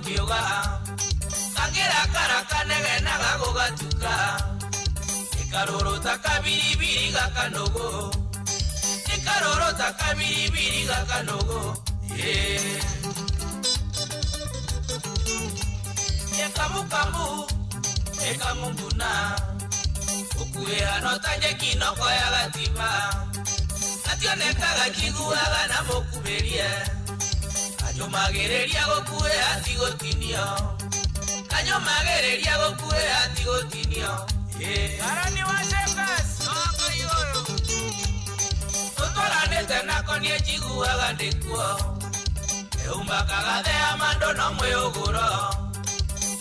Kiuga kangĩrakara kanegenaga gũgatuka ĩkarũrũ ta kabiribiri gakanũgũ ĩkarũrũ ta kabiribiri gakanũgũ. Ekamukamu ekamunguna ũkuĩha no ta nyeki noko ya gatima gationekaga njiguaga na mũkumĩrie kanyũmagĩrĩria gũkuĩha ti gũtinio kanyũmagĩrĩria gũkuĩha ti gũtinio. Karani wa Shekas tũtwaranĩte nako niĩ njiguaga ndĩkuo eumakaga thea mandũ no mwĩũgũro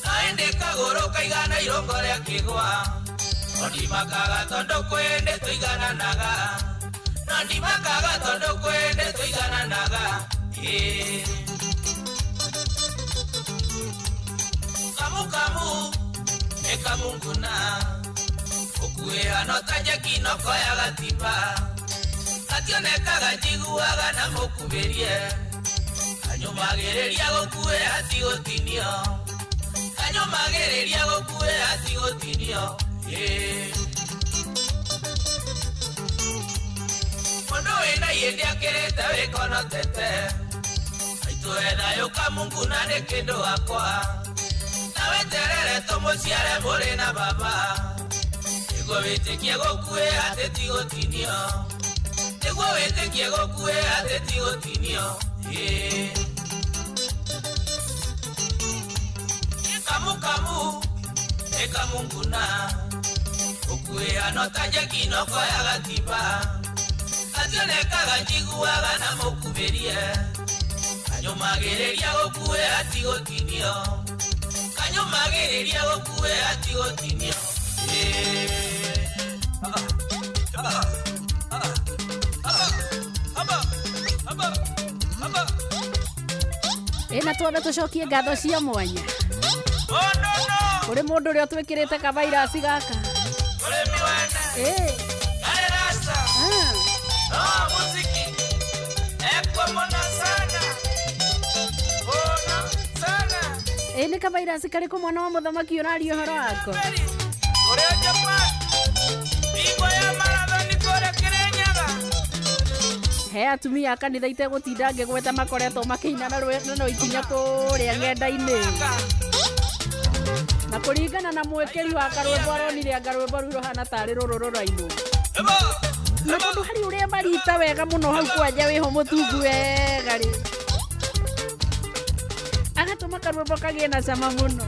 na ĩndĩ kagũrũ kaigana irũngo rĩa kĩgwa no ndimakaga tondũ kwĩndĩ tũigananaga no ndimakaga tondũ kwĩndĩ tũigananaga. Kamu kamu ekamunguna ũkuĩha no ta nyeki noko ya gatimba gationekaga njiguaga na mũkumĩrie kanyũmagĩrĩria gũkuĩha ti gũtinio kanyũmagĩrĩria gũkuĩha ti gũtinio. Mũndũ wĩna ihĩndĩ akĩrĩte wĩkonotete maitũ ethayũ kamunguna nĩ kĩndũ wakwa na weterere tũmũciare mũrĩ na baba nĩguo wĩtĩkie gũkuĩha atĩ ti gũtinio nĩguo wĩtĩkie gũkuĩha atĩ ti gũtinio. Kamukamu ĩkamunguna gũkuĩha no ta nyeki noko ya gatimba gationekaga njiguaga na mũkumĩrie kanyũmagĩrĩria gũkuĩha ti gũtinio kanyũmagĩrĩria gũkuĩha ti gũtinio. Ĩ na twambe tũcokie ngatho cia mwanya kũrĩ mũndũ ũrĩa ũtwĩkĩrĩte kavairasi gaka. Ũrĩmi wene. Ĩ. Arĩ rasta. No muziki ekwo mũno sana mũno sana. Ĩ nĩ kavairasi karĩkũ mwana wa mũthamaki ũraria ũhoro wako? Kũrĩa Japan bingo ya marathoni kũrĩa Kĩrĩnyaga. He atumia a kanitha itegũtinda ngĩgweta makoretwo makĩina na na ikinya kũrĩa ng'enda-inĩ na kũringana na mwĩkĩri wa karwĩmbo aronire anga rwĩmbo rũu rũhana tarĩ rũrũ rũrainwo na tondũ harĩ ũrĩa marita wega mũno hau kwanja wĩho mũtungu wega rĩ agatũma karwĩmbo kagĩe na cama mũno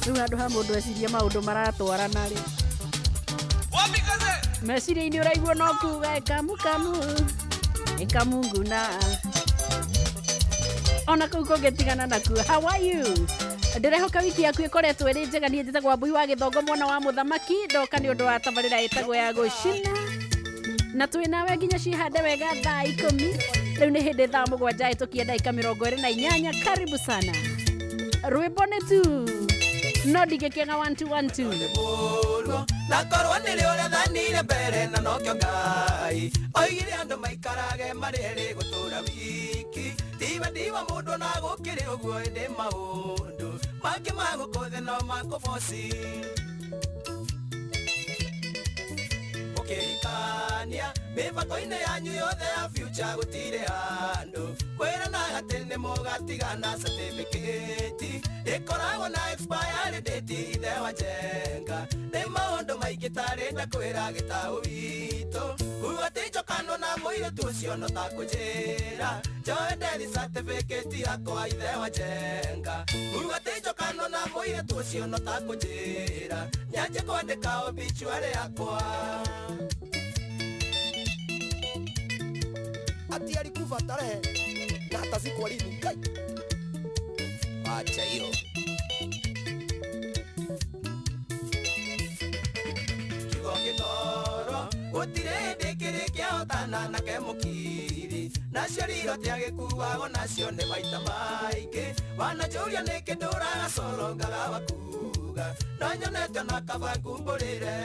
rĩu handũ ha mũndũ ecirie maũndũ maratwarana rĩ meciria-inĩ ũraigua no kuga ĩkamukamu ĩkamunguna ona kũu kũngĩtigana nakuo. How are you? Ndĩrehoka wiki yaku ĩkoretwo ĩrĩ njega. Niĩ njĩtagwo Mbui wa Gĩthongo mwana wa mũthamaki ndoka nĩ ũndũ wa tabarĩra ĩtagwo ya gũcina na twĩ nawe nginya cihande wega thaa 10. Rĩu nĩ hĩndĩ thaa 7 ĩtũkie ndagĩka 28. Karibu sana. Rwĩmbo nĩ tu no ndingĩkĩaga 1212. Mũruo na korwo nĩrĩ ũrĩa thanire mbere na nokĩo Ngai oigire andũ maikarage marĩ erĩ gũtũra wiki tiwe ndiwa mũndũ na gũkĩrĩ ũguo ĩndĩ maũndũ mangĩ ma gũkũ thĩ no makũboci mũkĩhikania mĩbango-inĩ yanyu yothe ya future gũtirĩ handũ kwĩrana atĩ nĩ mũgatigana certificate ĩkoragwo na expiry date ithe wa njenga nĩ maũndũ maingĩ tarĩ ndakwĩra gĩtaũ witũ kuga atĩ njokano na mũirĩtu ũcio no ta kũnjĩra njoe ndethi certificate yakwa ithe wa njenga kuga atĩ njokano na mũirĩtu ũcio no ta kũnjĩra nyanjie kwandĩka obituary yakwa. Ati alikufa tarehe na atazikwa lini? Kai, acha hiyo. Kiugo gĩtoro gũtirĩ hĩndĩ kĩrĩ kĩahotana nake mũkiri nacio riro tiagĩkuagwo nacio nĩ maita maingĩ wananjũria nĩkĩ ndũraga coro ngaga wakuga no nyonete ona kaba ngumbũrĩre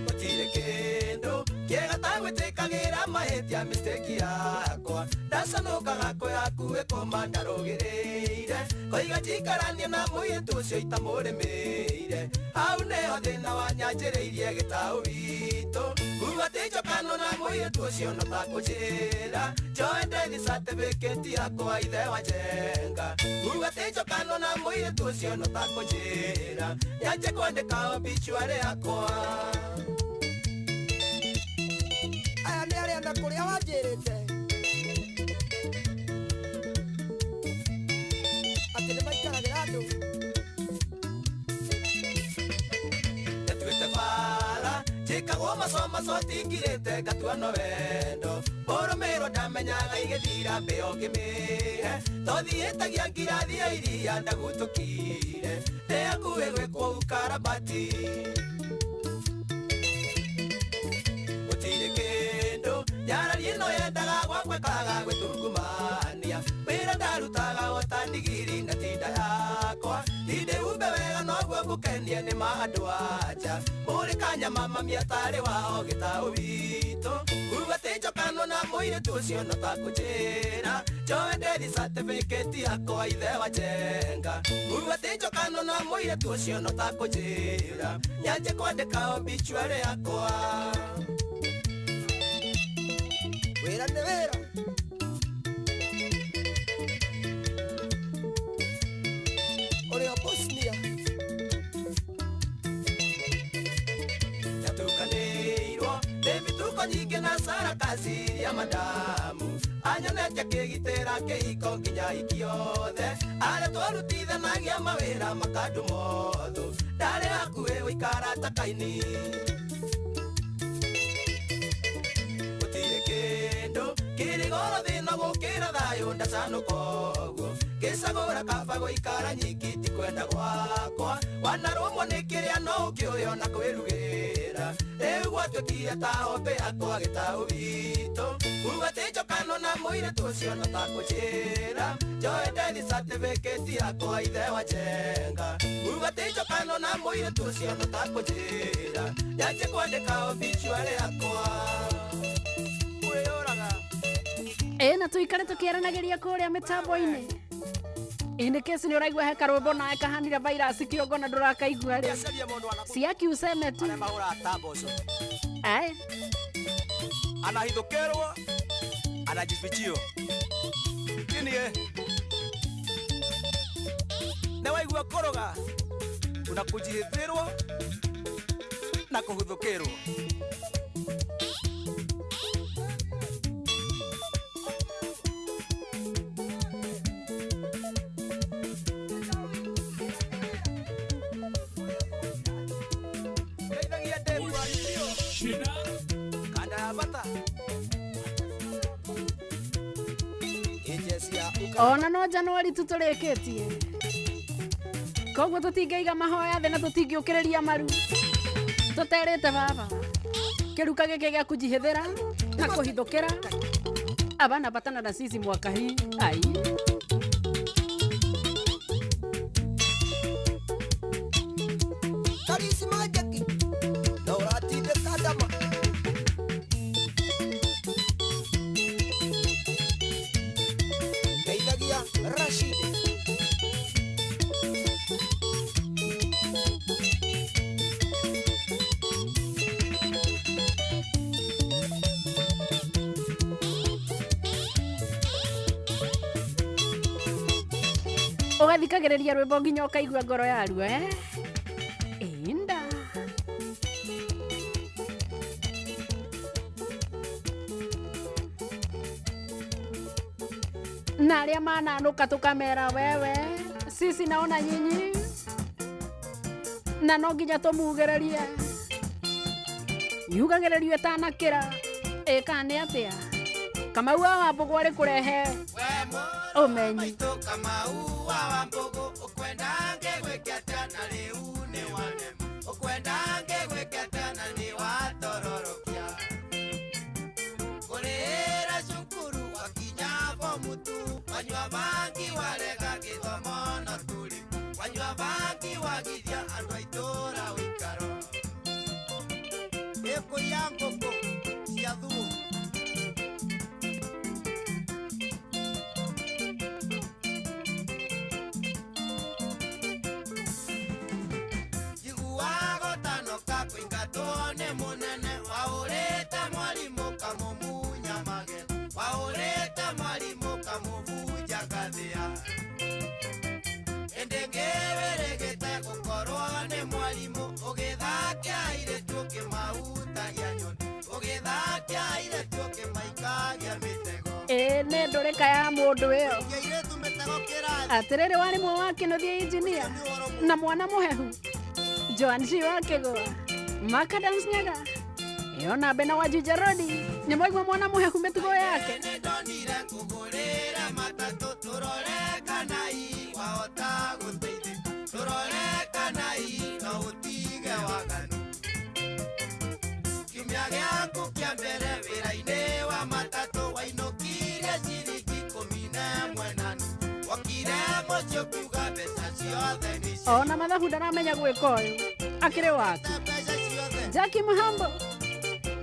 gũtirĩ. Kindu kiega ta gwĩtĩkagĩra mahĩtia mistake yakwa ndacanũkaga kwĩ hakuhĩ kũma ndarũgĩrĩire koiga njikaranie na mũirĩtu ũcio itamũrĩmĩire hau nĩho thĩna wanyanjĩrĩirie gĩtaũ witũ kuga atĩ njokano na mũirĩtu ũcio no ta kũnjĩra njoe ndethi certificate yakwa ithe wa Njenga kuga atĩ njokano na mũirĩtu ũcio no ta kũnjĩra nyanjie kwandĩka obituary yakwa. Aya nĩ arĩa na kũrĩa wanjĩrĩte atĩ nĩ maikaragĩra andũ. Ndetuĩte bara njĩkagwo macomaco tingirĩte ngatua no wendo ũrũmĩrwo ndamenyaga igĩthira mbĩo ngĩmĩhe tothiĩtagia ngirathi ya iria ndagutũkire ndĩakuĩ gwĩkwo ukarabati gũtirĩ kĩndũ nyarari ĩno yendaga gwakwekaga gwĩtungumania wĩra ndarutaga ota ndigiri na tinda yakwa ndindĩhumbe wega noguo ngũkenie nĩ ma andũ anja mũrĩ kanyama mami atarĩ wao gĩtaũ witũ kuga atĩ njokano na mũirĩtu ũcio no ta kũnjĩra njoe ndethi certificate yakwa ithe wa Njenga kuga atĩ njokano na mũirĩtu ũcio no ta kũnjĩra nyanjie kwandĩka obituary yakwa. Wĩra nĩ wĩra. Ũrĩ o Bosnia. Ndatukanĩirwo nĩ mĩtuko nyingĩ na sarakasi ya madamu anyonete akĩgitĩra kĩhiko nginya ikiothe arĩa twarutithanagia mawĩra makandumothu ndarĩ hakuhĩ gũikara ta kaini gũtirĩ kĩndũ kĩrĩ goro thĩna gũkĩra thayũ ndacanũka ũguo ngĩcagũra kaba gũikara nyiki ti kwenda gwakwa wanarũmwo nĩ kĩrĩa no ũkĩũywo na kwĩrugĩra rĩu gwatuĩkire ta hombe yakwa gĩtaũ witũ kuga atĩ njokano na mũirĩtu ũcio no ta kũnjĩra njoe ndethi certificate yakwa ithe wa Njenga kuga atĩ njokano na mũirĩtu ũcio no ta kũnjĩra nyanjie kwandĩka obituary yakwa. Kwĩyũraga. Ĩ na tuikare tukiaranagĩria kũrĩa mĩtambo-inĩ ĩ nĩ kesi nĩ ũraigua he karwĩmbo nawe kahanire virus kĩongo na ndũrakaigua rĩ Acaria mũndũ siaki useme tu arĩa mahũraga ta mboco ae anahithũkĩrwo anajifichio tinie nĩ waigua kũrũga una kũjihithĩrwo na kũhuthũkĩrwo. Ndeithagia ndegwa biũ kanda ya bata Agency ya uka ona no Januari tu tũrĩkĩtie koguo tũtingĩiga mahoya thĩ na tũtingĩũkĩrĩria maru tũterĩte baba kĩruka gĩkĩ gĩa kũnjihĩthĩra na kũhithũkĩra abana batana na sisi mwaka hii ai. Karisma Jackie na ũratindĩka ndama. Ndeithagia Rashid. Ũgathikagĩrĩria rwĩmbo nginya ũkaigua ngoro yaruo eh? Ĩnda na arĩa mananũka tũkamera wewe sisi naona nyinyi na no nginya tũmugĩrĩrie yugagĩrĩrio ĩtanakĩra ĩka nĩ atĩa Kamau wa Wambũgũ arĩ kũrehe ũmenyi. Maitũ Kamau wa Wambũgũ ũkwenda ngĩgwĩke atĩa na rĩu nĩ wanema ũkwenda ngĩgwĩke atĩa na nĩ watororokia kũrĩra cukuru wakinya bomu tu wanyua bangi warega gĩthomo no tũrĩ wanyua bangi wagithia andũ a itũũra ũikaro. Ĩkũiya Waũrĩte mwarimũ kamũbunja ngathĩa. Ĩndĩ ngĩwĩrĩgĩte gũkorwo nĩ mwarimũ ũgĩthakia airĩtu ũkĩmahutagia nyoni ũgĩthakia airĩtu ũkĩmaikagia mĩtego. Ĩĩ nĩ ndũrĩka ya mũndũ ĩyo. Airĩtu mĩtego kĩrathi. Atĩrĩrĩ warimũ wa Kĩnuthia engineer na mwana mũhehu Joan G wa Kĩgũa Makadams Nyaga ĩyo na wa Juja Road nĩ mwaigua mwana mũhehu mĩtugo yake. Nĩndonire ngũgũrĩre matatũ tũrore kana ii wahota gũteithĩka tũrore kana ii no ũtige waganu. Kiumia gĩaku kĩa mbere wĩra-inĩ wa matatũ wainũkirie ciringi ikũmi na ĩmwe na nuthu wokire mũciĩ ũkiuga mbeca ciothe nĩ Ona mathabu ndaramenya gwĩka ũyũ akĩrĩ waku. mbeca ciothe. Jackie Muhambo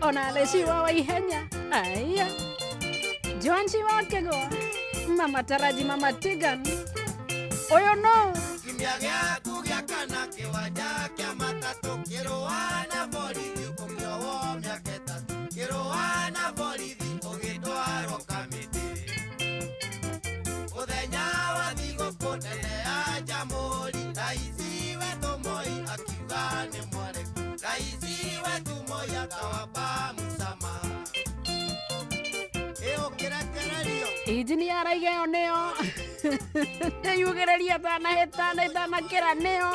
ona Aleci wa Waihenya aya Joan G wa Kĩgũa Mama Taraji Mama Tigan ũyũ no Kiumia gĩaku gĩa kana kĩwanja kĩa matatũ kĩrũa na borithi ũkĩohwo mĩaka ĩtatũ kĩrũa na borithi ũgĩtwarwo kamĩtĩ. Mũthenya wa thigũkũ nene ya Jamhuri raici wetũ Moi akiuga nĩ mwareku raici wetũ Moi akawapa msama. Ĩ ũkĩrekererio. Injinia araiga ĩyo nĩyo nĩyugĩrĩria itanahĩtana itanakĩra nĩyo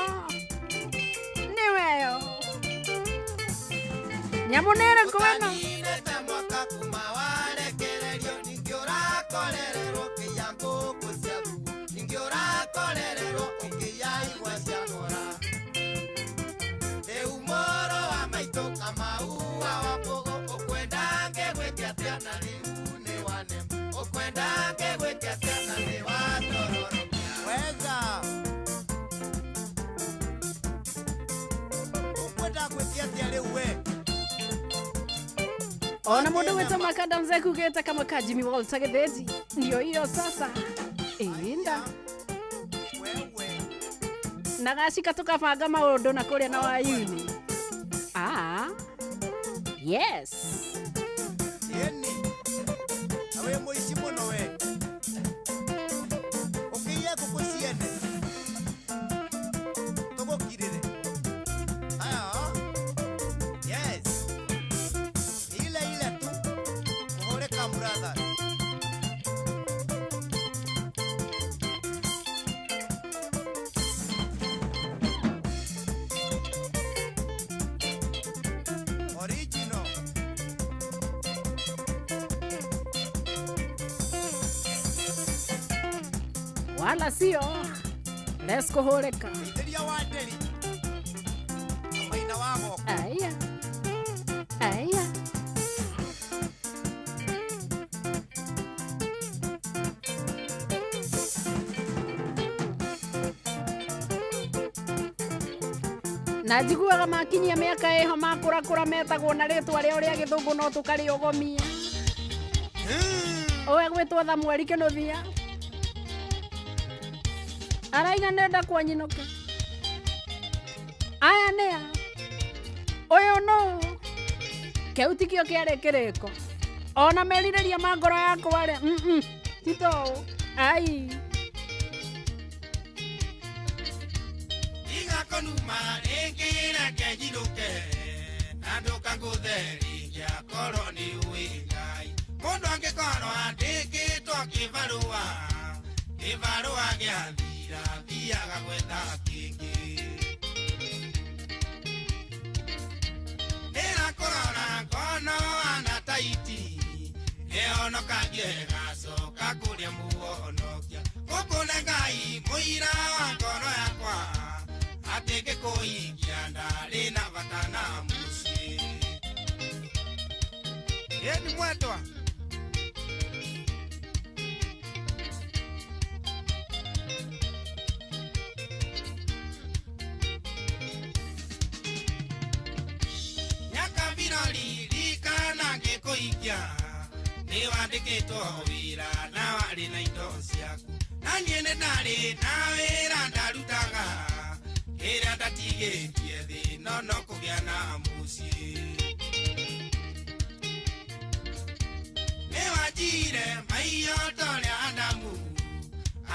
nĩweyo nyamũ nĩ ĩrĩkũ ĩno. Ũtaninĩte mwaka kuma warekererio ningĩ ũrakorererwo ũkĩiya ngũkũ cia thubu ningĩ ũrakorererwo ũkĩiya igwa cia ng'ora. Rĩu mũrũ wa maitũ Kamau wa Wambũgũ ũkwenda ngĩgwĩke atĩa na rĩu nĩ wanema ũkwenda ngĩgwĩke atĩa na nĩ watororokia. Wega. Ũkwenda ngwĩke atĩa rĩu we? Ona mũndũ gwĩtwo Makadams ekugĩte kamwe ka Jimmy Walter Gĩthĩnji ndio hiyo sasa ĩnda Wewe. na gacika tũkabanga maũndũ na kũrĩa na wayuni ah yes. Ĩni. Na wĩ mũici mũno we. Ũkĩiye ngũkũ ciene. Tũgũkirĩre. Aya. Yes. Ile ile tu. Mũhũre kamuratha. Original. Wala sio les kũhũrĩka. Ithĩria wa nderi. Na maina wa goko. Aya aya na njiguaga makinyia mĩaka ĩho makũrakũra metagwo na rĩtwa rĩao rĩa gĩthũngũ no tũkarĩogomia ũyũ egwĩtwo Thamueli Kĩnuthia araiga nenda kwa nyinũke aya nĩa ũyũ nũ kĩu tikĩo kĩarĩ kĩrĩko ona merirĩria ma ngoro yakwa rĩ ti ta ũũ ai. Tiga kũnuma rĩngĩ reke njinũke na ndũkangũthe rĩngĩ akorwo nĩ ũĩ Ngai. Mũndũ angĩkorwo andĩkĩtwo kĩbarũa kĩbarũa gĩathira thiaga gwetha kĩngĩ. Ndĩrakũrora ngono ana taiti ĩhonokagie ĩgacoka kũrĩa mũhonokia gũkũ nĩ Ngai mũira wa ngoro yakwa atĩ ngĩkũhingia ndarĩ na bata na mũciĩ. Ĩni mwendwa. Nyakabirori ririkana ngĩkũhikia nĩ wandĩkĩtwo wĩra na warĩ na indo ciaku na niĩ nĩ ndarĩ na wĩra ndarutaga kĩrĩa ndatigĩtie thĩ no no kũgĩa na mũciĩ. Nĩ wanjĩrire Athĩnjire maiyo torĩa Adamu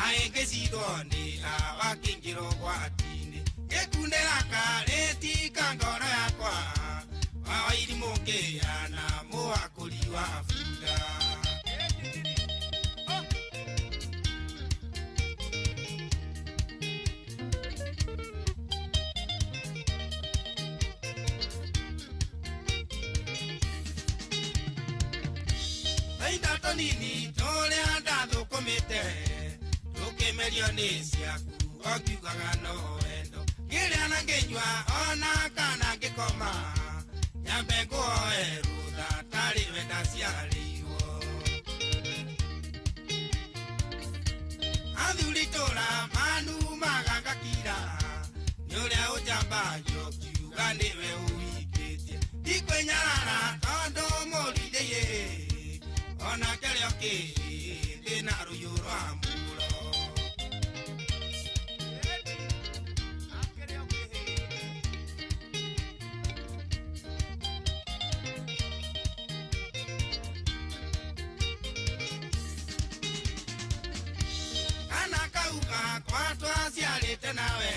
aĩngĩcithwo nĩ awakĩingĩrwo gwati-inĩ gĩkundĩra karĩtika ngoro yakwa wawairimũ ngĩana mũwakũri wa bunda. Thaithatũ nini tũrĩa ndathũkũmĩte tũkĩmerio nĩ ciaku okiugaga no wendo ngĩrĩa na ngĩnyua ona kana ngĩkoma nyambe nguoe rũtha tarĩ we ndaciarĩirwo. Athuri tũra manumaga ngakira nĩ ũrĩa ũnjambagio ngiuga nĩwe ũhingĩtie ndikwĩnyarara tondũ mũrindĩiĩ ona kĩrĩa kĩ na rũyũ rwa mũro. Kana kauga kwa twaciarĩte nawe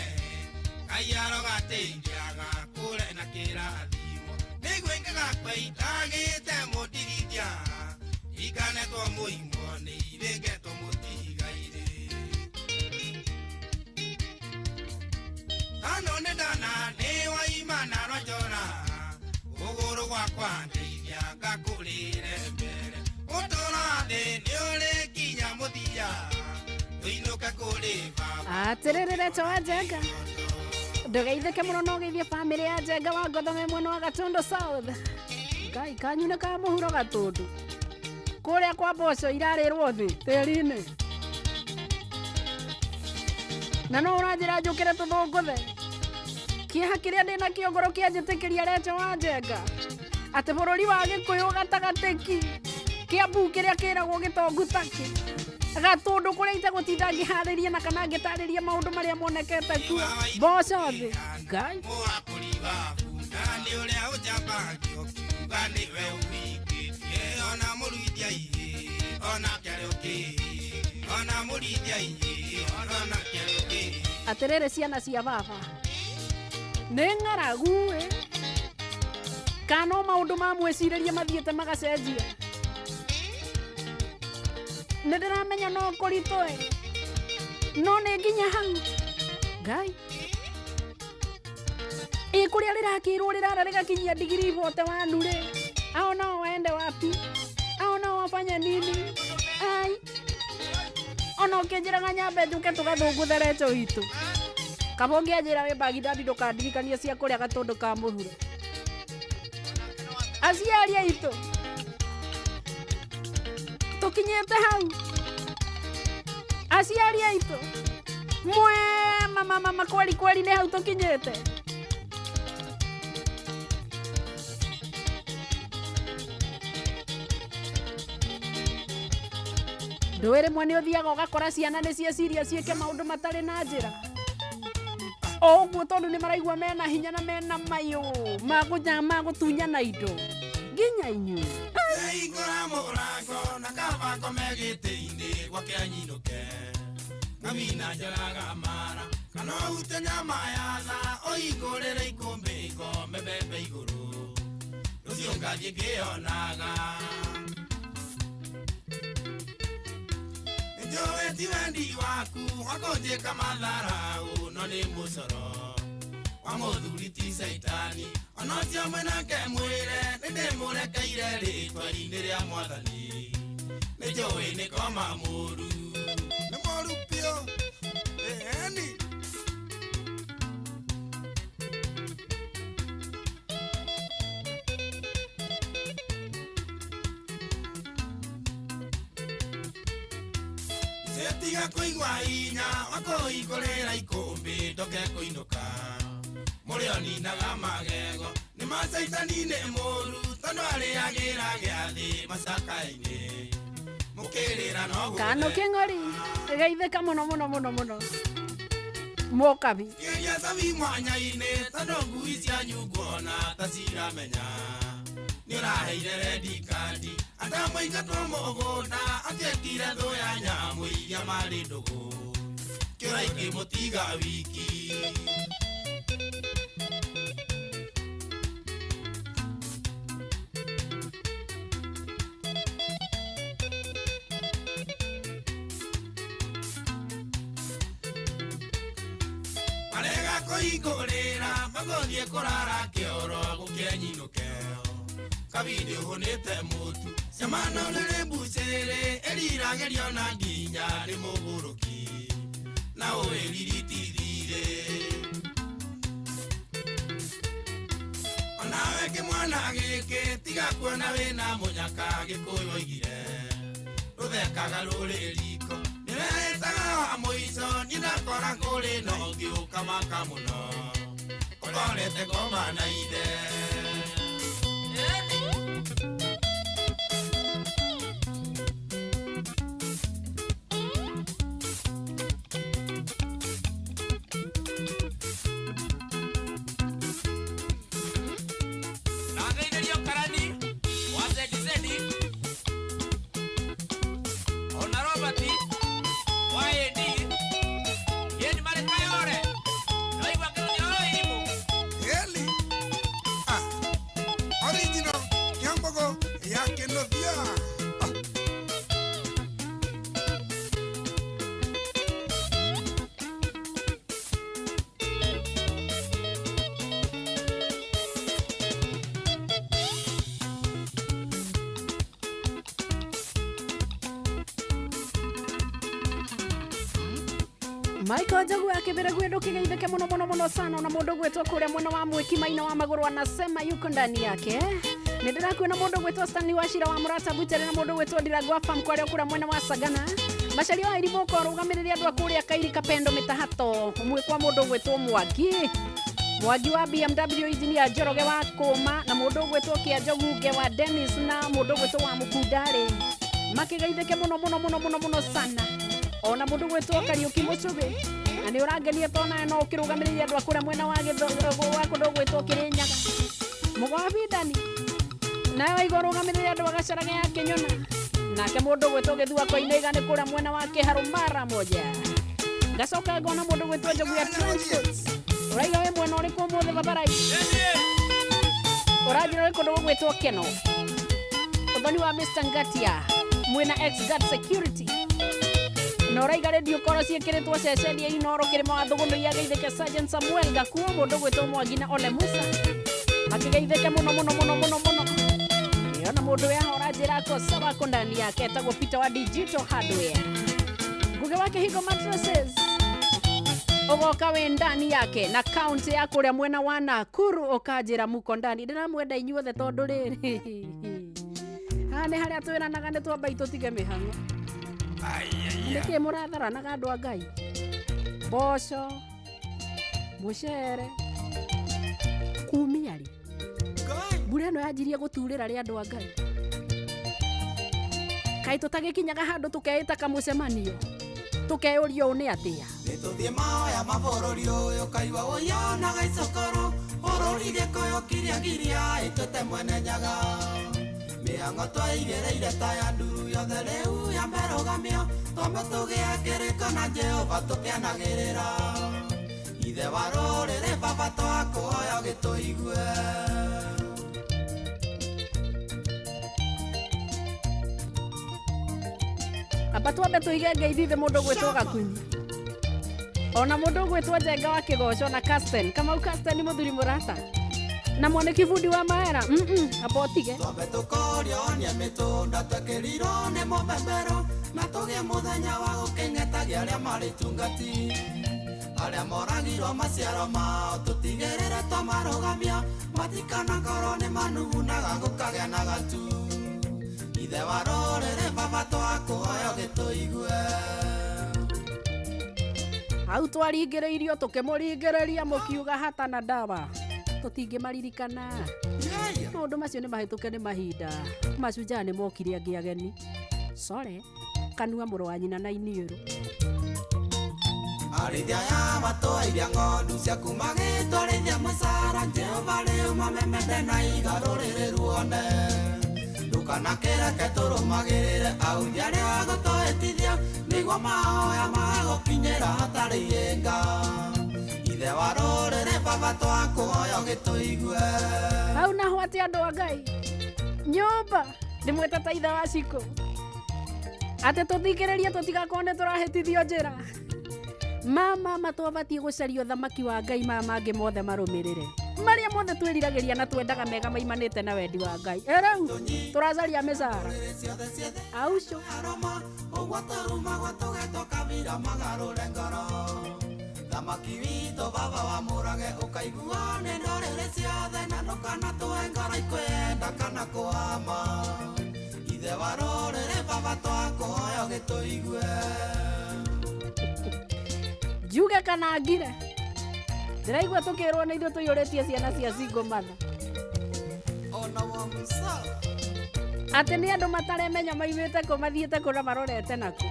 kaiaro gateithiaga kũre na kĩrathimo nĩguo ingĩgakua itagĩte mũndirithia ikanetwo mũimwo nĩ irĩngetwo mũtigairĩ. Tano nĩ ndona nĩ waimana rwa njora ũgũrũ gwakwa ndeithia ngakũrĩre mbere ũtũũro wa thĩ nĩ ũrĩ nginya mũthia tũinũke kũrĩ baba. Atĩrĩrĩ Recho wa Njenga, ndũgeithĩke mũno na ũgeithie bamĩrĩ ya Njenga wa Ngotho me mwena wa Gatundu South. Ngai kanyu nĩ ka mũhuro Gatundu kũrĩa kwa mboco irarĩrwo thĩ tĩri-inĩ na no ũranjĩra njũkĩre tũthũngũthe kĩeha kĩrĩa ndĩnakĩo ngoro kĩanjĩtĩkĩria Recho wa Njenga atĩ bũrũri wa Gĩkũyũ gatagatĩ ki Kĩambu kĩrĩa kĩragwo gĩtongu takĩ Gatundu kũrĩa itegũtinda ngĩharĩria na kana ngĩtarĩria maũndũ marĩa monekete kuo mboco thĩ Ngai. Mũwakũri wa bunda nĩ ũrĩa ũnjambagio kiuga nĩwe ũhingĩtie ona mũruithia iĩ ona kĩarĩ ũkĩ ona mũrithia iĩ ona kĩarĩ ũkĩ. Atĩrĩrĩ ciana cia baba nĩ ng'aragu ĩ kana maũndũ ma mwĩcirĩrie mathiĩte magacenjia nĩ ndĩramenya no kũritũ ĩ no nĩ nginya hau Ngai ĩ kũrĩa rĩrakĩrwo rĩrara rĩgakinyia ndigiri bote wanu rĩ ao nao waende wapi ao nao wafanye nini ai ona ũkĩnjĩraga nyambe njũke tũgathũngũthe Recho witũ kaba ũngĩanjĩra wĩ Bagidadi ndũkandirikanie cia kũrĩa Gatundu ka mũhuro aciari aitũ tũkinyĩte hau aciari aitũ mwe mama mama kweli kweli nĩ hau tũkinyĩte. Ndũĩ rĩmwe nĩ ũthiaga ũgakora ciana nĩ cieciria ciĩke maũndũ matarĩ na njĩra o ũguo tondũ nĩ maraigua mena hinya na mena mayũ magũtunyana indo nginya inyuĩ. Hingũra mũrango na kaba ngome gĩtĩ-inĩ gwake anyinũke ngamina njaraga mara kana ũrute nyama ya tha ũhingũrĩre ikũmbĩ ngome mbembe igũrũ rũciũ ngathiĩ ngĩonaga. Nĩnjũĩ ti wendi waku wa kũnjĩka matharau no nĩ mũcoro wa mũthuri ti caitani ona ũcio mwenake mwĩre nĩndĩmũrekeire rĩtwa-inĩ rĩa mwathani nĩnjũĩ nĩ koma mũru nĩ mũru biũ ĩni. Tiga kũigua hinya wa kũhingũrĩra ikũmbĩ ndoke kũinũka mũrĩo ninaga magego nĩ macaitani nĩ mũru tondũ arĩagĩra gĩathĩ macaka-inĩ mũkĩrĩra no Kano kĩng'ori geithĩka mũno mũno mũno mũno mũkabi kĩria cabi mwanya-inĩ tondũ ngui cianyu nguona ta ciramenya Nĩũraheire rendi kandi atamũingatwo mũgũnda atiekire thũ ya nyamũ iria marĩ ndũgũ kĩũra ikĩmũtiga wiki. Marega kũhingũrĩra magũthiĩ kũrara kĩoro gũkĩenyinũke kabindi ũhũnĩte mũtu ciamano rĩrĩ mbucĩrĩ ĩriragĩrio na nginya nĩ mũgũrũki na ũĩriritithire. Onawe kĩmwana gĩkĩ tiga kuona wĩna mũnyaka Gĩkũyũ oigire rũthekaga rũrĩ riko nĩwetaga wa mũico niĩ ndakora kũrĩ na ũngĩ ũkamaka mũno ũkorete ngoma na ithe. Nageithĩrio karani wa zedizedi ona Robert wa AD yeni marĩ Kayore noigua kĩronio irimũ. Eli ah original Kiambogo ya Kenothia. Michael Njogu akĩbĩra gwĩndũ kĩgeithĩke mũno mũno mũno sana na mũndũ gwĩtwo kũrĩa mwena wa mwĩki maina wa magũrũ anasema yuko ndani yake. Nĩ ndĩrakuona mũndũ gwĩtwo Stanley Wachira wa Mũrata Butere na mũndũ gwĩtwo Ndirangwa Farm kwarĩa kũrĩa mwena wa Sagana. Macaria wa irimũ ũkarũgamĩrĩria andũ a kũrĩa Kairi Kapendo Mĩtahato ũmwe kwa mũndũ gwĩtwo Mwangi Mwangi wa BMW engineer Njoroge wa Kũma na mũndũ gwĩtwo Kĩanjogu wa Dennis na mũndũ gwĩtwo wa Mũkundarĩ makĩgeithĩke mũno mũno mũno mũno mũno sana ona mũndũ gwĩtwo Kariũki Mũcũbĩ na nĩ ũrangenia tona no ũkĩrũgamĩrĩria andũ a kũrĩa mwena wa wa kũndũ gwĩtwo Kĩrĩnyaga Mũgo wa Bindani nawe waigua ũrũgamĩrĩria andũ a Gacaraga ya Kĩnyona nake mũndũ gwĩtwo Gĩthua Koinaiga nĩ kũrĩa mwena wa Kĩharũ mara moja ngacoka ngona mũndũ gwĩtwo Njogu ya Transports ũraiga wĩ mwena ũrĩkũ ũmũthĩ babarai ũranjĩra ũrĩ kũndũ gũgwĩtwo Keno ũthoni wa Mr Ngatia mwĩna X Guard Security na ũraiga redio koro ciĩkĩrĩtwo ceceni ya Inoro kĩrĩma wa Thũgũnũ yageithĩke Sergeant Samuel Gakuo mũndũ gwĩtwo Mwangi na Ole Musa makĩgeithĩke mũno mũno mũno mũno mũno. Nĩona mũndũ yaha ũranjĩra ako sawa ako ndani yake etagwo Peter wa Digital Hardware Ngugi wa Kĩhingo Mattresses ũgoka wĩ ndani yake na kaunti ya kũrĩa mwena wa Nakuru ũkanjĩra muko ndani ndĩramwenda inyuothe tondũ rĩrĩ haha nĩ harĩa twĩranaga nĩ twamba tũtige mĩhang'o nĩkĩ mũratharanaga andũ a Ngai mboco mũcere kumia rĩ mbura ĩno yanjirie gũturĩra rĩ andũ a Ngai kaĩ tũtagĩkinyaga handũ tũkeĩta kamũcemanio tũkeyũria ũũ nĩ atĩa. Nĩtũthiĩ mahoya mabũrũri ũyũ kaigua ũyonaga icokoro bũrũri Gĩkũyũ kiria giria ĩtũte mwene nyaga mĩhang'o twaigĩrĩire ta ya nduru yothe rĩu ya mĩrũgamio twambe tũgĩe kĩrĩko na Jehova tũkĩanagĩrĩra ithe wa rũrĩrĩ baba twakũhoya gĩtũigue. Amba twambe tũige ngeithi thĩ mũndũ gwĩtwo Gakunyi ona mũndũ gwĩtwo Njenga wa Kĩgoco na Casten Kamau Casten nĩ mũthuri mũrata na mwanĩki bundi wa maera amba ũtige twambe tũkorio nĩ mĩtũnda twekĩrirwo nĩ mũbebero na tũgĩe mũthenya wa gũkĩng'etagia arĩa marĩ tungati arĩa moragirwo maciaro mao tũtigĩrĩre twamarũgamia matikanakorwo nĩ manugunaga gũkagĩa na gatu ithe wa rũrĩrĩ baba twakũhoya gĩtũigue. Hau twaringĩrĩirio tũkĩmũringĩrĩria mũkiuga hata na ndawa tũtingĩmaririkana maũndũ macio nĩ mahĩtũke nĩ mahinda macunjaa nĩ mokire angĩ ageni sore kanua mũrũ wa nyina na iniũrũ. Arĩithia aya matũairia ng'ondu ciaku magĩtwarithia mũcara Jehova rĩu mamemende na igarũrĩre ruone ndũkanakĩreke tũrũmagĩrĩre authi arĩa gũtũhĩtithia nĩguo mahoya magũkinyĩra hatarĩ ihĩnga ithe wa rũrĩrĩ baba twakũhoya ũgĩtũigue. Hau naho atĩ andũ a Ngai nyũmba ndĩmwĩte ta ithe wa Cikũ atĩ tũthikĩrĩrie tũtigakorwo nĩ tũrahĩtithio njĩra. Mama matwabatiĩ gũcaria ũthamaki wa Ngai maya mangĩ mothe marũmĩrĩre marĩa mothe twĩriragĩria na twendaga mega maimanĩte na wendi wa Ngai. Ĩrĩu tũracaria mĩcara aucio aroma ũguo tũrumagwo tũgetwo kabira magarũre ngoro thamaki witũ baba wa mũrage ũkaigua nĩ ndũrĩrĩ ciothe na ndũkanatũhe ngoro ikwenda kana kũhama ithe wa rũrĩrĩ baba twakũhoya ũgĩtũigue. Njuge kana ngire ndĩraigua tũkĩrwo nĩ ithuĩ tũiyũrĩtie ciana cia single mother. Ona wa musa atĩ nĩ andũ mataremenya maimĩte kũ mathiĩte kũ na marorete nakũ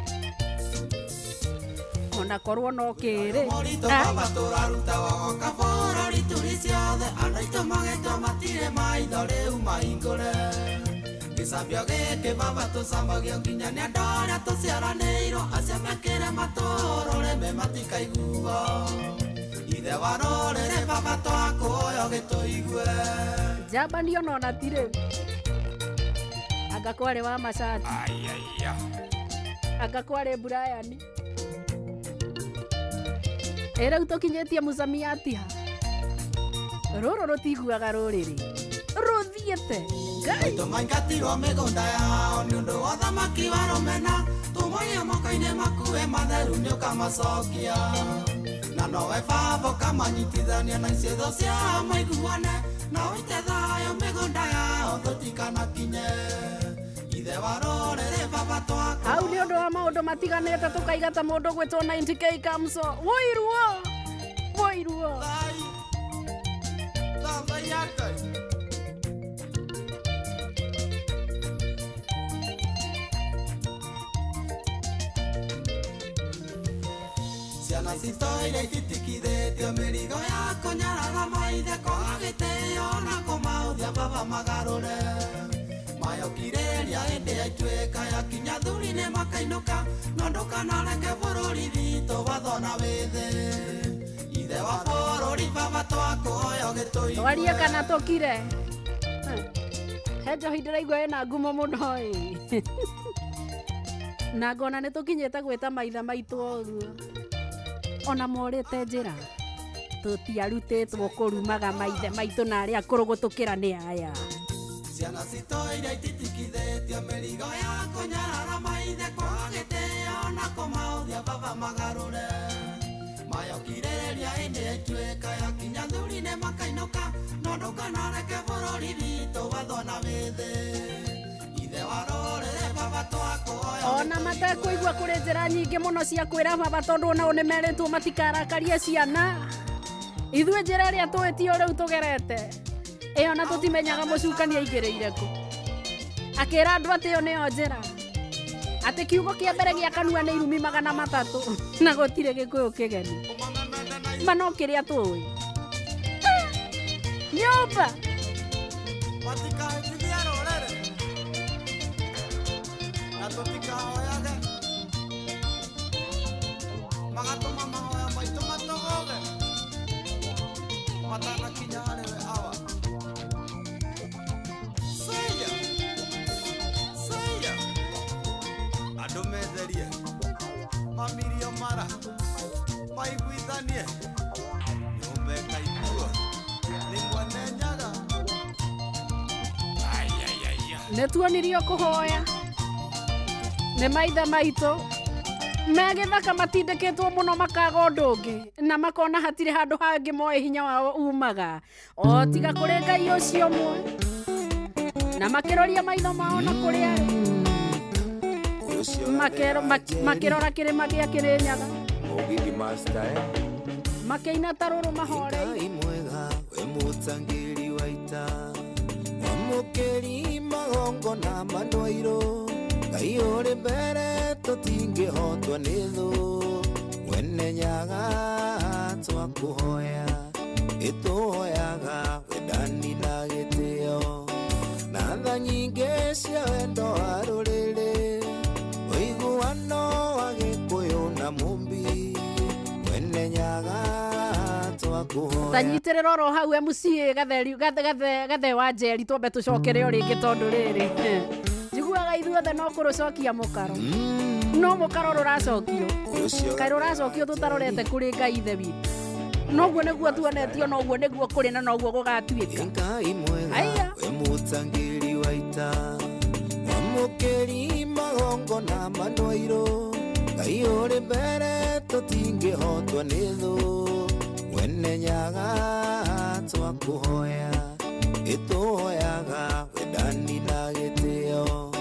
ona korwo no kĩrĩ. Mũritũ baba tũraruta wogoka bũrũri tũrĩ ciothe andũ aitũ magetwo matirĩ maitho rĩu mahingũre gĩcambio gĩkĩ baba tũcambagio nginya nĩ andũ arĩa tũciaranĩirwo acio mekĩre matũrũrĩmĩ matikaiguo ithe wa rũrĩrĩ baba twakũhoya ũgĩtũigue. Njambanio no na ti rĩu anga kwarĩ wa macati anga kwarĩ Brian ĩ rĩu tũkinyĩtie mũcamiati ha rũrũ rũtiguaga rũrĩrĩ rũthiĩte Ngai. Maitũ maingatirwo mĩgũnda yao nĩ ũndũ wa ũthamaki wa rũmena tũmoie moko-inĩ makue matheru nĩ ũkamacokia na nowe baba ũkamanyitithania na icietho ciao maiguane na ũite thayũ mĩgũnda yao tũtikanakinye ithe wa rũrĩrĩ baba twakwa. Hau nĩ ũndũ wa maũndũ matiganĩte tũkaiga ta mũndũ gwĩtwo 90k Kamso woiruo woiruo. Ciana citũ iria ititikithĩtio mĩrigo ya kũnyarara maithe kwaga gĩtĩo na kũmaũthia baba magarũre mayokirĩria hĩndĩ ya ituĩka yakinya thuri-inĩ makainũka no ndũkanareke bũrũri witũ wathwo na wĩthĩ ithe wa bũrũri baba twakũhoya ũgĩtũigue. Twarie kana tũkire he njohi ndĩraigua ĩna ngumo mũno ĩ na ngona nĩ tũkinyĩte gwĩta maithe maitũ ũguo ona morĩte njĩra tũtiarutĩtwo kũrumaga maithe maitũ na arĩa akũrũ gũtũkĩra nĩ aya. Ciana citũ iria ititikithĩtio mĩrigo ya kũnyarara maithe kwaga gĩtĩo na kũmaũthia baba magarũre mayokirĩrĩria hĩndĩ ya ituĩka yakinya thuri-inĩ makainũka no ndũkanareke bũrũri witũ wathwo na wĩthĩ ithe wa rũrĩrĩ baba twakũhoya. Ona matekũigua kũrĩ njĩra nyingĩ mũno cia kwĩra baba tondũ onao nĩ merĩtwo matikarakarie ciana. Ithuĩ njĩra ĩrĩa tũĩ tiyo rĩu tũgerete ĩyo na tũtimenyaga mũcukani aingĩrĩire kũ akĩra andũ atĩ ĩyo nĩyo njĩra atĩ kiugo kĩa mbere gĩa kanua nĩ irumi 300 na gũtirĩ gĩkũyũ kĩgeni ma no kĩrĩa tũĩ nyũmba matikahĩtithie rũrĩrĩ na tũtikahoyage magatũma mahoya maitũ matũgũge matanakinya harĩ we awa. Seya seya andũ metherie mamirio mara maiguithanie nyũmba ĩkaiguo nĩ mwene nyaga. Nĩ tuonirio kũhoya nĩ maithe maitũ me gĩthaka matindĩkĩtwo mũno makaga ũndũ ũngĩ na makona hatirĩ handũ hangĩ moĩ hinya wao umaga o tiga kũrĩ Ngai ũcio ũmwe na makĩroria maitho mao na kũrĩa arĩ makĩrora kĩrĩma gĩa Kĩrĩnyaga Mũgithi master makĩina ta rũrũ mahoreire. Ngai mwega we mũtangĩri wa ita mwamũkĩri magongona manwairũ Ngai ũrĩ mbere tũtingĩhotwo nĩ thũ mwene nyaga Tanyitĩrĩra oro hau MCA Gatheri gathe gathe wa Njeri, twambe tũcokere o rĩngĩ, tondũ rĩrĩ njiguaga ithuothe no kũrũcokia mũkaro, no mũkaro rũracokio. Ũcio. Kaĩ rũracokio tũtarorete kũrĩ Ngai ithe witũ? Noguo nĩguo tuonetio, noguo nĩguo kũrĩ na noguo gũgatuĩka. Ngai mwega. Aya. We mũtangĩri wa ita, mwamũkĩri magongona manwairũ, Ngai ũrĩ mbere tũtingĩhotwo nĩ thũ. Mwene Nyaga twakũhoya, ĩtũhoyaga wendani na gĩtĩo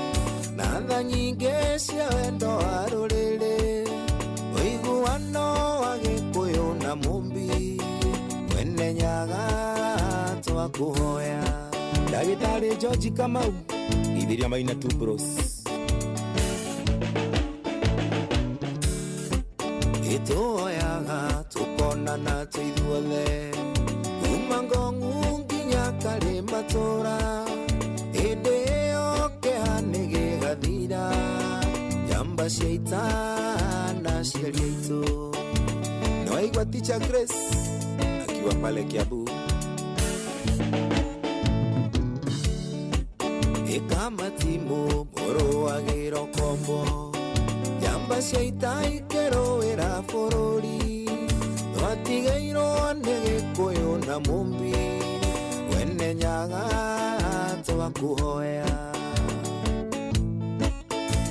na tha nyingĩ cia wendo wa rũrĩrĩ, ũiguano wa Gĩkũyũ na Mũmbi. Mwene Nyaga twakũhoya. Ndagĩtarĩ George Kamau ithiria Maina Two Bros. Ĩtũhoyaga tũkonana twĩ ithuothe, kuma Ngong'u nginya karĩ matũra. Hĩndĩ ĩyo kĩeha nĩ gĩgathira, njamba cia ita na aciari aitũ. Nawaigua Teacher Grace akiwa pale Kiambu. Ĩkamatimũ mũrũagĩro kombo, njamba cia ita ikĩrũĩra bũrũri. Twatigĩirwo nĩ Gĩkũyũ na Mũmbi. Mwene Nyaga twakũhoya.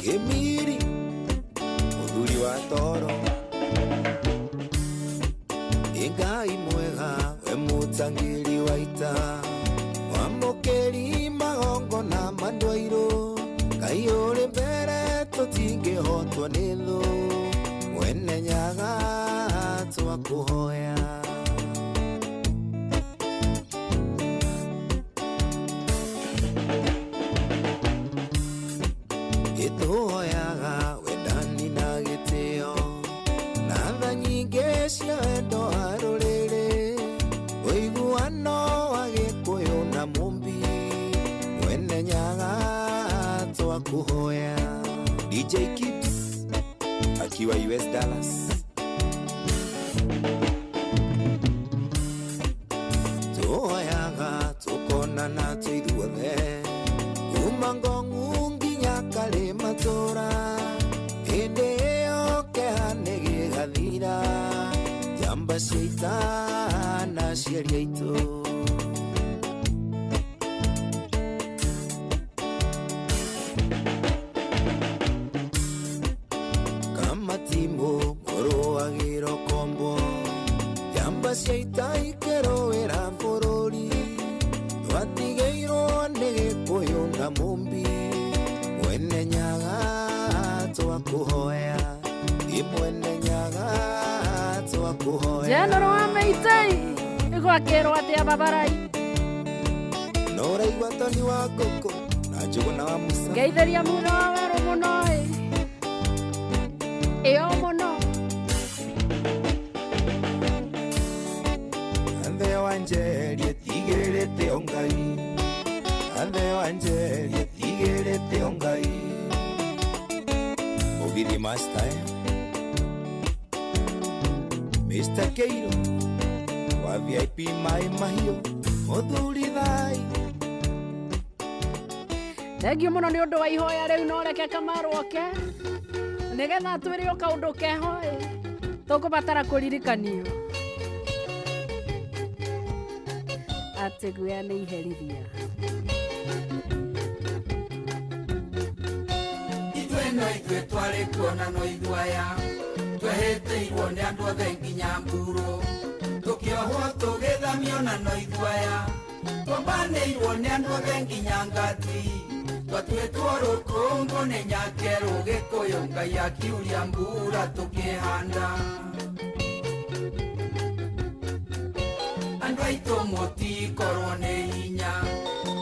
Kĩmiri mũthuri wa toro. Ngai mwega, we mũtangĩri wa ita, mwamũkĩri magongona mandwairũ, Ngai ũrĩ mbere tũtingĩhotwo nĩ thũ. Mwene Nyaga twakũhoya. Ĩtũhoyaga wendani na gĩtĩo na tha nyingĩ cia wendo wa rũrĩrĩ, ũiguano wa Gĩkũyũ na Mũmbi. Mwene Nyaga twakũhoya. DJ Kips akiwa US Dallas. Tũhoyaga tũkonana twĩ ithuothe, kuma Ngong'u nginya karĩ matũra. Hĩndĩ ĩyo kĩeha nĩ gĩgathira, njamba cia ita na aciari aitũ. Kamatimũ mũrũagĩro kombo, njamba cia ita ikĩrũĩra bũrũri. Twatigĩirwo nĩ Gĩkũyũ na Mũmbi. Mwene Nyaga twakũhoya, ĩ Mwene Nyaga twakũhoya. General wa Meitei gwakĩrwo atĩa babarai? No ũraigua Toni wa Ngũkũ na Njũgũna wa Musa. Ngeithĩria mũno wa werũ mũno ĩ ĩyo mũno. Anthe wa Njeri ĩtigĩrĩte o Ngai, Anthe wa Njeri ĩtigĩrĩte o Ngai. Mũgithi Master, eh? Mr. Keiro wa VIP Mai Mahiũ, mũthuri thai. Thengiũ mũno nĩ ũndũ wa ihoya rĩu, no reke kamarwoke nĩgetha twĩre o kaũndũ keho ĩ tũkũbatara kũririkanio atĩ guoya nĩ iherithia. Ithuĩ no ithuĩ twarĩ kuona no ithuaya twehĩtĩirwo nĩ andũ othe nginya mburo, tũkĩohwo tũgĩthamio na no ithuaya twambanĩirwo nĩ andũ othe nginya ngati, twatuĩtwo rũkũngũ nĩ nyakerũ Gĩkũyũ, Ngai akiuria mbura tũkĩhanda. Andũ aitũ mũtikorwo nĩ hinya,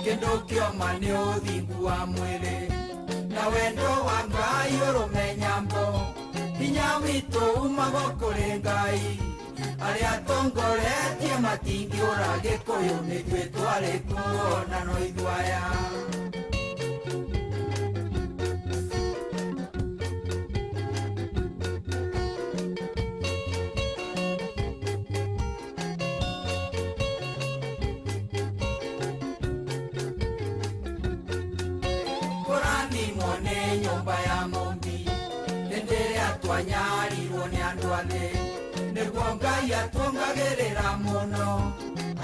kĩndũ kĩoma nĩ ũthingu wa mwĩrĩ na wendo wa Ngai ũrũme nyambo. Hinya witũ umago kũrĩ Ngai, arĩa tongoretie matingĩũra Gĩkũyũ, nĩthuĩ twarĩ kuo na no ithuaya. Twanyarirwo nĩ andũ athĩ nĩguo Ngai atuongagĩrĩra mũno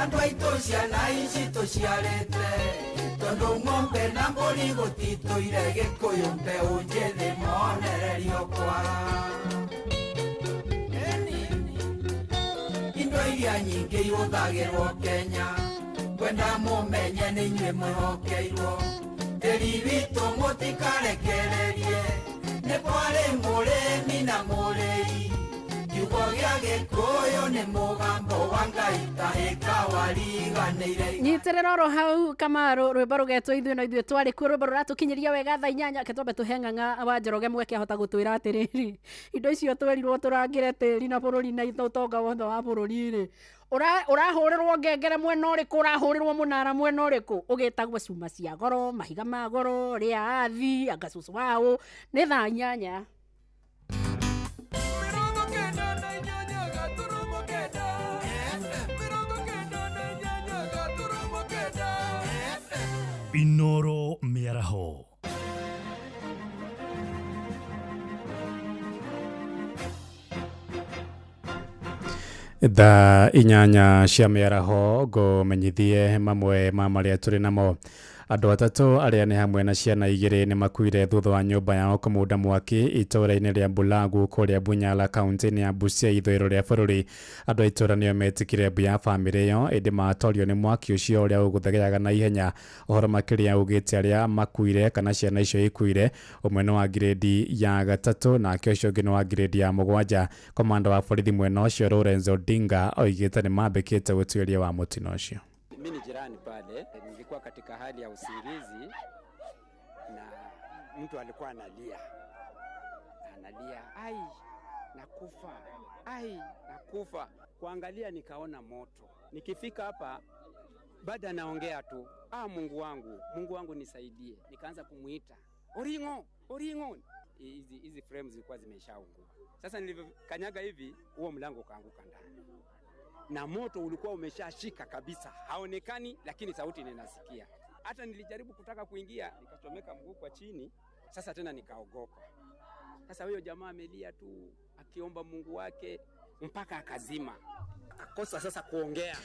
andũ aitũ ciana ici tũciarĩte tondũ ng'ombe na mbũri gũtitũire Gĩkũyũ mbeũ njĩthĩ monererio kwa indo iria nyingĩ ihũthagĩrwo Kenya kwenda mũmenye nĩ inyuĩ mwĩhokeirwo tĩri witũ mũtikarekererie nĩ kwarĩ mũrĩmi na mũrĩi kiugo gĩa Gĩkũyũ nĩ mũgambo wa Ngai tahĩka wariganĩire. Nyitĩrĩra oro hau Kamaru, rwĩmbo rũgetwo ithuĩ no ithuĩ twarĩ kuo, rwĩmbo rũratũkinyĩria wega thaa 8. Ke twambe tũhe Ng'ang'a wa Njoroge mweke ahota gũtwĩra atĩrĩrĩ, indo icio twerirwo tũrangĩre tĩri na bũrũri na ũtonga wothe wa bũrũri rĩ, ũrahũrĩrwo ngengere mwena ũrĩkũ, ũrahũrĩrwo mũnara mwena ũrĩkũ, ũgĩtagwo cuma cia goro, mahiga ma goro, rĩa athi anga cũcũ wao. Nĩ thaa 8. 98.9 98.9. Inoro Mĩaraho. Thaa 8 cia mĩaraho, ngũmenyithie mamwe ma marĩa tũrĩ namo. Andũ atatũ arĩa nĩ hamwe na ciana igĩrĩ nĩ makuire thutha wa nyũmba yao kũmunda mwaki itũũra-inĩ rĩa Bulagu kũrĩa Bunyala kaunti-inĩ ya Busia ithũĩro rĩa bũrũri. Andũ a itũũra nĩo metĩkire mbu ya bamĩrĩ ĩyo ĩndĩ matorio nĩ mwaki ũcio ũrĩa ũgũthegeaga na ihenya. Ũhoro makĩria ugĩte arĩa makuire kana ciana icio ikuire, ũmwe nĩ wa ngirĩndi ya 3 nake ũcio ũngĩ nĩ wa ngirĩndi ya 7. Komanda wa borithi mwena ũcio Lawrence Odinga oigĩte nĩ mambĩkĩte ũtuĩria wa mũtino ũcio. Mi ni jirani pale, nilikuwa katika hali ya usingizi na mtu alikuwa analia, analia, ai nakufa, ai nakufa. Kuangalia nikaona moto. Nikifika hapa bado anaongea tu, ah, Mungu wangu, Mungu wangu nisaidie. Nikaanza kumuita Oringo, Oringo. Hizi frames zilikuwa zimeshaungua. Sasa nilivyokanyaga hivi, huo mlango ukaanguka ndani na moto ulikuwa umeshashika kabisa, haonekani, lakini sauti ninasikia. Hata nilijaribu kutaka kuingia, nikachomeka mguu kwa chini. Sasa tena nikaogopa. Sasa huyo jamaa amelia tu akiomba Mungu wake mpaka akazima, akakosa sasa kuongea.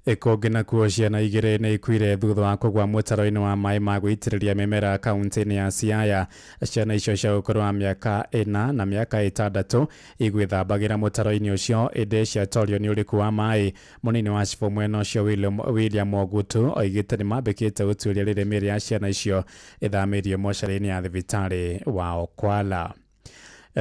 Kũngĩ nakuo, ciana igĩrĩ nĩ ikuire thutha wa kũgwa mũtaro-inĩ wa maĩ ma gũitĩrĩria mĩmera kaunti-inĩ ya Siaya. Ciana icio cia ũkũrũ wa mĩaka 4 na mĩaka 6 igwĩthambagĩra mũtaro-inĩ ũcio ĩndĩ ciatorio nĩ ũriku wa maĩ. Mũnini wa cibũ mwena ũcio William Ogutu oigĩte nĩ mambĩkĩte ũtuĩria rĩrĩ mĩĩrĩ ya ciana icio ĩthamĩrio mocarĩ-inĩ ya thibitarĩ wa Okwala.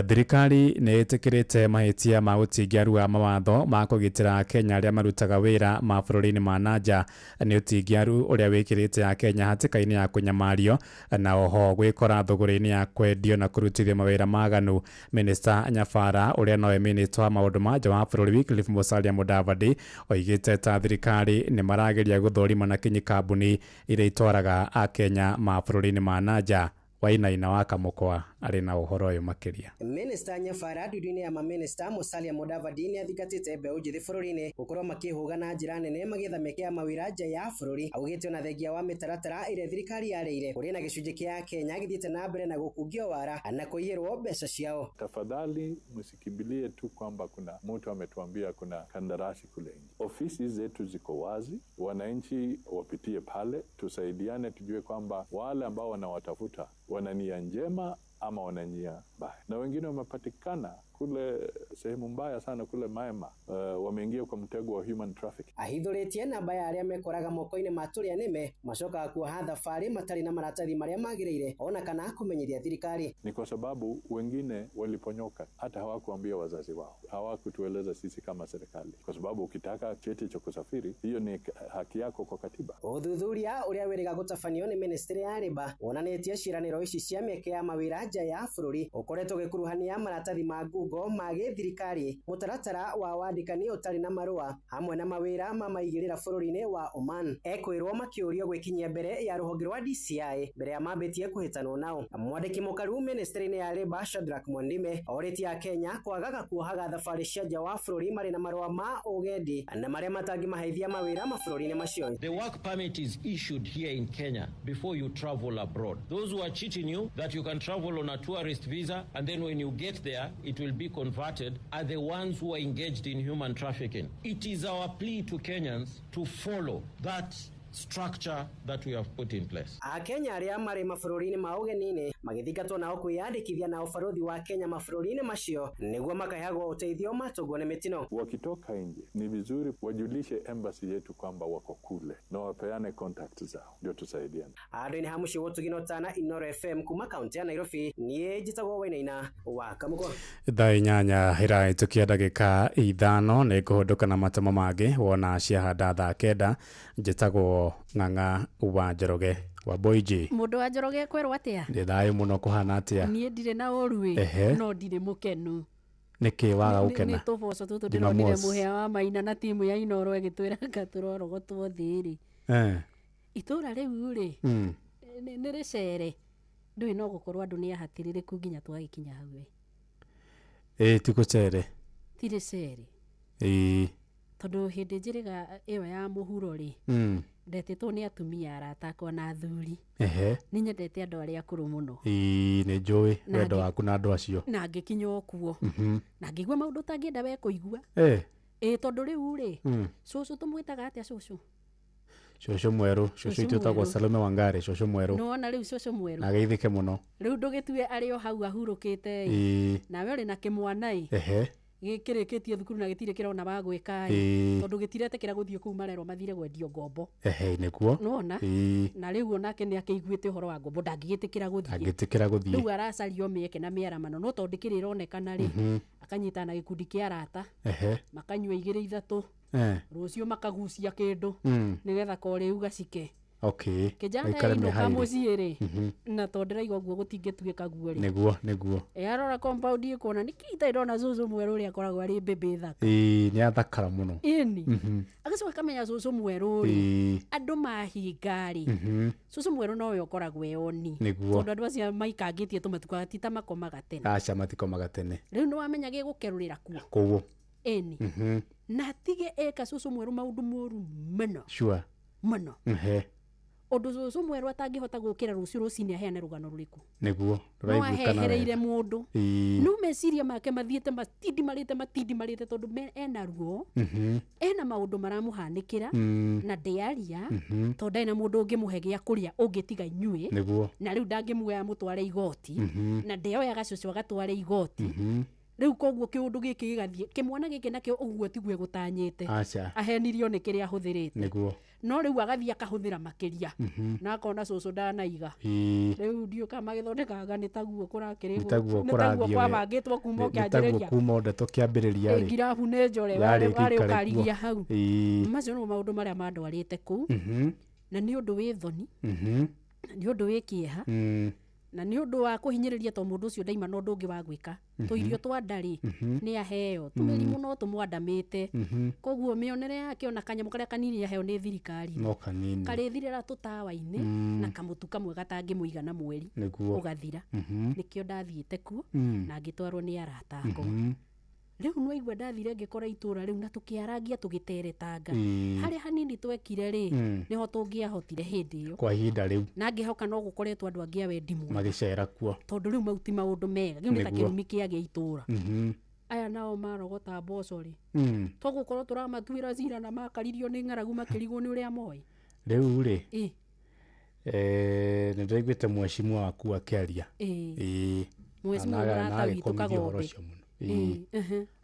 Thirikari nĩ ĩtĩkĩrĩte mahĩtia ma ũtingiaru wa mawatho ma kũgitĩra Akenya arĩa marutaga wĩra mabũrũri-inĩ ma nanja. Nĩ ũtingiaru ũrĩa wĩkĩrĩte Akenya hatĩka-inĩ ya kũnyamario na oho gwĩkora thũgũrĩ-inĩ ya kwendio na kũrutithio mawĩra maganu. Minista Nyabara ũrĩa nowe minista wa maũndũ ma nja wa bũrũri Wycliffe Musalia Mudavadi oigĩte ta thirikari nĩ marageria gũthũrima na kinyi kambuni iria itwaraga Akenya mabũrũri-inĩ ma nanja. Wainaina wa Kamũkwa arĩ na ũhoro ũyũ makĩria. Minista Nyabara ndundu-inĩ ya maminista Musalia Mudavadi nĩ athingatĩte mbeũ njĩthĩ bũrũri-inĩ gũkorwo makĩhũga na njĩra nene magĩetha mĩeke ya mawĩra nja ya bũrũri. Augĩte ona thengia wa mĩtaratara ĩrĩa thirikari yarĩire, kũrĩ na gĩcunjĩ kĩa Kenya gĩthiĩte na mbere na gũkungio wara na kũiyĩrwo mbeca ciao. Tafadhali msikimbilie tu kwamba kuna mtu ametuambia kuna kandarasi kule nje. Ofisi zetu ziko wazi, wananchi wapitie pale, tusaidiane, tujue kwamba wale ambao wanawatafuta wana nia njema ama wana nia mbaya. Na wengine wamepatikana kule sehemu mbaya sana kule Myanmar, wameingia kwa mtego wa human trafficking. Ahithũrĩtie namba ya arĩa mekoraga moko-inĩ ma tũrĩa nĩme macokaga kuoha thabarĩ matarĩ na maratathi marĩa magĩrĩire ona kana kũmenyithia thirikari. Ni kwa sababu wengine waliponyoka, hata hawakuambia wazazi wao, hawakutueleza sisi kama serikali, kwa sababu ukitaka cheti cha kusafiri, hiyo ni haki yako kwa katiba. Ũthuthuria ũrĩa wĩrĩga gũtabanio nĩ ministry ya Labour wonanĩtie ciĩranĩro ici cia mĩeke ya mawĩra nja ya bũrũri ũkoretwo ũgĩkuruhania maratathi ma ngungo ma gĩthirikari, mũtaratara wa wandĩkani ũtarĩ na marũa hamwe na mawĩra ma maigĩrĩra bũrũri-inĩ wa Oman. Ekwĩrwo makĩũrio gwĩkinyia mbere ya rũhonge rwa DCI mbere ya mambĩtie kũhĩtanwo nao. Mwandĩki mũkaru ministry-inĩ ya Labour Shadrack Mwandime orĩtie Akenya kwagaga kuohaga thabarĩ cia nja wa bũrũri marĩ na marũa ma ũgendi na marĩa matangĩmaheithia mawĩra mabũrũri-inĩ macio. The work permit is issued here in Kenya before you travel abroad. Those who are cheating you that you can travel travel on a tourist visa, and then when you get there, it will be converted, are the ones who are engaged in human trafficking. It is our plea to Kenyans to follow that structure that we have put in place. Akenya arĩa marĩ mabũrũri-inĩ ma ũgeni-inĩ magĩthingatwo nao kwĩyandĩkithia na ũbarũthi wa Kenya mabũrũri-inĩ macio nĩguo makaheagwo ũteithio matũngwo nĩ mĩtino. Wakitoka nje ni vizuri wajulishe embassy yetu kwamba wako kule na wapeane contact zao, ndio tusaidiane. Andũ-inĩ ha mũciĩ gũtugino tana Inoro FM kuma kaunti ya Nairobi, niĩ njĩtagwo Wainaina wa Kamũgwa. Thaa 8 ĩrahĩtũkia ndagĩka 5 nĩ ngũhũndũka na matemo mangĩ wona ciahanda thaa 9. Njĩtagwo Ng'ang'a wa Njoroge wa Boiji. Mũndũ wa Njoroge kwerwo atĩa? Ndĩ thayũ mũno, kũhana atĩa? Niĩ ndirĩ na ũru ĩ, no ndirĩ mũkenu. Nĩkĩ waga gũkena? Nĩ tũboco tũtũ ndĩronire mũhĩa wa Maina na timu ya Inoro ĩgĩtwĩra anga tũrorogotwo thĩ rĩ. Itũra rĩu rĩ nĩ rĩcere, ndũĩ no gũkorwo andũ nĩ ahatĩrĩrĩku nginya twagĩkinya hau ĩ. Ĩ ti gũcere. Ti rĩcere. Ĩ tondũ hĩndĩ njĩrĩga ĩyo ya mũhuro rĩ, ndetĩtwo nĩ atumia arata akwa na athuri. Nĩ nyendete andũ arĩa akũrũ mũno. Ĩĩ nĩ njũĩ wendo waku na andũ acio. Na ngĩkinya o kuo. Na ngĩigua maũndũ ũtangĩenda we kũigua. Ĩ tondũ rĩu rĩ, cũcũ tũmwĩtaga atĩa cũcũ? Cũcũ mwerũ, cũcũ itũ etagwo Salome Wangari, cũcũ mwerũ. Nĩwona rĩu cũcũ mwerũ. Na ageithĩke mũno. Rĩu ndũgĩtue arĩ o hau ahurũkĩte ĩ. Nawe ũrĩ na kĩmwana ĩ. Gĩkĩrĩkĩtie thukuru na gĩtirĩ kĩrona wa gwĩka ĩ, tondũ gĩtiretĩkĩra gũthiĩ kũu marerwo mathire gwendio ngombo. Nĩguo. Nĩwona? Na rĩu onake nĩ akĩiguĩte ũhoro wa ngombo, ndangĩgĩtĩkĩra gũthiĩ. Ndangĩtĩkĩra gũthiĩ. Rĩu aracario mĩeke na mĩaramano, no tondũ ndĩkĩrĩ ĩronekana rĩ, akanyitana na gĩkundi kĩa arata, makanyua 2 3, rũciũ makagucia kĩndũ nĩgetha korĩu gacike. Okay. Kijana ainũka mũciĩ rĩ, na tondũ ndĩraigua ũguo gũtingĩtuĩka guo rĩ. Nĩguo, nĩguo. Ĩ arora compound ĩkuona nĩkĩ itarĩ ndona cũcũ mwerũ ũrĩa akoragwo arĩ mbĩmbĩ thaka. Ĩĩ nĩ athakara mũno. Ĩni. Agacoka akamenya cũcũ mwerũ rĩ, andũ mahinga rĩ, cũcũ mwerũ nowe ũkoragwo e oni. Nĩguo. Tondũ andũ acio maikangĩtie tũmatukaga ti ta makomaga tene. Aca matikomaga tene. Rĩu nĩwamenya gĩgũkerũrĩra kuo. Kũu. Ĩni. Na atige eka cũcũ mwerũ maũndũ moru mũno. Sure. Mũno. Ũndũ cũcũ mwerũ atangĩhota gũkĩra rũciũ rũcinĩ aheane rũgano rũrĩkũ. Nĩguo. No ahehereire mũndũ. No meciria make mathiĩte matindimarĩte tondũ ena ruo, ena maũndũ maramũhanĩkĩra na ndĩaria tondũ ndarĩ na mũndũ ũngĩmũhe gĩa kũrĩa ũngĩtiga inyuĩ. Nĩguo. Na rĩu ndangĩmuoya amũtware igoti, na ndeoyaga cũcũ agatware igoti. Rĩu koguo kĩũndũ gĩkĩ gĩgathiĩ kĩmwana gĩkĩ nakĩo ũguo tiguo gũtanyĩte. Ahenirio nĩ kĩrĩa ahũthĩrĩte. Nĩguo. No rĩu agathiĩ akahũthĩra makĩria na akona cũcũ ndanaiga. Rĩu ndiũ kana magĩthondekaga nĩ taguo kũrakĩrĩgwo, nĩ taguo kwabangĩtwo kuma ũkĩanjĩrĩria, kuma ndeto kĩambĩrĩria rĩ, ngirabu nĩ njore warĩ ũkarigia hau. Macio nĩmo maũndũ marĩa mandwarĩte kũu, na nĩ ũndũ wĩ thoni, na nĩ ũndũ wĩ kĩeha, na nĩ ũndũ wa kũhinyĩrĩria to mũndũ ũcio ndaima na ũndũ ũngĩ wa gwĩka. Tũirio twa nda rĩ, nĩ aheo tũmĩrimũ no tũmwandamĩte, koguo mĩonere yake ona kanyamũ karĩa kanini aheo nĩ thirikari no kanini karĩthirĩra tũtawa-inĩ na kamũtu kamwe gatangĩmũigana mweri ũgathira. Nĩkĩo ndathiĩte kuo na ngĩtwarwo nĩ arata akwa. Rĩu nĩwaigua ndathire ngĩkora itũra rĩu na tũkĩarangia tũgĩteretanga. Harĩa hanini twekire rĩ, nĩho tũngĩahotire hĩndĩ ĩyo kwa ihinda rĩu, na ngĩhoka no gũkoretwo andũ angĩ a wendi mwega magĩcera kuo, tondũ rĩu mau ti maũndũ mega, rĩu nĩ ta kĩrumi kĩagĩa itũra. Aya nao marogota mboco rĩ, togũkorwo tũramatuĩra cira na makaririo nĩ ng'aragu makĩrigwo nĩ ũrĩa moĩ. Rĩu rĩ, nĩ ndĩraiguĩte mwecimu waku akĩaria. Mwecimu mũrata witũ Kagombe.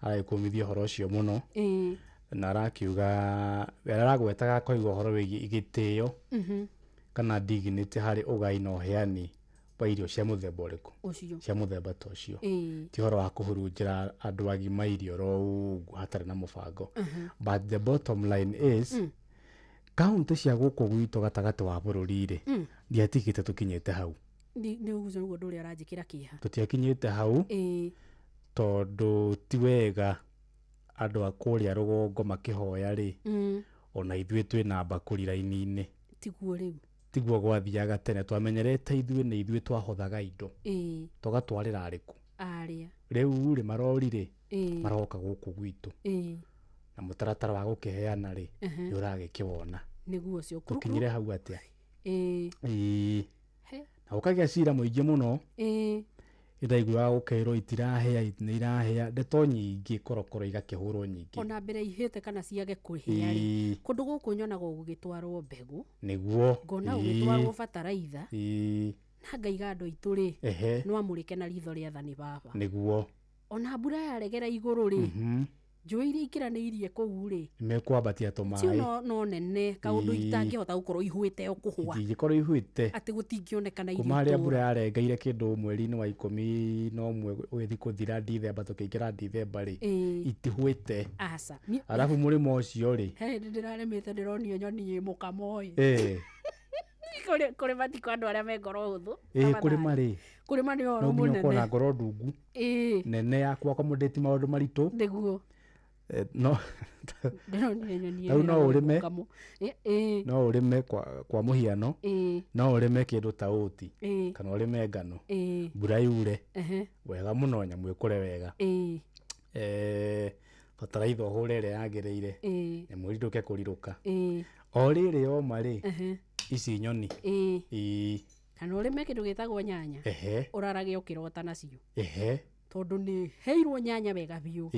Aragĩkũmithia ũhoro ũcio mũno, na arakiuga aragwetaga akoiga ũhoro wĩgiĩ gĩtĩo kana dignity harĩ ũgai na ũheani wa irio cia mũthemba ũrĩkũ, cia mũthemba ta ũcio. Ti ũhoro wa kũhurunjĩra andũ agima irio oro ũguo hatarĩ na mũbango. But the bottom line is, kaũntĩ cia gũkũ gwitũ gatagatĩ wa bũrũri rĩ, ndiatigĩte tũkinyĩte hau. Nĩ ũguo nĩguo ũndũ ũrĩa ũranjĩkĩra kĩeha. Tũtiakinyĩte hau tondũ ti wega andũ a kũrĩa rũgongo makĩhoya rĩ, ona ithuĩ twĩna mbakũri raini-inĩ. Tiguo rĩu. Tiguo gwathiaga tene, twamenyerete ithuĩ nĩ ithuĩ twahothaga indo, tũgatwarĩra arĩkũ arĩa. Rĩu rĩ marori rĩ, maroka gũkũ gwitũ, na mũtaratara wa gũkĩheana rĩ, nĩ ũragĩkĩwona. Nĩguo ũcio. Tũkinyire hau atĩa? Na gũkagĩa cira mũingĩ mũno. Nĩndaiguaga gũkerwo itirahĩa, nĩ irahĩa, ndeto nyingĩ, korokoro igakĩhũrwo nyingĩ. Ona mbere ihĩte kana ciage kũhĩa rĩ, kũndũ gũkũ nyonaga gũgĩtwarwo mbegũ, Nĩguo. ngona gũgĩtwarwo bataraitha, na ngaiga andũ aitũ rĩ, no amũrĩke na ritho rĩa thani baba. Ona mbura yaregera igũrũ rĩ, njũĩ iria ikĩranĩirie kũu rĩ, Mekwambatia cio tũmaĩ. no nene kaũndũ itangĩhota gũkorwo ihuĩte o kũhũa, Itingĩkorwo ihuĩte. Atĩ gũtingĩonekana irio Kuma harĩa mbura itũũra. yarengeire kĩndũ mweri-inĩ wa 11 ũgĩthiĩ kũthira Ndithemba, tũkĩingĩra Ndithemba rĩ, itihuĩte. Aca. Arabu mũrĩmo ũcio rĩ, He hĩndĩ ndĩrarĩmĩte, ndĩronio nyoni ĩ mũkamo ĩ. Kũrĩma ti kwa andũ arĩa me ngoro hũthũ. Kũrĩma rĩ, Kũrĩma nĩ ũhoro no nginya ũkorwo na mũnene. ngoro ndungu nene ya accommodate maũndũ maritũ. Nĩguo. No Ndĩronire nyoni Rĩu no ĩrĩa ũrĩme. mũkamo. No ũrĩme kwa mũhiano, no ũrĩme kĩndũ ta ũti kana ũrĩme ngano, mbura yure wega mũno, nyamũ ĩkũre wega, bataraitha ũhũre ĩrĩa yagĩrĩire, nyamũ ĩrirũke kũrirũka. O rĩrĩ yoma rĩ, ici nyoni. Kana ũrĩme kĩndũ gĩtagwo nyanya, ũrarage ũkĩrota nacio, tondũ nĩ heirwo nyanya wega biũ,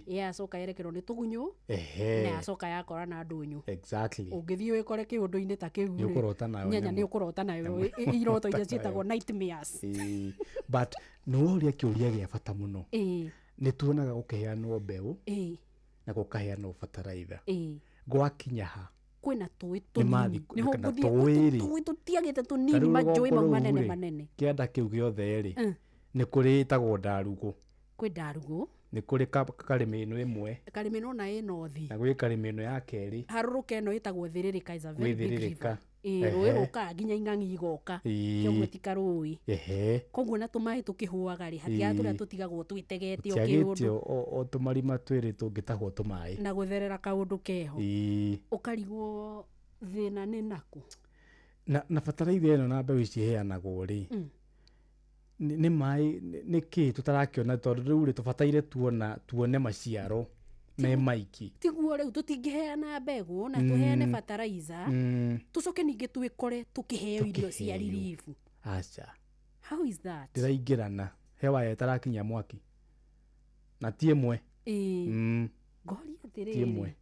yacoka yerekerwo nĩ tũgunyũ na yacoka yakora na ndũnyũ. Ũngĩthiĩ wĩkore kĩũndũ-inĩ ta kĩu Nĩ rĩ, ũkũrota nayo nyanya nyamũ. Nĩ ũkũrota nayo iroto iria ciĩtagwo nightmares. But nĩ woria kĩũria gĩa bata mũno. Nĩ tuonaga gũkĩheanwo mbeũ na gũkaheanwo bataraitha, gwakinya ha? Kwĩna tũĩ Nĩ mathi tũnini, nĩho kana ngũthiĩ. tũĩ rĩ. Tũĩ tũtiagĩte Ta tũnini, rĩu manjũĩ rũgongo mau rũu manene rĩ, manene. Kĩanda kĩu gĩothe rĩ, nĩ kũrĩ ĩtagwo ndarugũ. Kwĩ ndarugũ. Nĩ kũrĩ karĩma ĩno ĩmwe. Karĩma ĩno na ĩ nothi. Na gwĩ karĩma ĩno ya kerĩ. Harũrũka ĩno ĩtagwo Thĩrĩrĩka, is a very Gwĩ big Thĩrĩrĩka. river. Rũĩ rũkaga nginya ing'ang'i igoka. Kĩoguo ti karũĩ. Koguo na tũmaĩ tũkĩhũaga rĩ, hatiaga tũrĩa tũtigagwo twĩtegete o Tiagĩte kĩũndũ. o tũmarima twĩrĩ tũngĩtahwo tũmaĩ. Na gũtherera kaũndũ keho. Ũkarigwo thĩna nĩ nakũ. Na bataraitha ĩno na mbeũ ici iheanagwo rĩ, nĩ maĩ nĩ kĩ tũtarakĩona? Tondũ rĩu rĩ, tũbataire tuone maciaro me maingĩ. Tiguo rĩu tũtingĩheana mbegũ na tũheane bataraitha, tũcoke ningĩ twĩkore tũkĩheo irio cia Tũkĩheo. riribu. Aca. How is that? Ndĩraingĩrana he waya ĩtarakinyia mwaki na ti ĩmwe. Ngoria Ti ĩmwe. atĩrĩrĩ,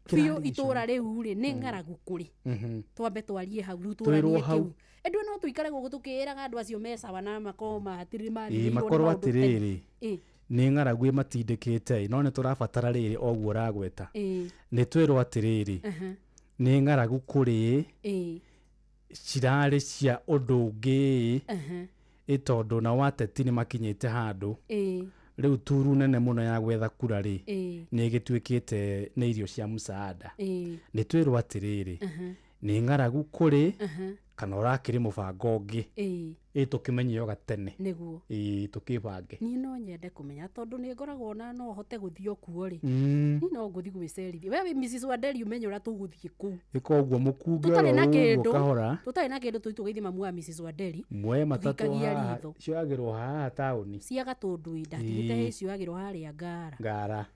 biũ Kĩrarigicũka. itũra rĩu rĩ, nĩ ng'aragu kũrĩ. Twambe twarie hau rĩu, Twĩrwo tũranie hau. kĩu. Ĩndĩ no tũikare gũkũ tũkĩĩraga andũ acio me sawa na makorwo matirĩ Ĩĩ, mathirĩirwo nĩ makorwo maũndũ tene. atĩrĩrĩ, nĩ ng'aragu ĩmatindĩkĩte, no nĩ tũrabatara rĩrĩ o ũguo ũragweta. Nĩ twĩrwo atĩrĩrĩ, nĩ ng'aragu kũrĩ, cirarĩ cia ũndũ ũngĩ, ĩ tondũ nao ateti nĩ makinyĩte handũ rĩu turu nene mũno ya gwetha kura rĩ, nĩ ĩgĩtuĩkĩte nĩ irio cia msaada. Nĩ twĩrwo atĩrĩrĩ, nĩ ng'aragu kũrĩ, kana ũrakĩrĩ mũbango ũngĩ. Ĩ tũkĩmenye o gatene. Nĩguo. Ĩ tũkĩbange. Niĩ no nyende kũmenya, tondũ nĩ ngoragwo na no hote gũthiĩ o kuo rĩ, niĩ no ngũthiĩ gwĩcerithia. We wĩ Mrs. Wanderi, ũmenye ũrĩa tũgũthiĩ kũu Ĩka ũguo, mũkunge tũtarĩ oro na ũguo kĩndũ, kahora. tũtarĩ na kĩndũ, tũthiĩ tũgeithie mamu wa Mrs. Wanderi. Mwe matatũ Tũgĩikagia haha ritho. cioyagĩrwo haha taũni. Cia Gatũndũ ndatigĩte. Cioyagĩrwo harĩa Ngara. Ngara.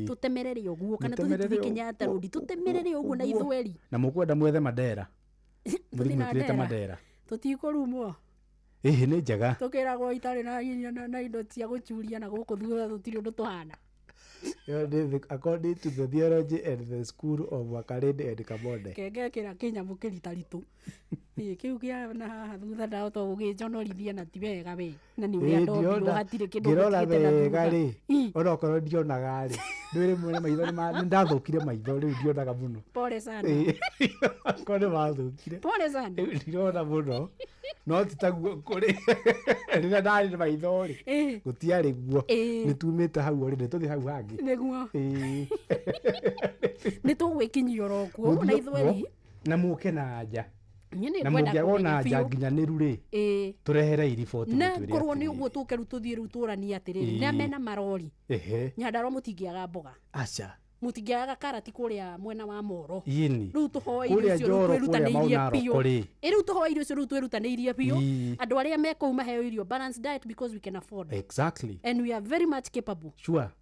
Tũtemerere ũguo kana tũthiĩ Mũtemerere tũthiĩ Kenyatta Road, tũtemerere ũguo na ũguo. ithweri. Na mũkwenda mwethe mandera, mũthiĩ Tũthiĩ na mwĩkĩrĩte ndera. mandera. Tũtikũrumwo. Ĩhĩ, nĩ njega. Tũkĩragwo itarĩ na indo cia gũcuria na gũkũ thutha tũtirĩ ũndũ tũhana. Ĩyo nĩ according to the theology and the school of Wakarindi and Kabonde. Kengekĩra kĩnyamũ kĩritaritũ. Ĩ, kĩu kĩa na haha thutha ndahota gũgĩnjonorithia na ti wega we, na nĩ ũrĩa Ĩ, ndombirwo, ndĩrona- hatirĩ kĩndũ ngĩrora ngũtigĩte na wega thutha. rĩ, onokorwo ndionaga rĩ, ndwĩ rĩmwe na maitho nĩ ndathũkire maitho, rĩu ndionaga mũno. Pole sana. Ĩ, akorwo nĩ mathũkire. Pole sana. Rĩu ndirona mũno, no ti taguo kũrĩ rĩrĩa ndarĩ na maitho rĩ, gũtiarĩ guo. Nĩ tumĩte hau already, tũthiĩ hau hangĩ. Nĩguo. Nĩ tũgwĩkinyia oro kuo na Mũthiĩ ithweri. kuo, na mũke na anja. Niĩ nĩ Na ngwenda mũngĩaga kũmenya ona anja biũ. nginyanĩru rĩ, tũrehere iriboti, Na mũtwĩre korwo nĩ atĩrĩrĩ. ũguo tũke rĩu, tũthiĩ rĩu tũranie atĩrĩrĩ, na mena marori, Nyandarua mũtingĩaga mboga, Aca. Mũtingĩaga karati kũrĩa mwena wa Moro. Ĩni. Rĩu tũhoe irio Kũrĩa icio rĩu Njoro, kũrĩa twĩrutanĩirie Mau biũ. Narok rĩ. Ĩ, rĩu tũhoe irio icio rĩu twĩrutanĩirie biũ. Andũ arĩa me kũu maheo irio balanced diet, because we can afford and we are very much capable.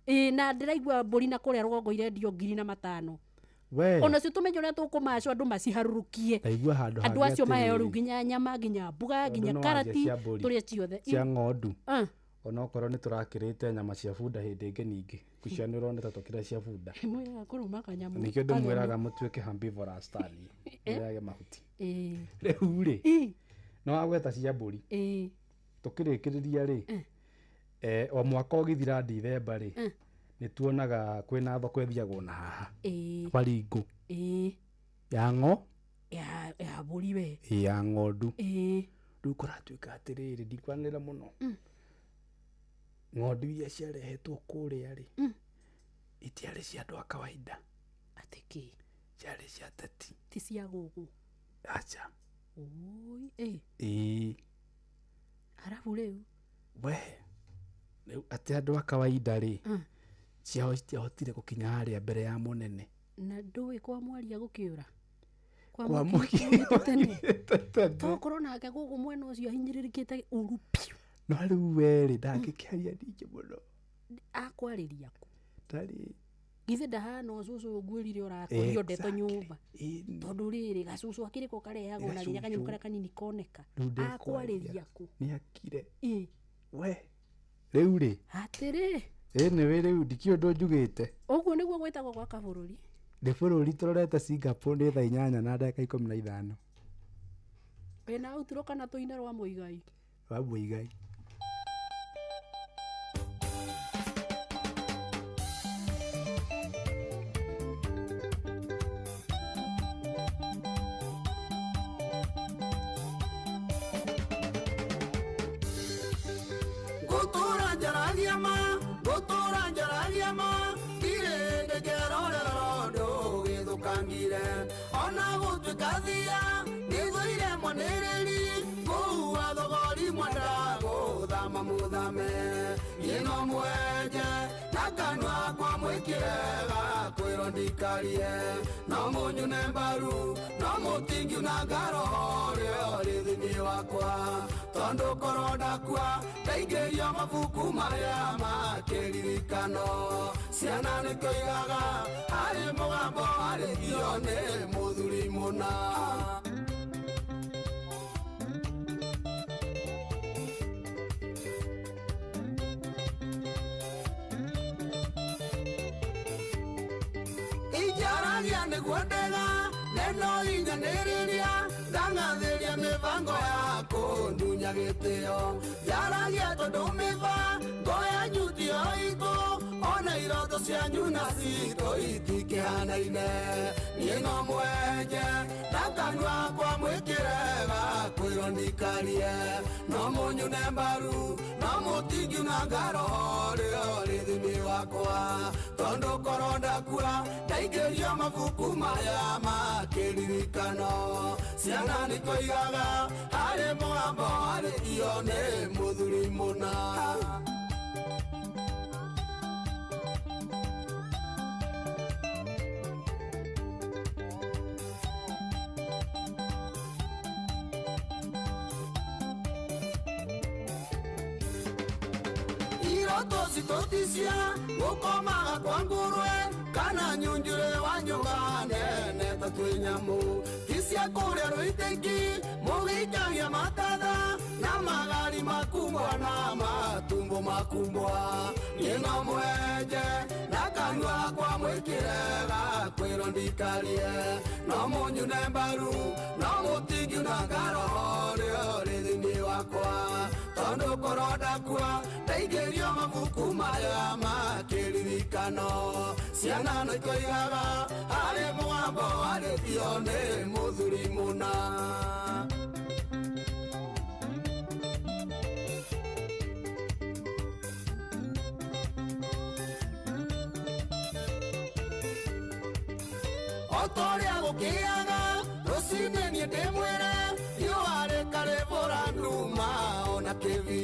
Ĩ, na ndĩraigua mbũri na kũrĩa rũgongo irendio 5,000. We. Ona cio tũmenye ũrĩa tũkũmacwo andũ maciharũrũkie. Ndaigua handũ andũ hangĩ acio maheo rĩu atĩrĩrĩ, nginya nyama, nginya mbuga, tondũ nginya no wanjia karati, cia mbũri, tũrĩe ciothe. Cia ng'ondu. Ah. Onokorwo nĩ tũrakĩrĩte nyama cia bunda hĩndĩ ĩngĩ ningĩ kucianĩrwo nĩ ta tũkĩrĩa cia bunda. Mwĩraga kũrũma kanyamũ Nĩkĩo ndĩmwĩraga kageni. Mũtuĩke herbivorous tani, Eh? mũrĩage mahuti. Ĩĩ. Rĩu rĩ, Ĩĩ. no wagweta cia mbũri. Ĩĩ. Tũkĩrĩkĩrĩria rĩ, Eh. o mwaka ũgĩthira Dithemba rĩ, Eh. nĩ tuonaga kwĩna thoko ĩthiagwo na haha Ĩĩ. Baringo Ĩĩ. ya ng'o Ya mbũri we. Ĩ, ya ng'ondu. Ĩĩ. Rĩu kũratuĩka atĩrĩrĩ, ndikwanĩrĩra mũno, ng'ondu iria ciarehetwo kũrĩa rĩ, itiarĩ cia andũ a kawaida. Atĩ kĩ? Ciarĩ cia ateti. Ti cia gũkũ? Aca. Oi, ĩ. Ĩĩ. Arabu rĩu We rĩu atĩ andũ a kawaida rĩ, ciao citiahotire gũkinya harĩa mbere ya mũnene. Na ndũĩ kwa mwaria gũkĩũra Kwa kwa mũkĩ mũkĩ tene, tokorwo nake gũkũ mwena ũcio ahinyĩrĩrĩkĩte ũru biũ. No rĩu we rĩ, ndangĩkĩaria ningĩ mũno. Akwarĩria kũ? Ndarĩ. Githĩ ndahana ũcũcũ ũngwĩrire ũrakorio ndeto nyũmba, tondũ rĩrĩ gacũcũ akĩrĩ ko karehagwo na rĩrĩa kanyamũ Gacũcũ. karĩa kanini koneka. Rĩu ndekwaria. Akwarĩria kũ? Nĩ akire. Ĩ. We rĩu rĩ, atĩrĩ, ĩ nĩwe rĩu ndikĩũĩ ũndũ njugĩte. Ũguo nĩguo gwĩtagwo gwaka bũrũri. Nĩ bũrũri tũrorete Singapore nĩ 8:15. Wĩna outro kana tũine rwa mũigai? Wa mũigai. Ngũtũra njaragia ma, ngũtũra njaragia ma, ndirĩ hĩndĩ ngerorera ũndũ ũgĩthũkangire, ona gũtuĩka thia nĩthũire mwanĩrĩri ngũua thogori mwenda gũthama mũthame, niĩ no mwenje na kanua kwa mwĩkĩre gakwĩrwo ndikarie, no mũnyune mbaru no mũtingiuna ngaroho rĩo rĩ thĩinĩ wakwa, tondũ korwo ndakua ndaingĩrio mabuku marĩa makĩririkano, ciana nĩkĩoigaga harĩ mũgambo arĩthio nĩ mũthuri mũna. Injaragia nĩguo ndega neno inyanĩrĩria ndang'athĩria mĩbango ya kũndunya gĩtĩo, njaragia tondũ mĩbango yanyu tiyo itũ, ona iroto cianyu na citũ itikĩhanaine, niĩ no mwenje na kanua kwa mwĩkĩre gakwĩrwo ndikarie, no mũnyune mbaru no mũtingiuna ngaroho rĩo rĩ thĩinĩ wakwa, tondũ korwo ndakua ndaingĩrio mabuku maya makĩririkano, ciana nĩkoigaga harĩ mũgambo arĩthio nĩ mũthuri mũna. Iroto citũticia gũkomaga kwa ngũrwe kana nyunjure wa nyũmba nene ta twĩ nyamũ, ti cia kũrĩa rũitĩki mũgĩikagia matatha na magari makumbwa na matumbo makumbwa, niĩ no mwenje na kanua kwa mwĩkĩre gakwĩrwo ndikarie, no mũnyune mbaru no mũtingiuna ngaroho rĩo rĩ thĩinĩ wakwa, tondũ korwo ndakua ndaingĩrio mabuku maya makĩririkano, ciana nĩkoigaga harĩ mũgambo arĩthio nĩ mũthuri mũna. O ta ũrĩa gũkĩaga rũcinĩ niĩ ndĩmwĩre riũa rĩkarĩbũra nduma ona kĩbi,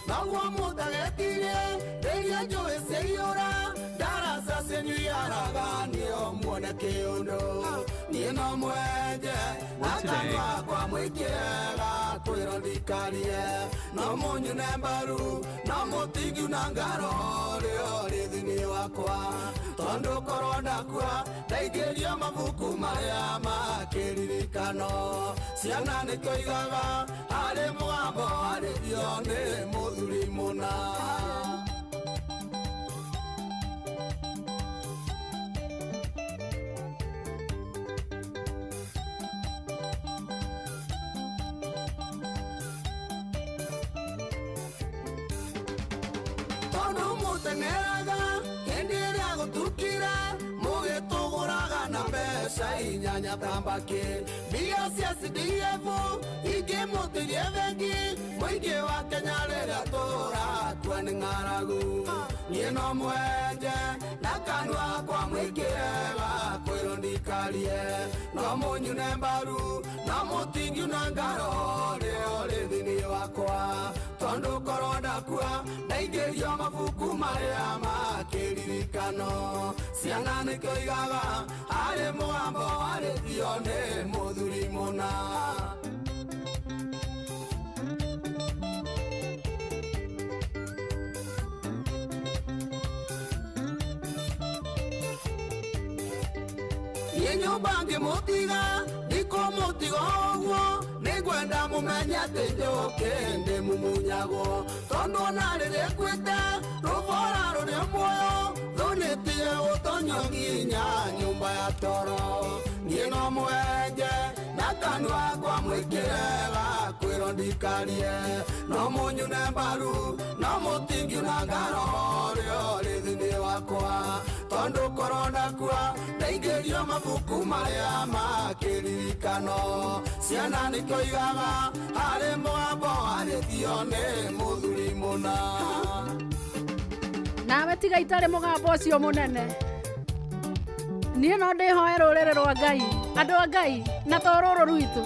noguo mũtagetirie rĩrĩa njũĩ ciaiyũra ndaraca cianyu iaraga nĩo muone kĩũndũ, niĩ no mwenje na kanua kwa mwĩkĩre gakwĩrwo ndikarie, no mũnyune mbaru no mũtingiuna ngaroho rĩo rĩ thĩinĩ wakwa, Tondũ korwo ndakua ndaingĩrio mabuku marĩa ma kĩririkano. Ciana nĩkĩoigaga harĩ mũgambo warĩrio nĩ mũthuri mũna. Tondũ mũteng'eraga hĩndĩ ĩrĩa gũtukire, mũgĩtũgũraga na mbeca inyanya ta mbakĩ. Mbia cia CDF ingĩmũtirie bengi, mũingĩ wa Kenya rĩrĩa tũrakua nĩ ng'aragu. Niĩ no mwenje na kanua kwa mwĩkĩre wa kwĩrwo ndikarie, no mũnyune mbaru no mũtingiuna ngaro rĩo rĩ thĩinĩ wakwa. Tondũ korwo ndakua ndaingĩrio mabuku marĩa ma kĩririkano. Ciana nĩkĩoigaga harĩ mũgambo warĩtio nĩ mũthuri mũna. Niĩ nyũmba ngĩmũtiga ndikũmũtiga ũguo, nĩngwenda mũmenye atĩ njũkĩ ndĩmumunyagwo. Tondũ ona rĩrĩa ngwĩte rũbora rũrĩ muoyo, thũ nĩtige gũtonyio nginya nyũmba ya toro. Niĩ no mwenje na kanua kwa mwĩkĩre wa kwĩrwo ndikarie, no mũnyune mbaru no mũtingiuna ngaro rĩo rĩ thĩinĩ wakwa. Tondũ korwo ndakua ndaingĩrio mabuku marĩa ma kĩririkano. Ciana nĩkĩoigaga harĩ mũgambo warĩtio nĩ mũthuri mũna. Nawe tiga itarĩ mũgambo ũcio mũnene. Niĩ no ndĩhoe rũrĩrĩ rwa Ngai, andũ a Ngai, na to rũrũ rwitũ,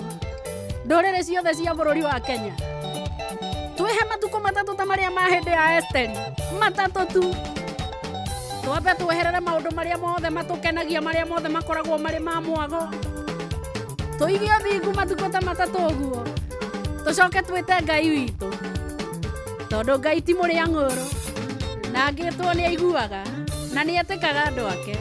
ndũrĩrĩ ciothe cia bũrũri wa Kenya. Twĩhe matukũ matatũ ta marĩa ma hĩndĩ ya Esteri, matatũ tu. Twambe tweherere maũndũ marĩa mothe matũkenagia, marĩa mothe makoragwo marĩ ma mwago. Tũige ũthingu matukũ ta matatũ ũguo, tũcoke twĩte Ngai witũ, tondũ Ngai ti mũrĩa ng'ũrũ, na angĩtwo nĩ aiguaga na nĩ etĩkaga andũ ake,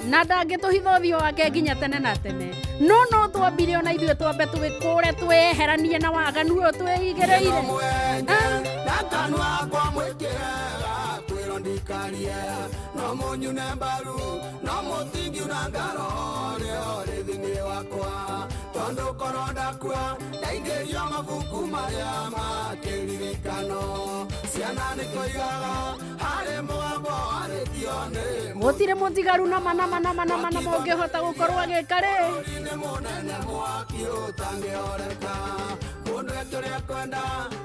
na ndangĩtũhitha ũthiũ wake nginya tene na tene. No no twambire ona ithuĩ twambe twĩkũre, twĩyeheranie na waganu ũyũ twĩigĩrĩire. Na kanua kwa mwĩkĩre wa kwĩrwo ndikarie, no mũnyune mbaru no mũtingiuna ngaro rĩo rĩ thĩinĩ wakwa. Tondũ korwo ndakua ndaingĩrio mabuku marĩa ma kĩririkano. Ciana nĩkĩoigaga harĩ mũgambo warĩtio nĩ gũtirĩ mũtigaru nama nama nama nama nama ũngĩhota gũkorwo agĩka rĩ. Nĩ mũnene mwaki ũtangĩhoreka, mũndũ ekĩrĩa kwenda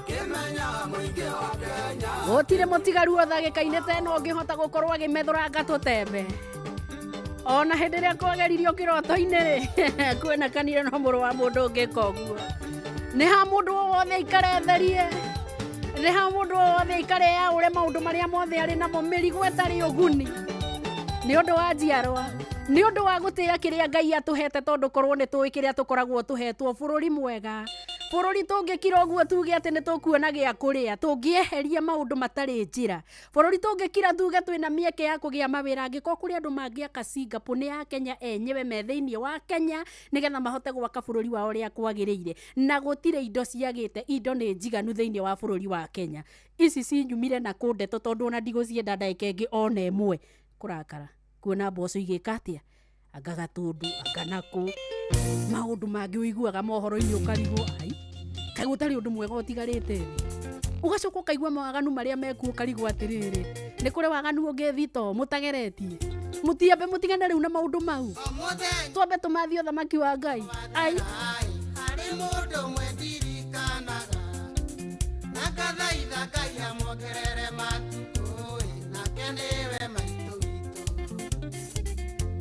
kĩmenya mũingĩ wa Kenya. Gũtirĩ mũtigaru o ndagĩka-inĩ ta ĩno ũngĩhota gũkorwo agĩmethũranga tũtembe. Ona hĩndĩ ĩrĩa kwageririo kĩroto-inĩ rĩ, kwĩnekanire no mũrũ wa mũndũ ũngĩka ũguo. Nĩ ha mũndũ o wothe aikare etherie, nĩ ha mũndũ o wothe aikare yaũre maũndũ marĩa mothe arĩ namo, mĩrigo ĩtarĩ ũguni, nĩ ũndũ wa njiarwa, nĩ ũndũ wa gũtĩĩa kĩrĩa Ngai atũhete, tondũ korwo nĩ tũĩ kĩrĩa tũkoragwo tũhetwo, bũrũri mwega. Bũrũri tũngĩkira ũguo tuge atĩ nĩ tũkuona gĩa kũrĩa, tũngĩeheria maũndũ matarĩ njĩra. Bũrũri tũngĩkira tuge twĩna mĩeke ya kũgĩa mawĩra, angĩkorwo kũrĩ andũ mangĩaka Singapore nĩ ya Kenya enyewe me thĩinĩ wa Kenya, nĩgetha mahote gwaka bũrũri wao ũrĩa kwagĩrĩire. Na gũtirĩ indo ciagĩte, indo nĩ njiganu thĩinĩ wa bũrũri wa Kenya. Ici cinyumire na kũ ndeto tondũ ona ndigũcienda ndagĩka ĩngĩ ona ĩmwe. Kũrakara kuona mboco igĩka atĩa, anga gatũndũ, anga nakũ, maũndũ mangĩ ũiguaga mohoro-inĩ ũkarigwo, ai kaĩ gũtarĩ ũndũ mwega ũtigarĩte thĩ. Ũgacoka ũkaigua mawaganu marĩa mekuo ũkarigwo atĩrĩrĩ, nĩ kũrĩ waganu ũngĩ thito mũtageretie. Mũtiambe mũtigane rĩu na maũndũ mau, twambe tũmathie ũthamaki wa Ngai. Ai harĩ mũndũ ũmwe ndirikanaga, na ngathaitha Ngai amuongerere matukũ, nake nĩwe maitũ witũ.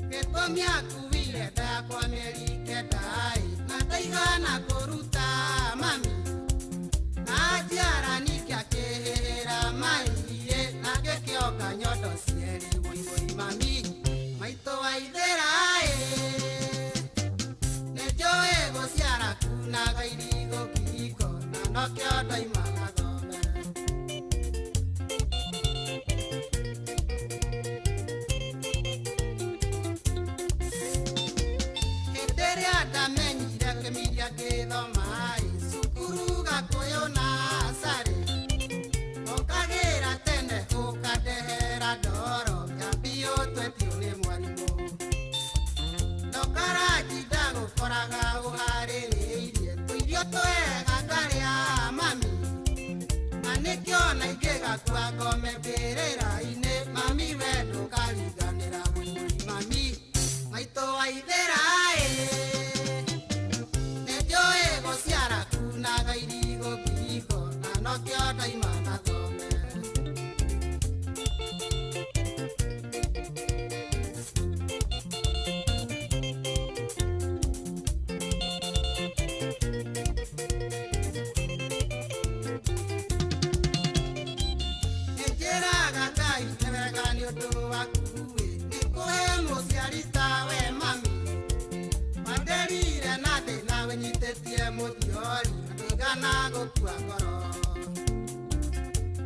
Gĩtũmi akuire ndakwa mĩeri kenda, na ndaigana kũruta mami, na njiara ningĩ akĩhĩhĩra mai, na ngĩkĩonga nyondo cierĩ wũi wũi mami, maitũ wa ithĩra nĩ njũĩ gũciara kunaga irigũ kĩhiko, na nokĩo ndoimaga thome. mbĩrĩra-inĩ mami we ndũkariganĩra mami maitũ wa ithera ĩ nĩ njũĩ gũciara kunaga irigo ngingo na nokĩo ndaima na thome. Njĩraga Ngai nĩ wega nĩ ũndũ waku ĩ nĩ kũhe mũciari tawe mami wanderire na thĩna wĩnyitĩtie mũthiori ndũigana gũkua ngoro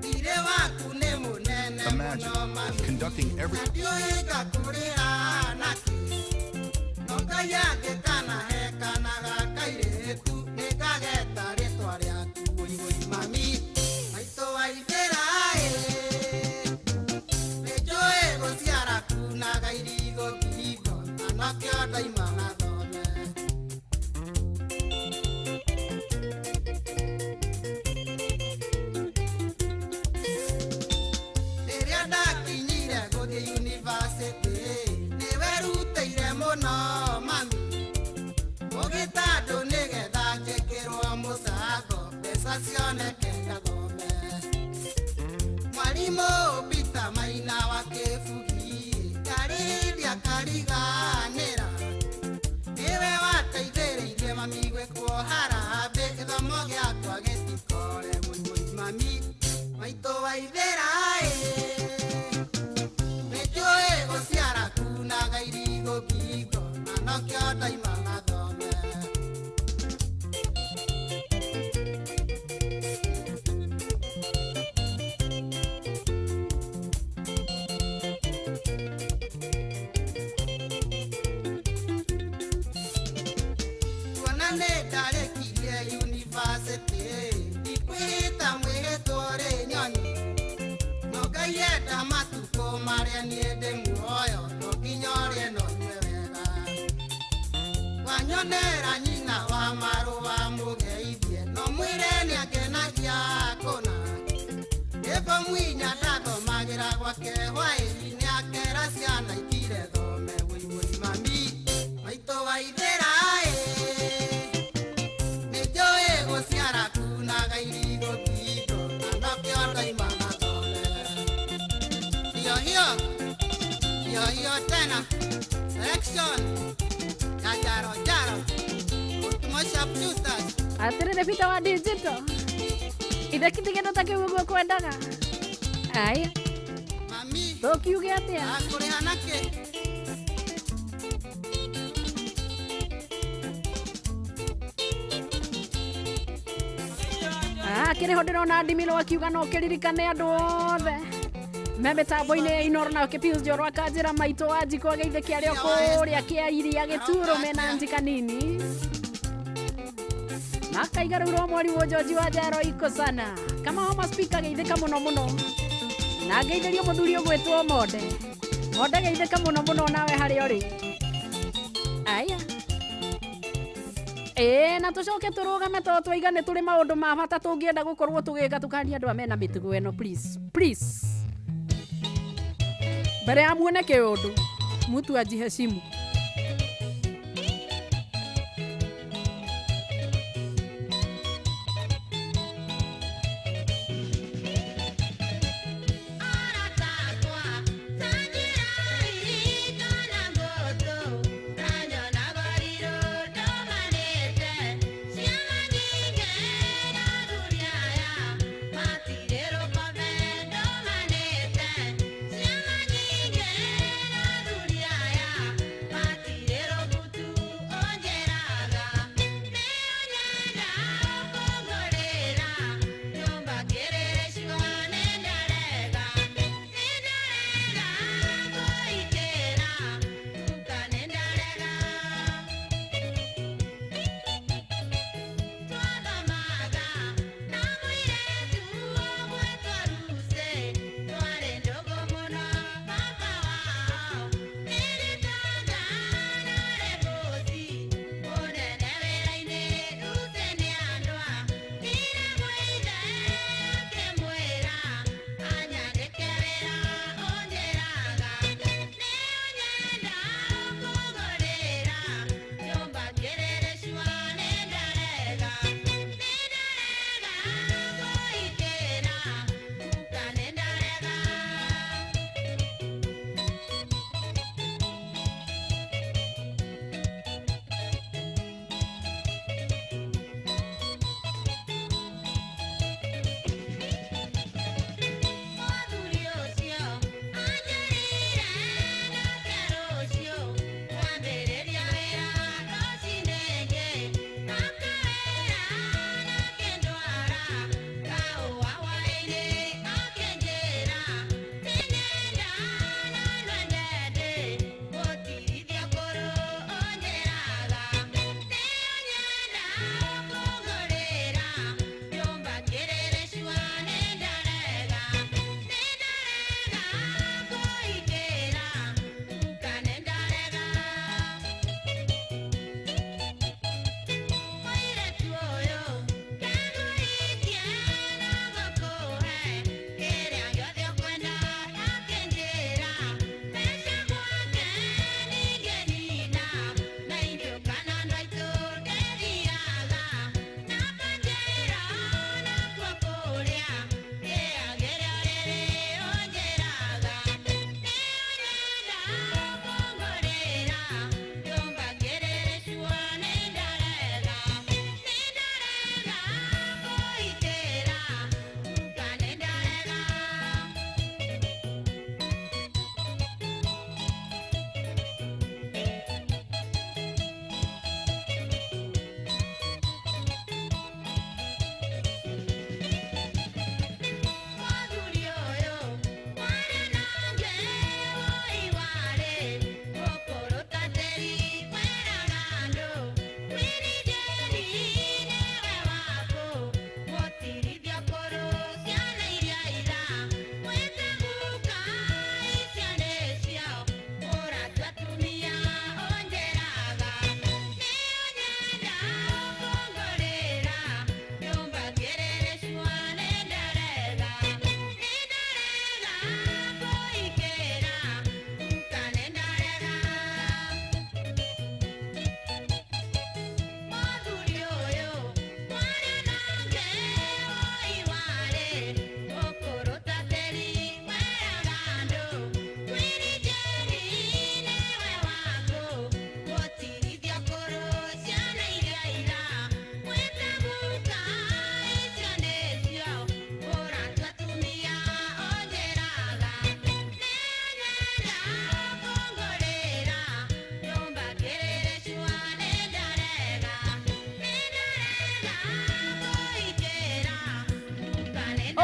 thirĩ waku nĩ mũnene mũno mami Conducting every na ndiũĩ ngakũrĩha nakĩ no Ngai angĩkanahe kana ga kairĩtu nĩngageta rĩtwa rĩaku wũi wũi mami maitũ wa ithera ĩ nĩ njũĩ gũciara kunaga irigo ngingo na nokĩo ndaima na thome. Rĩrĩa ndakinyire gũthiĩ yunivasĩtĩ nĩ werutĩire mũno mami ũgĩta andũ nĩgetha njĩkĩrwo mũcango mbeca cioneke ngathome. Mwarimũ Peter Maina wa Kĩbugi ndarĩ hĩndĩ akariganĩra nĩwe wateithĩrĩirie mami gwĩkwo harambĩ gĩthomo gĩakwa gĩtikore wũi wũi mami maitũ wa ithera ĩ nĩ njũĩ gũciara kunaga irigo ngingo na nokĩo ndaima na thome. Kuona nĩ ndarĩkirie yunivasĩtĩ ndikwĩhĩta mwĩhĩtwo rĩ nyoni no Ngai enda matukũ marĩa niĩ ndĩ muoyo no nginya ũrĩe na ũnyue wega. Wanyonera nyina wa marũa mũgeithie no mwĩre nĩangenagia kũna Ĩvo mwinya ndathomagĩra gwake hwaĩ-inĩ akera ciana itire thome wũi wũi mami maitũ wa ithera ĩ nĩ njũĩ gũciara kunaga irigo ngingo na nokĩo ndaima na thome. Hiyo hiyo hiyo hiyo tena selection ya jaro jaro Ultimo sharpshooters. Atĩrĩrĩ Peter wa digital ithe kitigendo ta kĩu ũguo kwendaga aya mami tũkiuge atĩa akũrĩha nakĩ? Kĩrĩho ndĩrona ndimiro akiuga no kĩririkane andũ othe me mĩtambo-inĩ ya Inoro na Pius Njoro akanjĩra maitũ wa njiko ageithĩke arĩ o kũrĩa kĩa iria gĩturo mena njika nini makaiga rĩu ro mwari George wa Njaro iko sana kama homa speaker geithĩka mũno mũno na ngeithĩrio mũthuri ũgwĩtwo Monde Monde geithĩka mũno mũno nawe harĩa ũrĩ aya. Ĩĩ na tũcoke tũrũgame tondũ twaiga nĩ tũrĩ maũndũ ma bata tũngĩenda gũkorwo tũgĩka tũkania andũ aya mena mĩtugo ĩno please please mbere ya muone kĩũndũ mtu ajiheshimu. Yeah.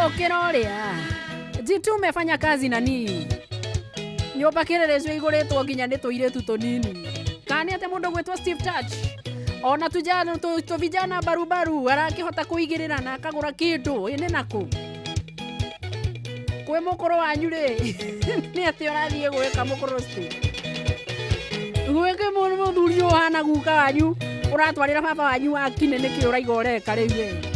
Gũkĩra ũrĩa jitume fanya kazi nani nyũmba kĩrĩrĩcio igũrĩtwo nginya nĩ tũirĩtu tũnini. Kana nĩ atĩ mũndũ gwĩtwo Steve Touch ona tujana tuvijana barubaru arakĩhota kũigĩrĩra na akagũra kĩndũ ĩnĩ nakũ kwĩ mũkũrũ wanyu rĩ nĩ atĩ ũrathiĩ gwĩka mũkũrũ Steve gwĩke mũthuri ũyũ ũhana guka wanyu ũratwarĩra baba wanyu wa kine nĩkĩ ũraiga ũreka rĩu we.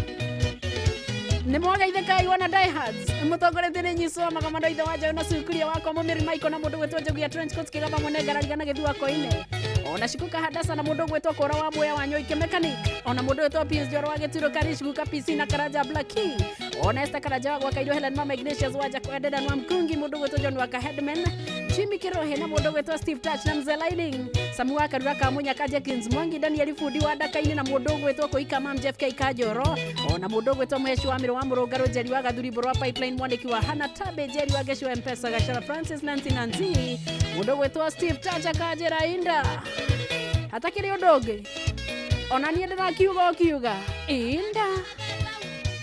Nĩ mwageithĩka iwana diehards mũtongoretie nĩ nyiso magamando ithe wa njaũ na cukuria wakwa mũmĩri maiko na mũndũ gwĩtwo njogu ya trench coat kĩgamba mwene ngarariga na gĩthua koine ona cikuka hadasa na mũndũ gwĩtwo kora wa muya wa nyoike mechanic ona mũndũ gwĩtwo PS Njoro wa gĩturo karish guka PC na Karanja Blackie ona Esther Karanja wa gwaka irio Helen Mama Ignatius wa Jack Ededan wa Mkungi mũndũ gwĩtwo John Waka Headman Jimmy Kirohe na mũndũ gwĩtwo Steve Touch na Mzee Lining Samu wa Karura Kamunya ka Jenkins Mwangi Daniel Fundi wa Ndakaini na mũndũ gwĩtwo Koika Mam Jeff K Kajoro ona mũndũ gwĩtwo Mheshi wa Mĩrũ wa Mũrũngarũ Njeri wa Gathuri Mbũrũ wa Pipeline mwandĩki wa Hana Tabe Njeri wa Geshu Mpesa Gachara Francis Nancy Nancy mũndũ gwĩtwo Steve Touch akanjĩra inda hatakĩrĩ ũndũ ũngĩ ona niĩ ndĩrakiuga ũkiuga inda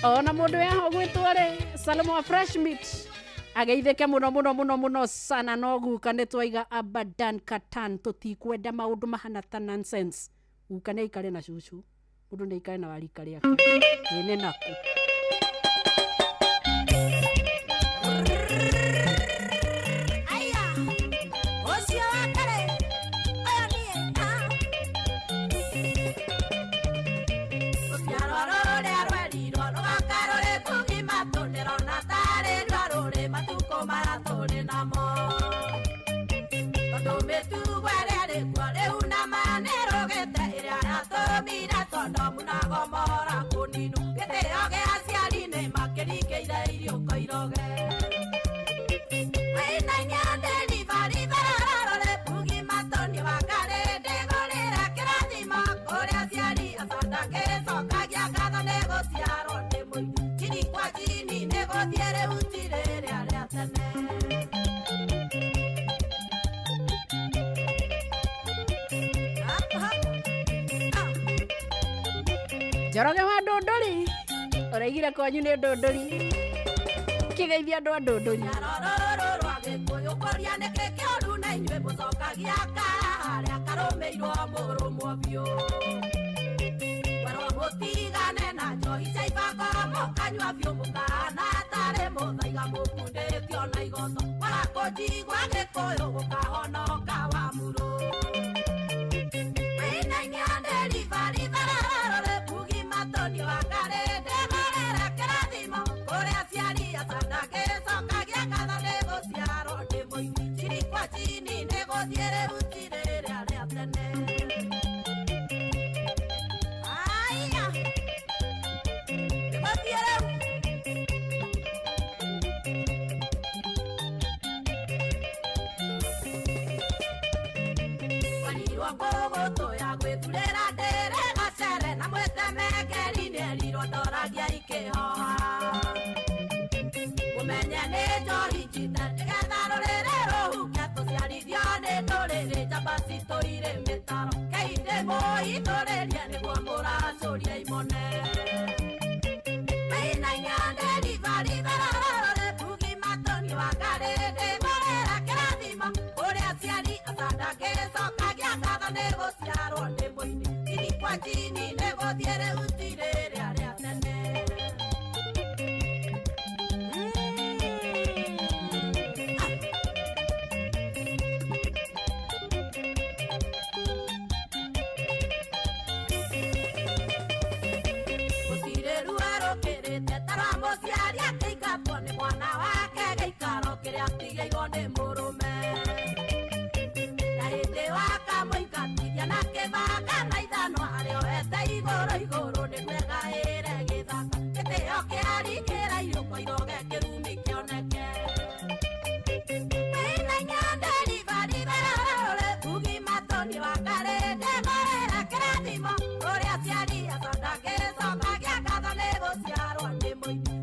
ona mũndũ yaho gwĩtwo rĩ Salomo wa Fresh Meat ageithĩke mũno mũno mũno mũno sana no guka nĩ twaiga abadan katan tũtikwenda maũndũ mahana ta nonsense. Guka nĩ aikare na cucu mũndũ nĩ aikare na warika rĩake ĩnĩ nakũ. Njoroge wa Ndũndũri ũraigire kwanyu nĩ Ndũndũri kĩgeithia andũ a Ndũndũri.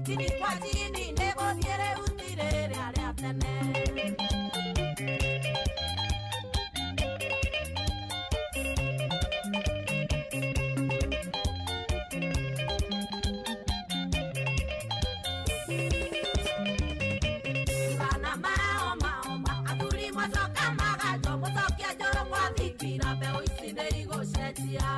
Chini kwa chini, nego tiere utire, re, re, Macoka maganjo mũcokia njoro gwa thingira mbeũ ici nĩ igũcenjia.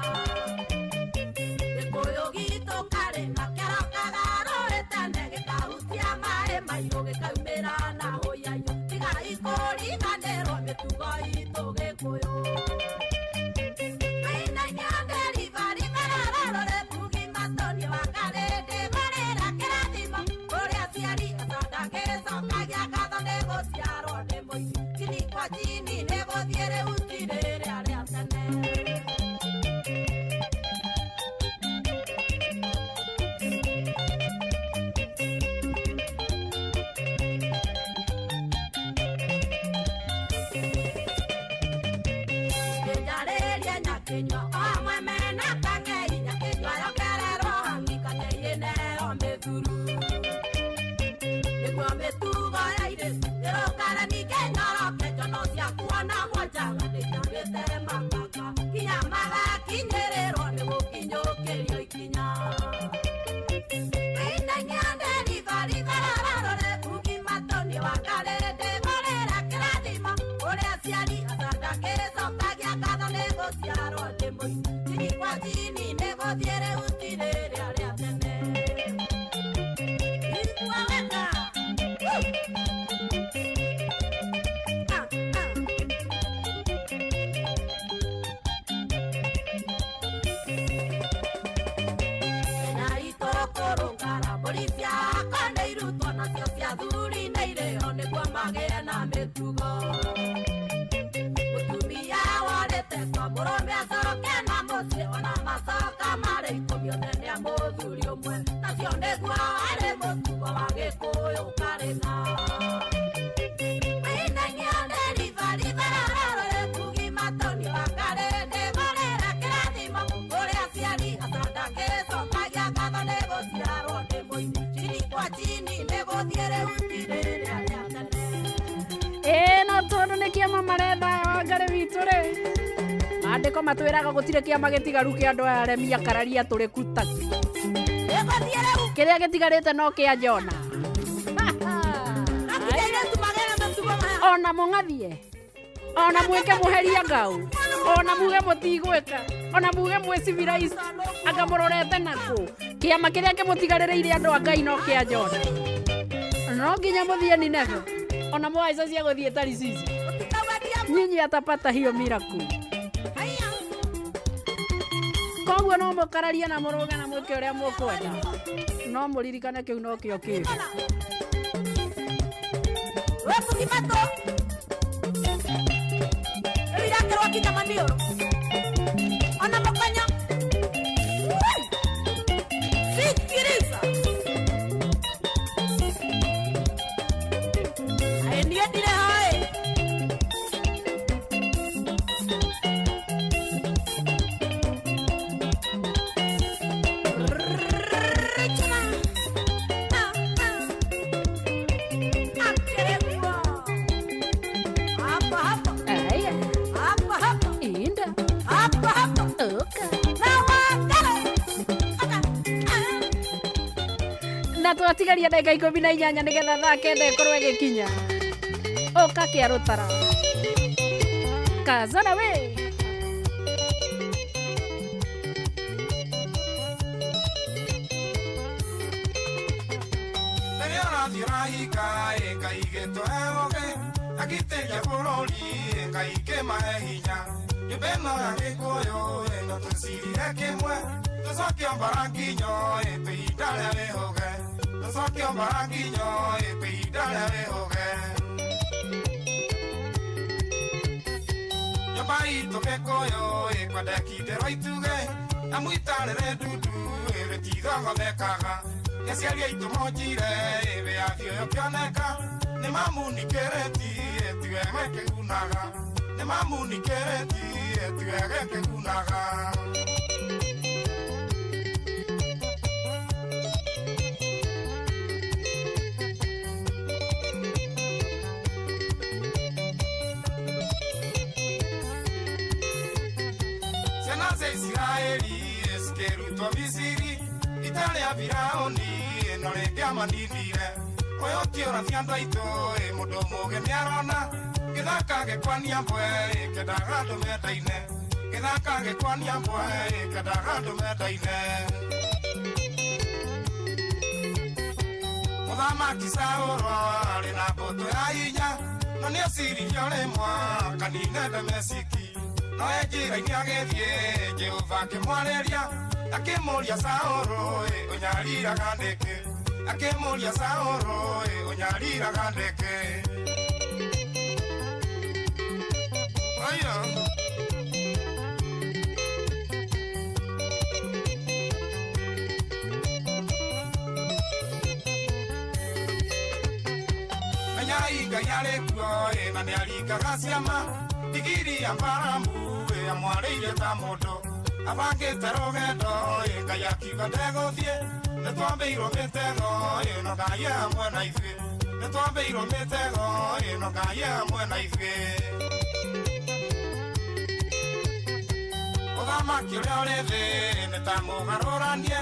Gĩkũyũ gitũ karĩ na kĩrokaga rũĩ tene gĩkahutia maĩ mairũ gĩkaumĩra na hũyaiyo. Tigai kũriganĩrwo mĩtugo itũ Gĩkũyũ. Maandĩko matwĩraga gũtirĩ kĩama gĩtigaru kĩa andũ aya aremi akararia tũrĩ kutaki. Kĩrĩa gĩtigarĩte no kĩa Jona. Ona mũng'athie, ona mwĩke mũheria ngau, ona muge mũtigwĩka, ona muge mwĩ civilized, anga mũrorete nakũ. Kĩama kĩrĩa kĩmũtigarĩrĩire andũ a Ngai no kĩa Jona. No nginya mũthiĩ Nineve, ona mũhaica cia gũthiĩ Tarisisi. Nyinyi atapata hiyo miracle. Koguo no mũkararie na mũrũge na mwĩke ũrĩa mũkwenda, no mũririkane kĩu no kĩo kĩu. Na twatigaria ndagĩka 18 nĩgetha thaa 9 ĩkorwo ĩgĩkinya. Ũka kĩa rũtara kazana we. Rĩrĩa ũrathiĩ ũrahika ĩ Ngai gĩtũhe ũũgĩ, agitĩria bũrũri ĩ Ngai kĩmahe hinya. Nyũmba ĩno ya Gĩkũyũ ĩ no tũcirire kĩmwe, tũcoke mbara nginyo ĩ ihinda rĩa wĩhũge, tũcoke mbara nginyo ĩ ihinda rĩa wĩhũge. Nyũmba itũ Gĩkũyũ ĩ kwendekithĩrwo ituge, amu itarĩrĩ ndundu ĩ rĩtithogothekaga. Nĩ aciari aitũ monjire ĩ wĩyathi ũyũ ũkĩoneka, nĩ mamunikĩrĩti ĩ tiwe gĩkĩgunaga, nĩ mamunikĩrĩti ĩ tiwe gĩkĩgunaga. Ciana cia Isiraeli cikĩrutwo Misiri, ita rĩa Firaũni no rĩngĩamaninire. Ũyũ ti ũrathi andũ aitũ ĩ mũndũ mũũgĩ nĩarona, Gĩthaka gĩkwania mbwe kĩendaga andũ mendaine. Gĩthaka gĩkwania mbwe kĩendaga andũ mendaine. Mũthamaki Saũlũ arĩ na mbũtũ ya hinya, no nĩeciririe o rĩmwe akanine Dameski. No e njĩra-inĩ agĩthiĩ, Jehova akĩmwarĩria, akĩmũũria Saũlũ, ũnyariraga nĩkĩ? Akĩmũũria Saũlũ, ũnyariraga nĩkĩ? Aya. Menyai Ngai arĩ kuo na nĩaringaga ciama. Ndigiri ya Balamu amwarĩirie ta mũndũ abangĩte rũgendo, Ngai akiuga ndegũthiĩ. Nĩtwambĩirwo mĩtego, no Ngai e hamwe na ithuĩ. Nĩtwambĩirwo mĩtego, no Ngai e hamwe na ithuĩ. Mũthamaki ũrĩa ũrĩ thĩ nĩ ta mũgarũranie,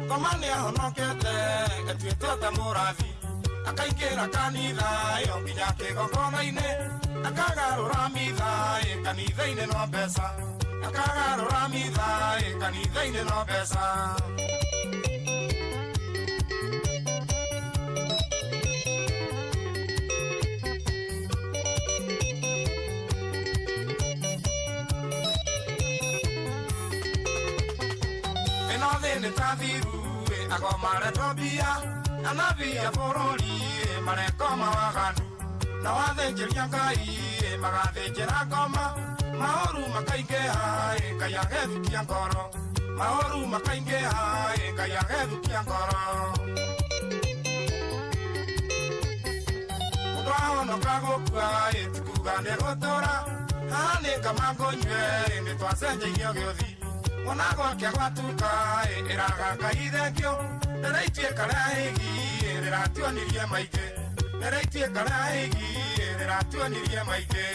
ngoma nĩahonokete ĩtuĩte ta mũrathi. Akaingĩra kanitha ĩyo nginya kĩgongona-inĩ, akagarũra mitha kanitha-inĩ no mbeca. Akagarũra mitha kanitha-inĩ no mbeca. Ĩno thĩ nĩ ta thiru, agoma aretwo mbia, anabii a bũrũri marekoma waganu, na wathĩnjĩria Ngai magathĩnjĩra ngoma. Maũru makaingĩha, Ngai agethukia ngoro. Maũru makaingĩha, Ngai agethukia ngoro. Mũndũ ahonoka gũkua, ti kuuga nĩegũtũũra. Haha nĩ kama ngũnyue, nĩtwacenjeirio gĩũthi. Mwana gwake gwatuka, ĩraga Ngai thengio. Rĩrĩa ituĩka rĩa hĩgi, rĩratuonirie maingĩ. Rĩrĩa ituĩka rĩa hĩgi, rĩratuonirie maingĩ.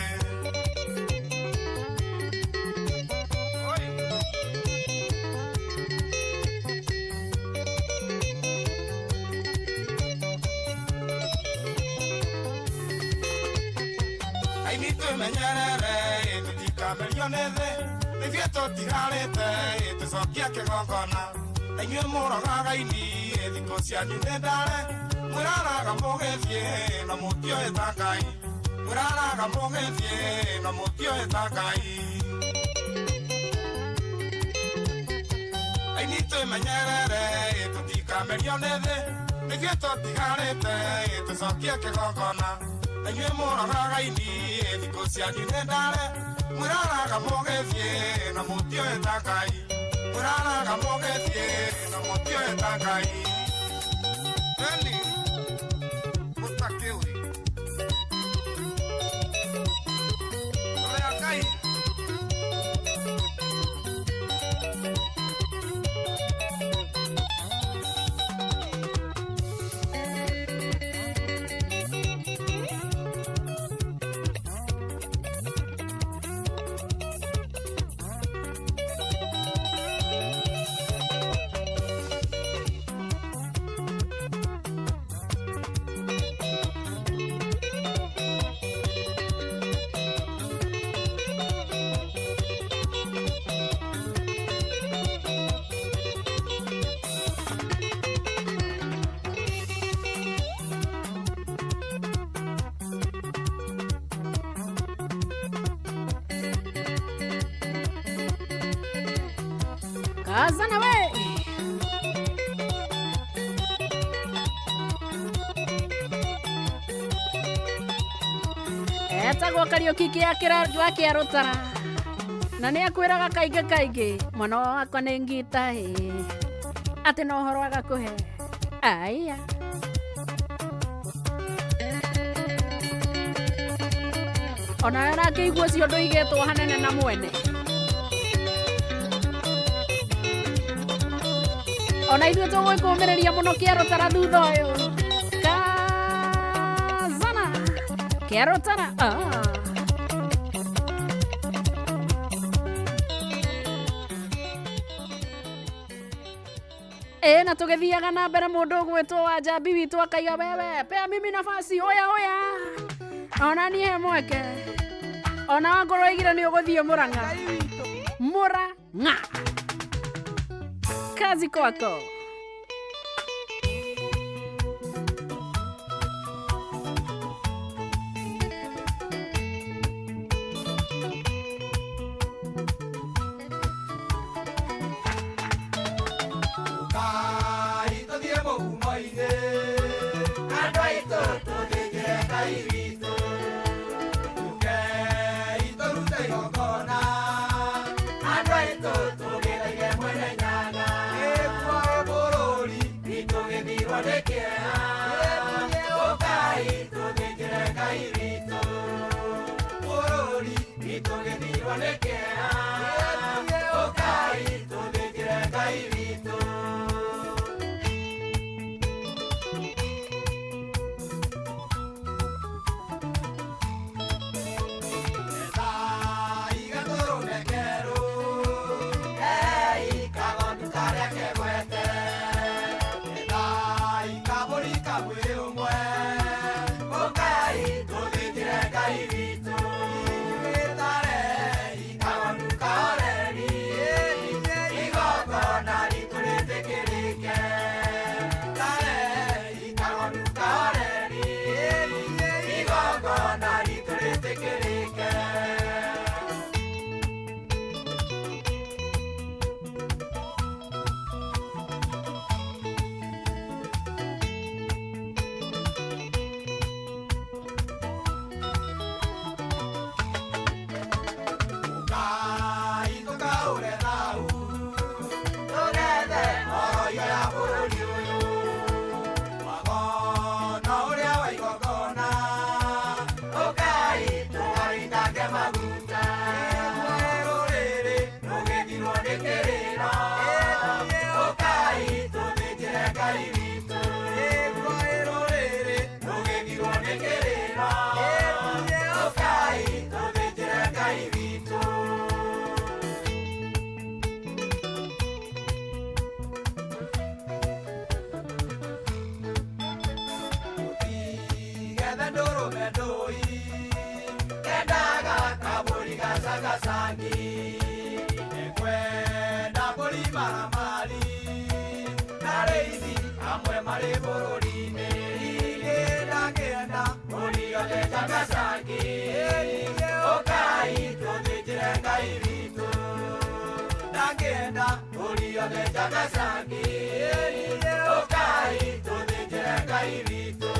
Aini twĩmenyerere, tũtikamerio nĩ thĩ. Ithuĩ tũtigarĩte, tũcokie kĩgongona. Na inyuĩ mũrogaga ini, thikũ cianyu nĩ ndare. Mwĩraraga mũgĩthiĩ, no mũtiũĩ ta Ngai. Mwĩraraga mũgĩthiĩ, no mũtiũĩ ta Ngai. Aini twĩmenyerere, tũtikamerio nĩ thĩ. Ithuĩ tũtigarĩte, tũcokie kĩgongona. Na inyuĩ mũrogaga ini, thikũ cianyu nĩ ndare. Mwĩraraga mũgĩthiĩ, no mũtiũĩ ta Ngai. Mwĩraraga mũgĩthiĩ, no mũtiũĩ ta Ngai. Eni, mũtakĩũri. Ũrĩa Ngai. Kazana we. Etagwo Kariũki wa Kĩarũtara, na nĩ akwĩraga kaingĩ kaingĩ, mwana wakwa nĩ ngita ĩ, atĩ no ũhoro agakũhe aya. Onawe ũrakĩigua ũcio ndũigĩtwo hanene na mwene. Ona ithuĩ tũgwĩkũmĩrĩria mũno Kĩarũtara thutha ũyũ. Kazana Kĩarũtara. Na tũgĩthiaga na mbere mũndũ ũgwĩtwo wa Njambi witũ akaiga, wewe pea mimi nafasi, oya oya. Ona niĩ he mweke. Ona wangorwo igire nĩ ũgũthiĩ Murang'a. Murang'a. Kazi kwako. Ngai tũthiĩ mũgumo-inĩ, andũ aitũ tũthĩnjĩre Ngai witũ. Ũkei tũrute igongona, andũ aitũ tũgĩthaithe Mwene Nyaga. Nĩguo bũrũri witũ gĩthirwo nĩ kĩeha. Ũkai tũthĩnjĩre Ngai witũ, bũrũri witũ gĩthirwo nĩ kĩeha. Ũkai tũthĩnjĩre Ngai witũ. Igongona ritũ rĩtĩkĩrĩke. Ngai tũkaũre thau, tũgethe oroiyo ya bũrũri ũyũ. Magona ũrĩa wa igongona, ũkai tũgaritange maguta. Rũrĩrĩ rũgĩthirwo nĩ kĩrĩro, ũkai tũthĩnjĩre Ngai witũ. Rũrĩrĩ rũgĩthirwo nĩ kĩrĩro, ũkai tũthĩnjĩre Ngai witũ. Getha ndũrũme ndũi, kendaga kabũri gacagacangi. Nĩngwenda mbũri maramari, na rĩithi amwe marĩ bũrũri-inĩ. Niĩ ndangĩenda mbũri yothe njagacangi, ũkai tũthĩnjĩre Ngai witũ. Ndangĩenda mbũri yothe njagacangi, ũkai tũthĩnjĩre Ngai witũ.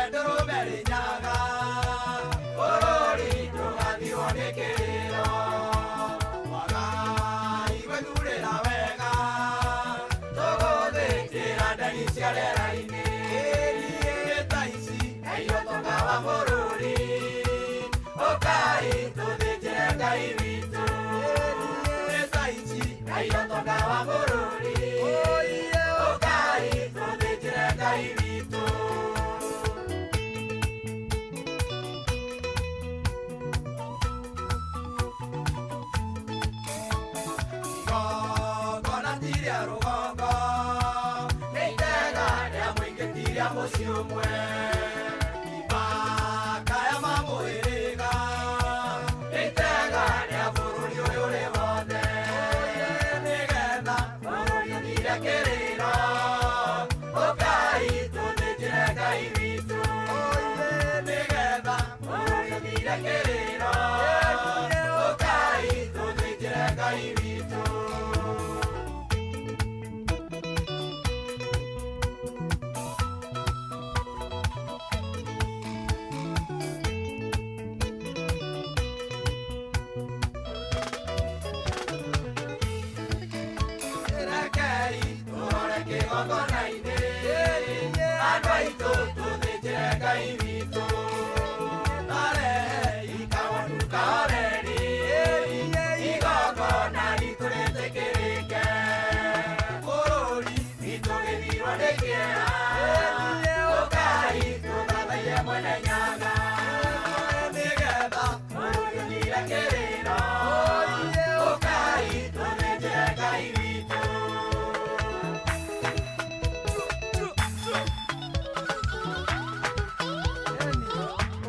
Ndũrũme rĩnyaga, bũrũri ndũgathirwo nĩ kĩrĩro. Wagai gwethu Mwene Nyaga. Nĩgetha mũrũgĩire kĩrĩro. Ũkai tũthĩnjĩre Ngai witũ.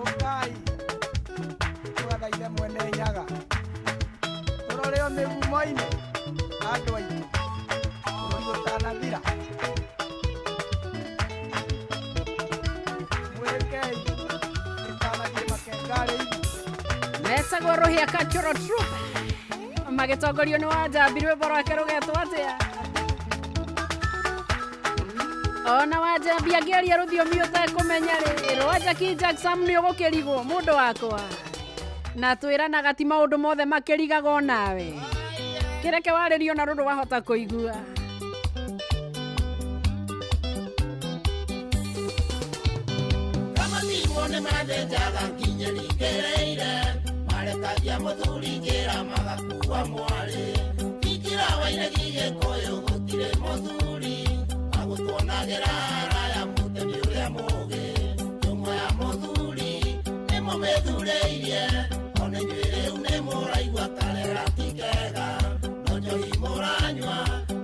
Ũkai tũgathaithe Mwene Nyaga tũroreo mĩgumo-inĩ andũ aitũ bũrũri ũtanathira. Mwĩrĩkei gĩtanathiĩ makengarĩ-inĩ. Metagwo Rũhĩa Cultural Troupe magĩtongorio nĩ Wanjambi rwĩmbo rwake rũgetwo atĩa? Ona Wanjambi angĩaria rũthiomi ũtekũmenya rĩ, rwa Jackie Jackson nĩ ũgũkĩrigwo mũndũ wakwa. Na twĩranaga ti maũndũ mothe makĩrigaga onawe. Kĩreke warĩrio na rũrũ wahota kũigua. Kamatigwo nĩ mathĩnjaga nginya ringĩrĩire marekagia mũthuri njĩra magakua mwarĩ ingĩra wairegi gĩkũyũ gũtirĩ mũthuri wagũtuonagĩra haraya mũtemi ũrĩa mũũgĩ njũng'wa ya mũthuri nĩ mũmĩthurĩirie ona inyuĩ rĩu nĩ mũraigua karera ti kega no njohi mũranyua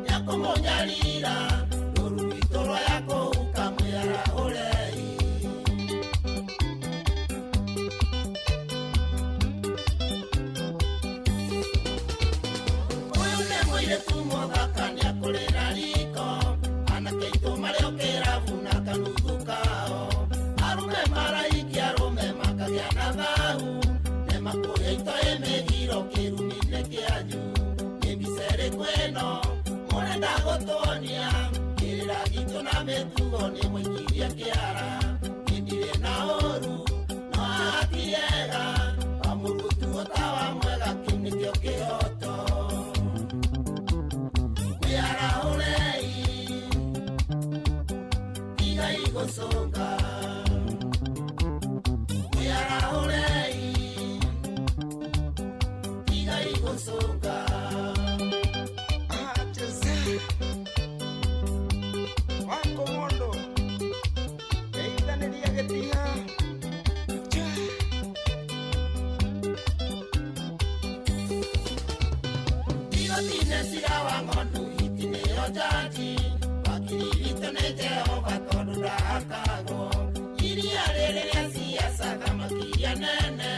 nĩakũmũnyarira rũru rwitũ rwa ya kũhuka mwĩarahũrei. Ũyũ nĩ mũirĩtu mũthaka nĩakũrĩra riko anake aitũ marĩ o kĩrabu na kanuthu kao arume maraikia arũme makagĩa na thahu nĩmakũrĩa itoĩ mĩgiro kĩrumi-inĩ kĩanyu nĩ mbica ĩrĩkũ ĩno mũrenda gũtuonia kĩrĩra gitũ na mĩtugo nĩ mũikirie kĩara niĩ ndirĩ na ũru no haha ti hega wamũrutu ũtawa mwega kĩu nĩkĩo kĩhoto. Mwĩarahũrei tigai gũcũnga mwĩarahũrei tigai gũcũnga. Wako mũndũ geithanĩria gĩtiha. Igoti-inĩ cira wa ng'ondu hiti nĩyo njanji wakiri witũ nĩ Jehova tondũ ndahakagwo iria rĩrĩ rĩa siasa thamaki iria nene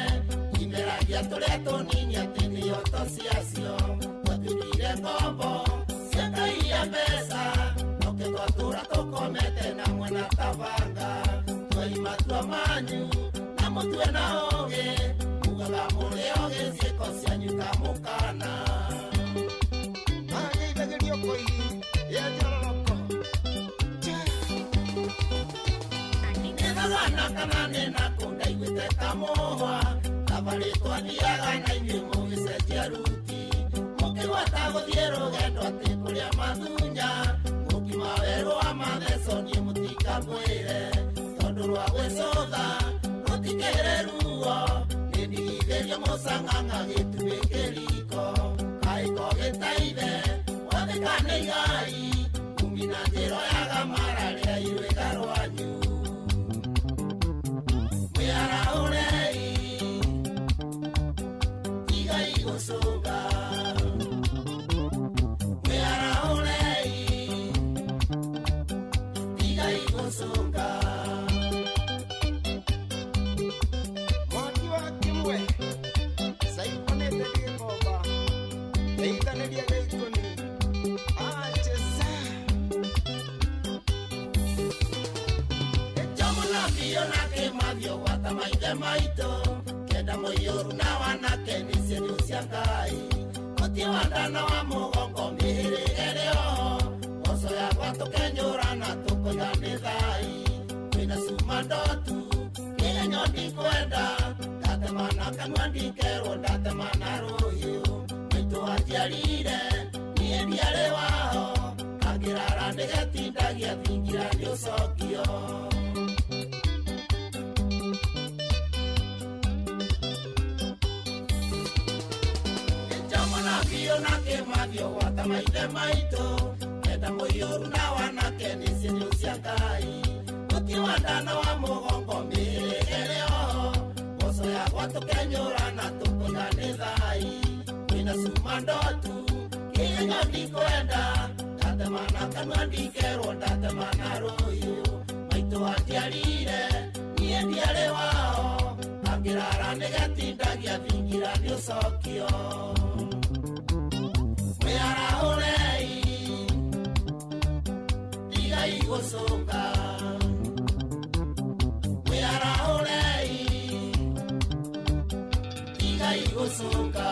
imeragia tũrĩa tũnini atĩ nĩyo to ciacio twatuĩkire ngombo ciakaiya mbeca noke twatũra tũkomete na mwena tabanga twai matua manyu na mũtue na ũgĩ mugaga mũrĩ ogĩ ciĩko cianyu ikamũkana. Ageithagĩrio koigi ya njororoko. Nĩthagana kana nĩ nakũ ndaiguĩte kamũhwa thabarĩ twathiaga na inyuĩ mũgĩcenjia ruti mũkĩgwata gũthiĩ rũgendo atĩ kũrĩa mathunya mũkima werũ wa matheco niĩ mũtikamwĩre tondũ rwa gwĩcũtha rũtikĩrĩ ruo nĩ ndigithĩrio mũcang'ang'a gĩtubĩ kĩriko kaĩko gĩtaithe wathĩka nĩ igai kumi na njĩro yaga mara rĩa irwĩga rwanyu. Mwĩarahũrei tigai gũcũnga mwĩarahũrei tigai gũcũnga. Mwaki wa kĩmwe caikonete gĩkomba geithanĩria gĩikũni acheza. Mũnabio na kĩmathio gwata maithe maitũ kenda mũiyũru na wanake nĩ cienyu cia Ngai mũtiĩ wa ndana wa mũgongo mĩhĩrĩga ĩrĩ oho mboco yakwa tũkenyũrana tũkoiga nĩ thai kwĩna cuma ndotu kĩgenyo ndikwenda ndatemana kanua ndikerwo ndatemana rũhiũ maitũ anjiarire niĩ ndiarĩ waho kangĩrara nĩgetindagia thingira nĩ ũcokio. Njomo na kĩmathio gwata maithe maitũ kenda mũiyũru na wanake nĩ cienyu cia Ngai mũtiĩ wa ndana wa mũgongo mĩhĩrĩga mandotu Kigenyo ndikwenda Ndatemana kanua ndikerwo ndatemana rũhiũ Maitũ anjiarire niĩ ndiarĩ wao Angĩrara nĩgetindagia thingira nĩ ũcokio Mwĩarahũrei tigai gũcũka Mwĩarahũrei tigai gũcũka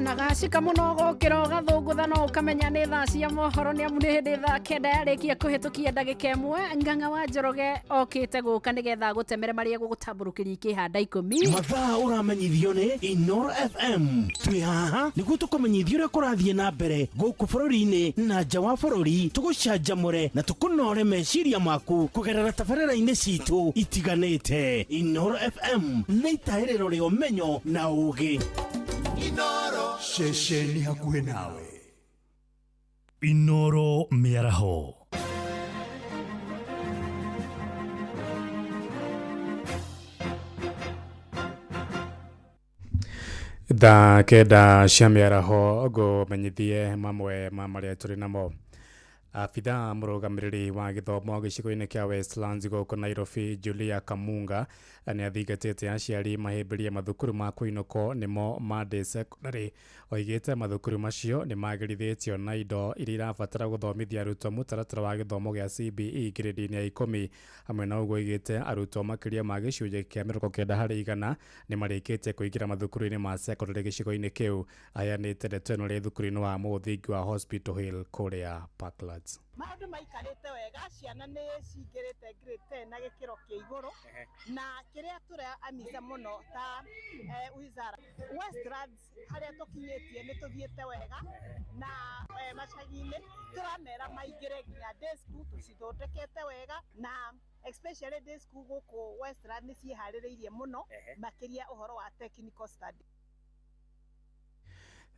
Nagacika muno gukira ugathungutha no ukamenya ni thaa cia mohoro ni amu ni hindi thaa kenda yarikia kuhitukia ndagika ĩmwe Ng'ang'a wa Njoroge okite guka nigetha gutemere maria gugutamburukiria ikihanda 10 Mathaa uramenyithio ni Inoro FM twi haha niguo tukumenyithio uria kurathie na mbere guku bururi-ini na nja wa bururi tugucanjamure na tukunore meciria maku kugerera tabarĩra-inĩ citu itiganĩte. Inoro FM nĩ itahĩrĩro rĩa ũmenyo na ũgĩ. Inoro ceceni hakuhĩ nawe. Inoro mĩaraho. Thaa kenda cia mĩaraho ngũmenyithie mamwe ma marĩa tũrĩ namo. Abithaa mũrũgamĩrĩri wa gĩthomo gĩcigo-inĩ kĩa Westlands gũkũ Nairobi Julia Kamunga nĩ athingatĩte aciari mahĩmbĩrie mathukuru ma kũinũkwo nĩmo ma day secondary. Oigĩte mathukuru macio nĩ magĩrithĩtio na indo iria irabatara gũthomithia arutwo mũtaratara wa gĩthomo gĩa CBE grade-inĩ ya 10. Hamwe na ũguo oigĩte arutwo makĩria ma gĩcunjĩ kĩa 90 harĩ igana nĩ marĩkĩtie kũingĩra mathukuru-inĩ ma secondary gĩcigo-inĩ kĩu. Aheanĩte ndeto ĩno rĩ thukuru-inĩ wa mũthingi wa Hospital Hill kũrĩa Parklands. Maũndũ maikarĩte wega, ciana nĩ cingĩrĩte grade 10 na gĩkĩro kĩa igũrũ, na kĩrĩa tũraamica mũno ta wizara Westlands harĩa tũkinyĩtie nĩ tũthiĩte wega, na macagi-inĩ tũramera maingĩre nginya day school tũcithondekete wega, na especially day school gũkũ Westlands nĩ ciĩharĩrĩirie mũno makĩria ũhoro wa technical study.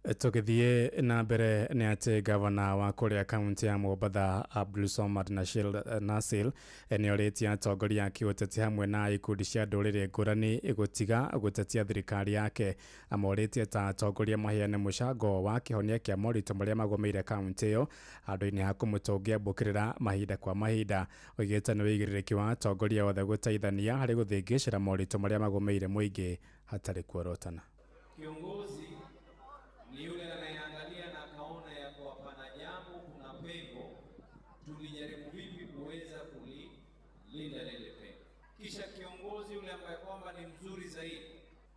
Tũgĩthiĩ na mbere nĩ atĩ gavana wa kũrĩa kaunti ya Mombatha Abdul Somad Nasil nĩ orĩtie atongoria a kĩũteti hamwe na ikundi cia ndũrĩrĩ ngũrani gũtiga gũtetia thirikari yake. Amorĩtie ta atongoria maheane mũcango wa kĩhonia kĩa moritũ marĩa magũmĩire kaunti ĩyo handũ-inĩ ha kũmũtũngia mbũkĩrĩra mahinda kwa mahinda. Oigĩte nĩ wĩigĩrĩrĩki wa atongoria othe gũteithania harĩ gũthĩngĩcĩra moritũ marĩa magũmĩire mũingĩ hatarĩ kuorotana. Kiongozi ni yule anayeangalia na akaona ya kuwa pana jambo, kuna pengo, tulijaribu vipi kuweza kulilinda lile pengo. Kisha kiongozi yule ambaye kwamba ni mzuri zaidi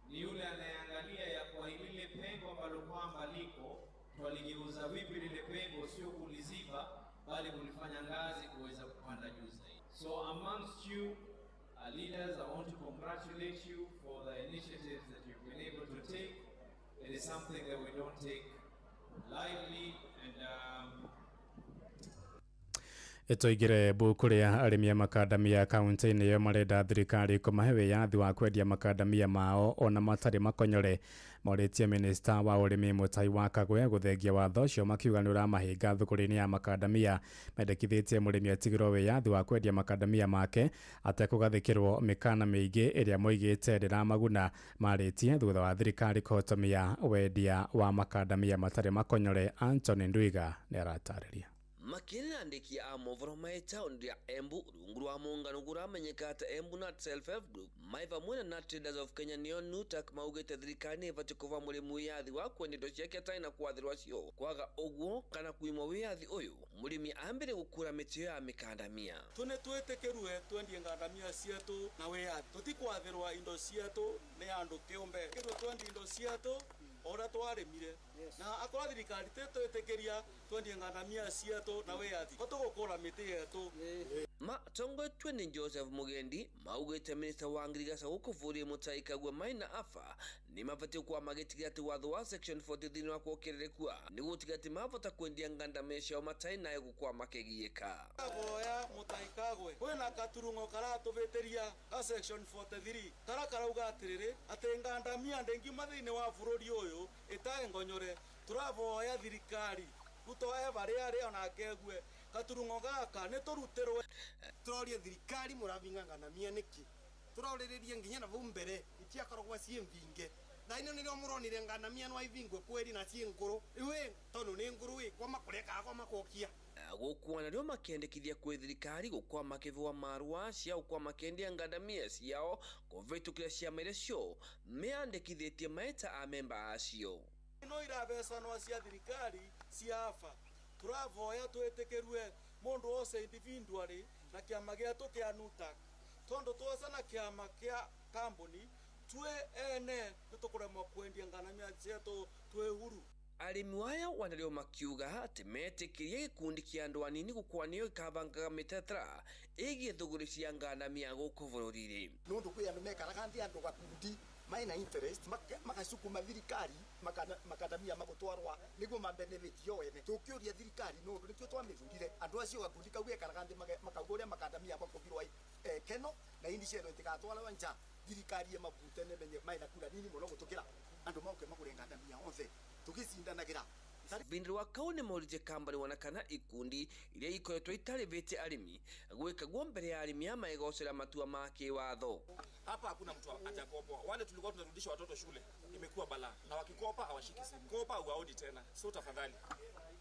ni yule anayeangalia ya kuwa lile pengo ambalo kwamba liko, twaligeuza vipi lile pengo, sio kuliziba bali kulifanya ngazi kuweza kupanda juu zaidi. So amongst you Leaders, I want to congratulate you for the initiatives that you've been able to take. It is something that we don't take lightly, and Ĩtũigire mbu kũrĩa arĩmi a makandamia kaunti-inĩ ĩyo marenda thirikari kũmahe wĩyathi wa kwendia makandamia mao ona matarĩ makonyore. Morĩtie minista wa ũrĩmi Mutahi wa Kagwe gũthengia watho ũcio, makiuga nĩ ũramahĩnga thũgũrĩ-inĩ ya makandamia. Mendekithĩtie mũrĩmi atigĩrwo wĩyathi wa kwendia makandamia make atekũgathĩkĩrwo mĩkana mĩingĩ ĩrĩa moigĩte ndĩramaguna. Marĩtie thutha wa thirikari kũhotomia wendia wa makandamia matarĩ makonyore. Anthony Ndwiga nĩ aratarĩria. Makĩrĩra andĩki a mohoro mai taũni ya Embu rungu rwa mũngano kũramenyeka ta Embu Nut Self Help Group mai vamwe na Nut Traders of Kenya nĩo NUTAK maugĩte thirikari nĩ ĩbatiĩ kũva mũrĩmi wĩyathi wa kwendia indo ciake atarĩ na kwathĩrwo cio. Kwaga ũguo kana kuimwo wĩyathi ũyũ, mũrĩmi ambĩre gũkũra mĩtĩ ya mĩkandamia. Tune twĩtĩkĩrwe twendie ngandamia cietũ na wĩyathi, tũtikwathĩrwa indo cietũ nĩ andũ kĩũmbe, kĩrwe twendie indo cietũ ũrĩa twarĩmire, na akorwo thirikari tĩtwĩtĩkĩria twendie ngandamia cietũ na wĩyathi ko tũgũkũra mĩtĩ yetũ. Matongoetwe nĩ Joseph Mugendi maugĩte minista wa ngirigaca gũkũ bũrũri Mutahi Kagwe Maina Afa nĩ mabatiĩ gũkorwo magĩtigĩra atĩ watho wa section 43 wa kuongererekwa nĩguo gũtiga atĩ mavota kwendia ngandamia ciao matarĩ nayo gũkorwo makĩgiĩka. Boya Mutahi Kagwe kwĩna katurung'o karatũbĩtĩria ka section 43 kara karauga atĩrĩrĩ atĩ ngandamia ndĩngiuma thĩinĩ wa bũrũri ũyũ ĩtarĩ ngonyore. Tũravoya thirikari Ruto evarĩa arĩ onake egue katurung'o gaka nĩ tũrutĩrwe. Tũroria thirikari mũravinga ngandamia nĩkĩ? Tũrorĩrĩria nginya na vau mbere itiakoragwo ciĩ mbinge. Thaa ino nĩrĩo mũronire ngandamia no ivingwe kweri na ciĩ ngũrũ. Rĩu ĩ tondũ nĩ ngũrũ ĩ kwa makũreka kwa makokia. Gũkua narĩo makĩendekithia kwĩ thirikari gũkwa makĩvũa marũa cia gũkwa makĩendia ngandamia ciao kũvĩtũkĩra ciama iria cio meandĩkithĩtie maeta a memba acio. No irabecanwa cia thirikari cia AFA. Tũravoya twĩtĩkĩrwe mũndũ wose individually na kĩama gĩetũ kĩa NUTAK, tondũ twoca na kĩama kĩa kambuni twĩ ene nĩtũkũremwo kwendia ngandamia cietũ twĩ huru. Arĩmi waya wanarĩo makiuga atĩ metĩkĩrie gĩkundi kĩa andũ anini gũkua nĩo gĩkabangaga mĩtaratara ĩgiĩ thũgũrĩ cia ngandamia gũkũ bũrũri-inĩ. Nũndũ kwĩ andũ mekaraga nthĩ andũ gakundi maina interest makacukuma thirikari makandamia magũtwarwa nĩguo mabenefit yo ene. Tũkĩũria thirikari nũndũ nĩkĩo twamĩthurire andũ acio gakundi kau gekaraga nthĩ makauga ũrĩa makandamia makũbirwa keno na ini ciero itigatwarwo nja, thirikari ĩmabute nĩmenye maina kura nini mũno gũtũkĩra andũ mauke magũre ngandamia othe tũgĩcindanagĩra. Vindi wa kau nĩ morĩtie kambani wana kana ikundi iria ikoretwo itarĩvĩte arĩmi gwĩka guo mbere ya arĩmi a maegocera matua ma kĩwatho. Hapa hakuna mtu atakopoa. Wale tulikuwa tunarudisha watoto shule imekuwa balaa, na wakikopa hawashiki simu, kopa huwaoni tena. So tafadhali,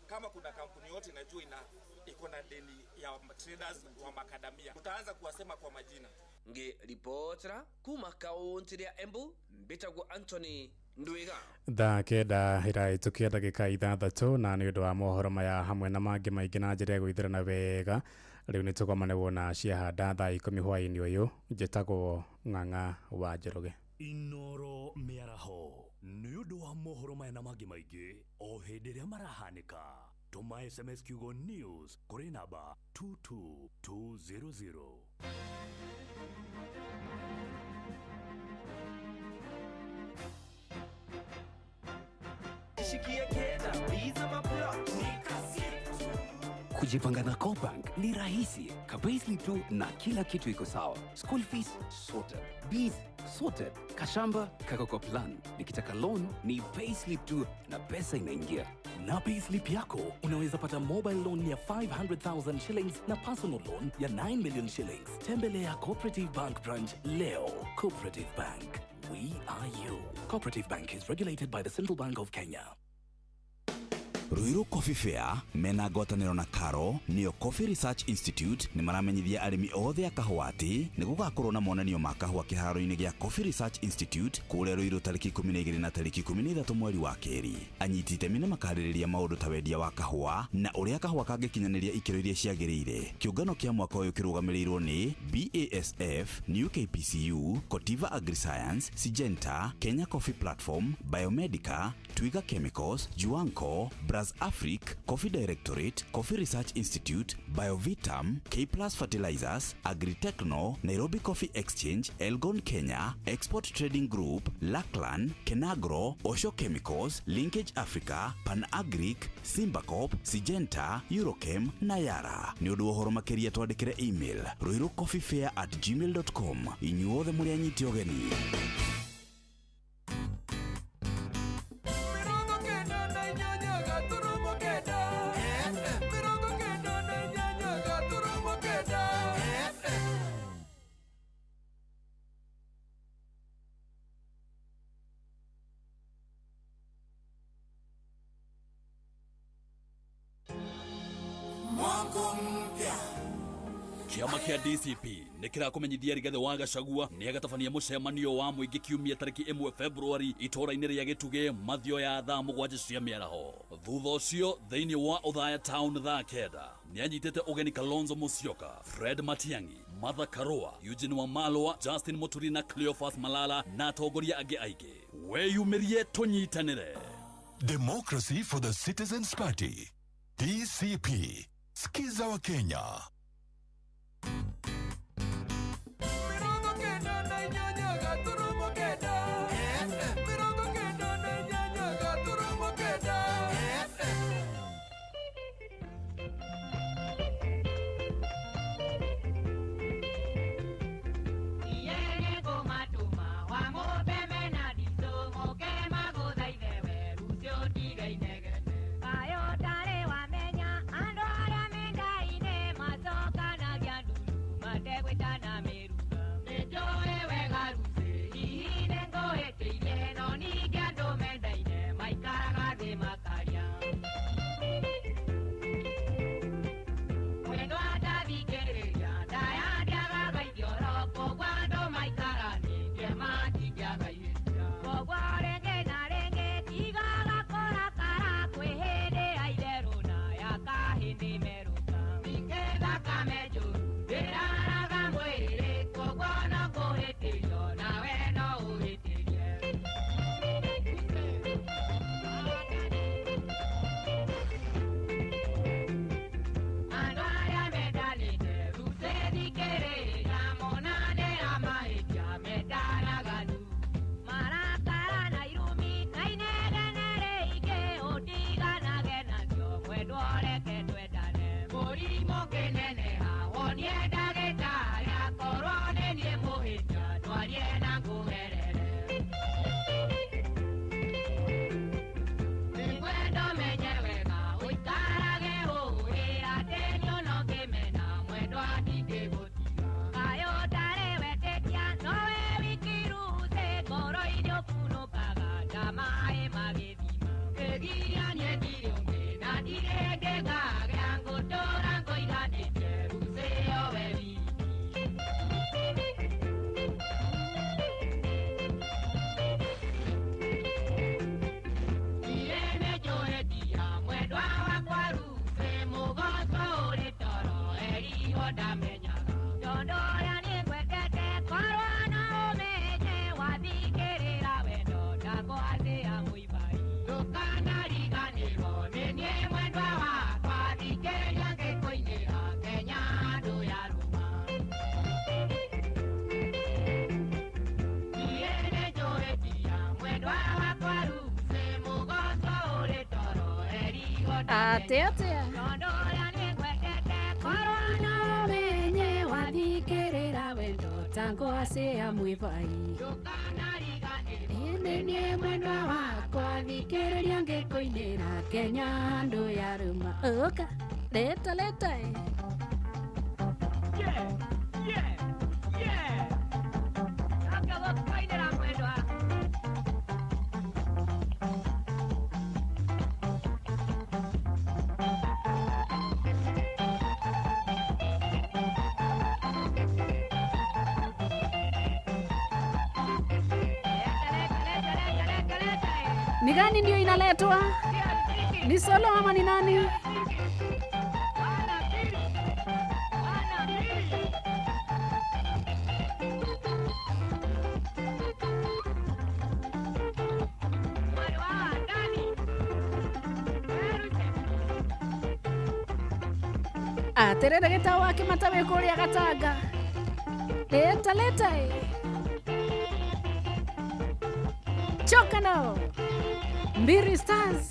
kama kuna kampuni yote inajua ina iko na deni ya traders wa makadamia, tutaanza kuwasema kwa majina. Nge ripotera kuma kaunti ya Embu, mbitagwo Anthony Ndwiga. Thaa 9 ĩrahĩtũkia ndagĩka 6 na nĩ ũndũ wa mohoro maya hamwe na mangĩ maingĩ na njĩra ya gwĩthĩrana wega, rĩu nĩ tũgomane na ciahanda thaa 10 hwaĩ-inĩ ũyũ. Njĩtagwo Ng'ang'a wa Njoroge. Inoro mĩaraho nĩ ũndũ wa mohoro maya na mangĩ maingĩ o hĩndĩ ĩrĩa marahanĩka, tũma SMS kiugo news kũrĩ namba 22200. Kujipanga na CoBank ni rahisi. Ka-payslip tu na kila kitu iko sawa. School fees sorted, bills sorted, kashamba kako kwa plan. Nikitaka loan ni payslip tu na pesa inaingia. Na payslip yako unaweza pata mobile loan ya 500,000 shillings na personal loan ya 9 million shillings. Tembelea Cooperative Bank branch leo. Cooperative Bank, we are you. Cooperative Bank is regulated by the Central Bank of Kenya. Ruiru Coffee Fair mena ngwatanĩro na Karo nĩyo Coffee Research Institute nĩ maramenyithia arĩmi othe a kahũa atĩ nĩ gũgakorwo na monanio ma kahũa kĩharo-inĩ gĩa Coffee Research Institute kũrĩa Ruiru tarĩki 12 na tarĩki 13 mweri wa kerĩ. Anyiti itemi nĩ makarĩrĩria maũndũ ta wendia wa kahũa na ũrĩa kahũa kangĩkinyanĩria ikĩro iria ciagĩrĩire. Kĩũngano kĩa mwaka ũyũ kĩrũgamĩrĩirwo nĩ BASF, New KPCU, Cotiva AgriScience, Syngenta, Kenya Coffee Platform, Biomedica, Twiga Chemicals, Juanco, Brazil Transafric, Coffee Directorate, Coffee Research Institute, Biovitam, K Plus Fertilizers, Agritechno, Nairobi Coffee Exchange, Elgon Kenya, Export Trading Group, Lackland, Kenagro, Osho Chemicals, Linkage Africa, Panagric, Simbacop, Syngenta, Eurochem na Yara. Nĩ ũndũ wa ũhoro makĩria twandĩkĩre email ruirucoffeefair@gmail.com. Inyuothe mũrĩ anyiti ũgeni. Kiama kia DCP nĩ kĩrakũmenyithia Rigathĩ wa Gachagua nĩ agatabania mũcemanio wa mũingĩ kiumia tarĩki 1 Februari itũũra-inĩ rĩa Gĩtugĩ mathio ya thaa 7 cia mĩaraho. Thutha ũcio thĩinĩ wa Othaya Town thaa 9 nĩ anyitĩte ũgeni Kalonzo Musyoka, Fred Matiang'i, Martha Karua, Eugene Wamalwa, Justin Muturi na Cleophas Malala na atongoria angĩ aingĩ. Weyumĩrie tũnyitanĩre. Democracy for the Citizens Party, DCP. Skiza wa Kenya. Atea atea. Menye wathikĩrĩra wendo tango acĩa mwĩbai. Ĩnĩ mwendwa wakwa thikĩrĩria ngĩkũinĩra Kenya andũ ya rũma. Ũka leta leta. Yeah, yeah, yeah. Akagokainĩra mwendwa. Ni gani ndio inaletwa? Ni solo ama ni nani? Aterere gĩtao wa Kĩmata wĩ kũrĩa Gatanga. Leta leta eh. Choka nao Mbiri Stars.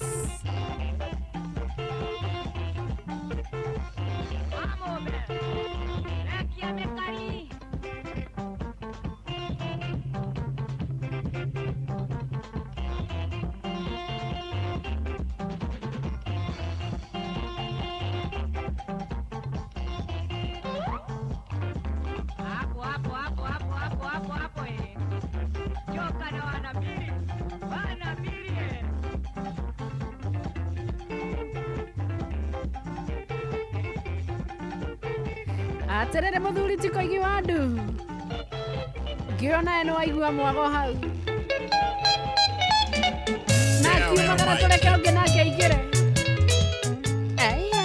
Hapo hapo hapo hapo hapo hapo hapo eh. Joka na wanambili. Wanambili eh. Aterere muthuri ti koigi wa andu ngiona nĩ waigua mwago hau na akiumagara tũreke ũngĩ nake aingĩre. Aya.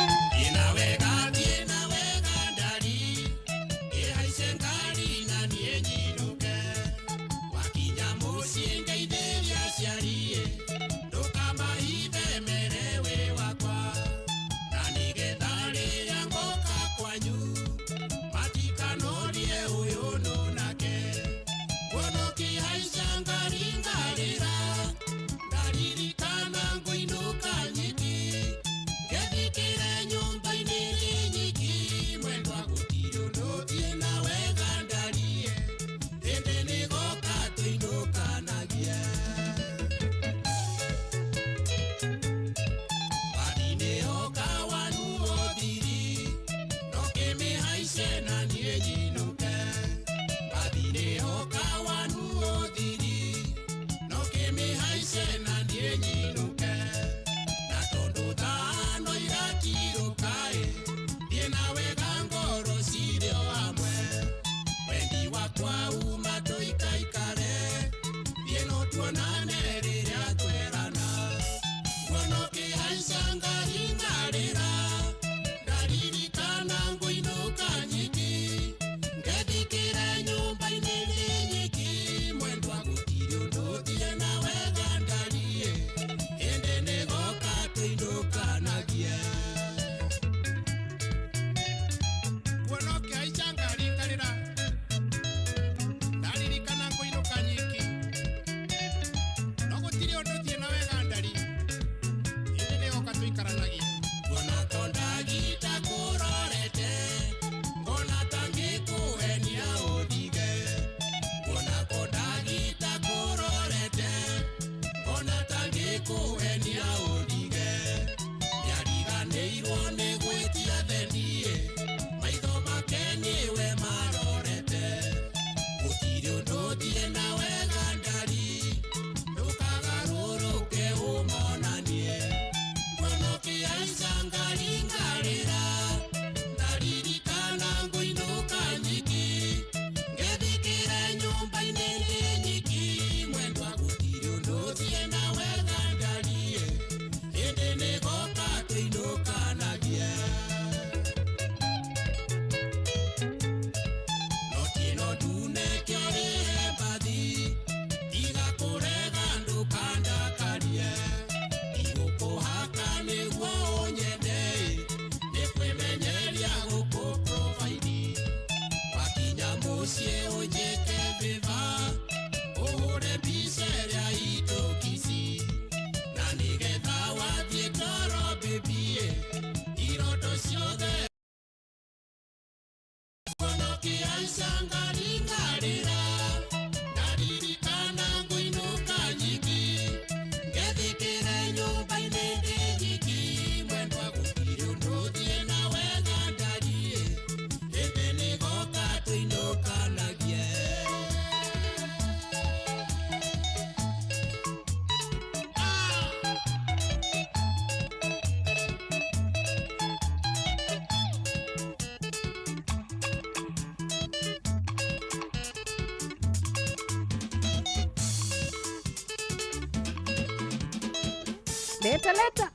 Leta leta.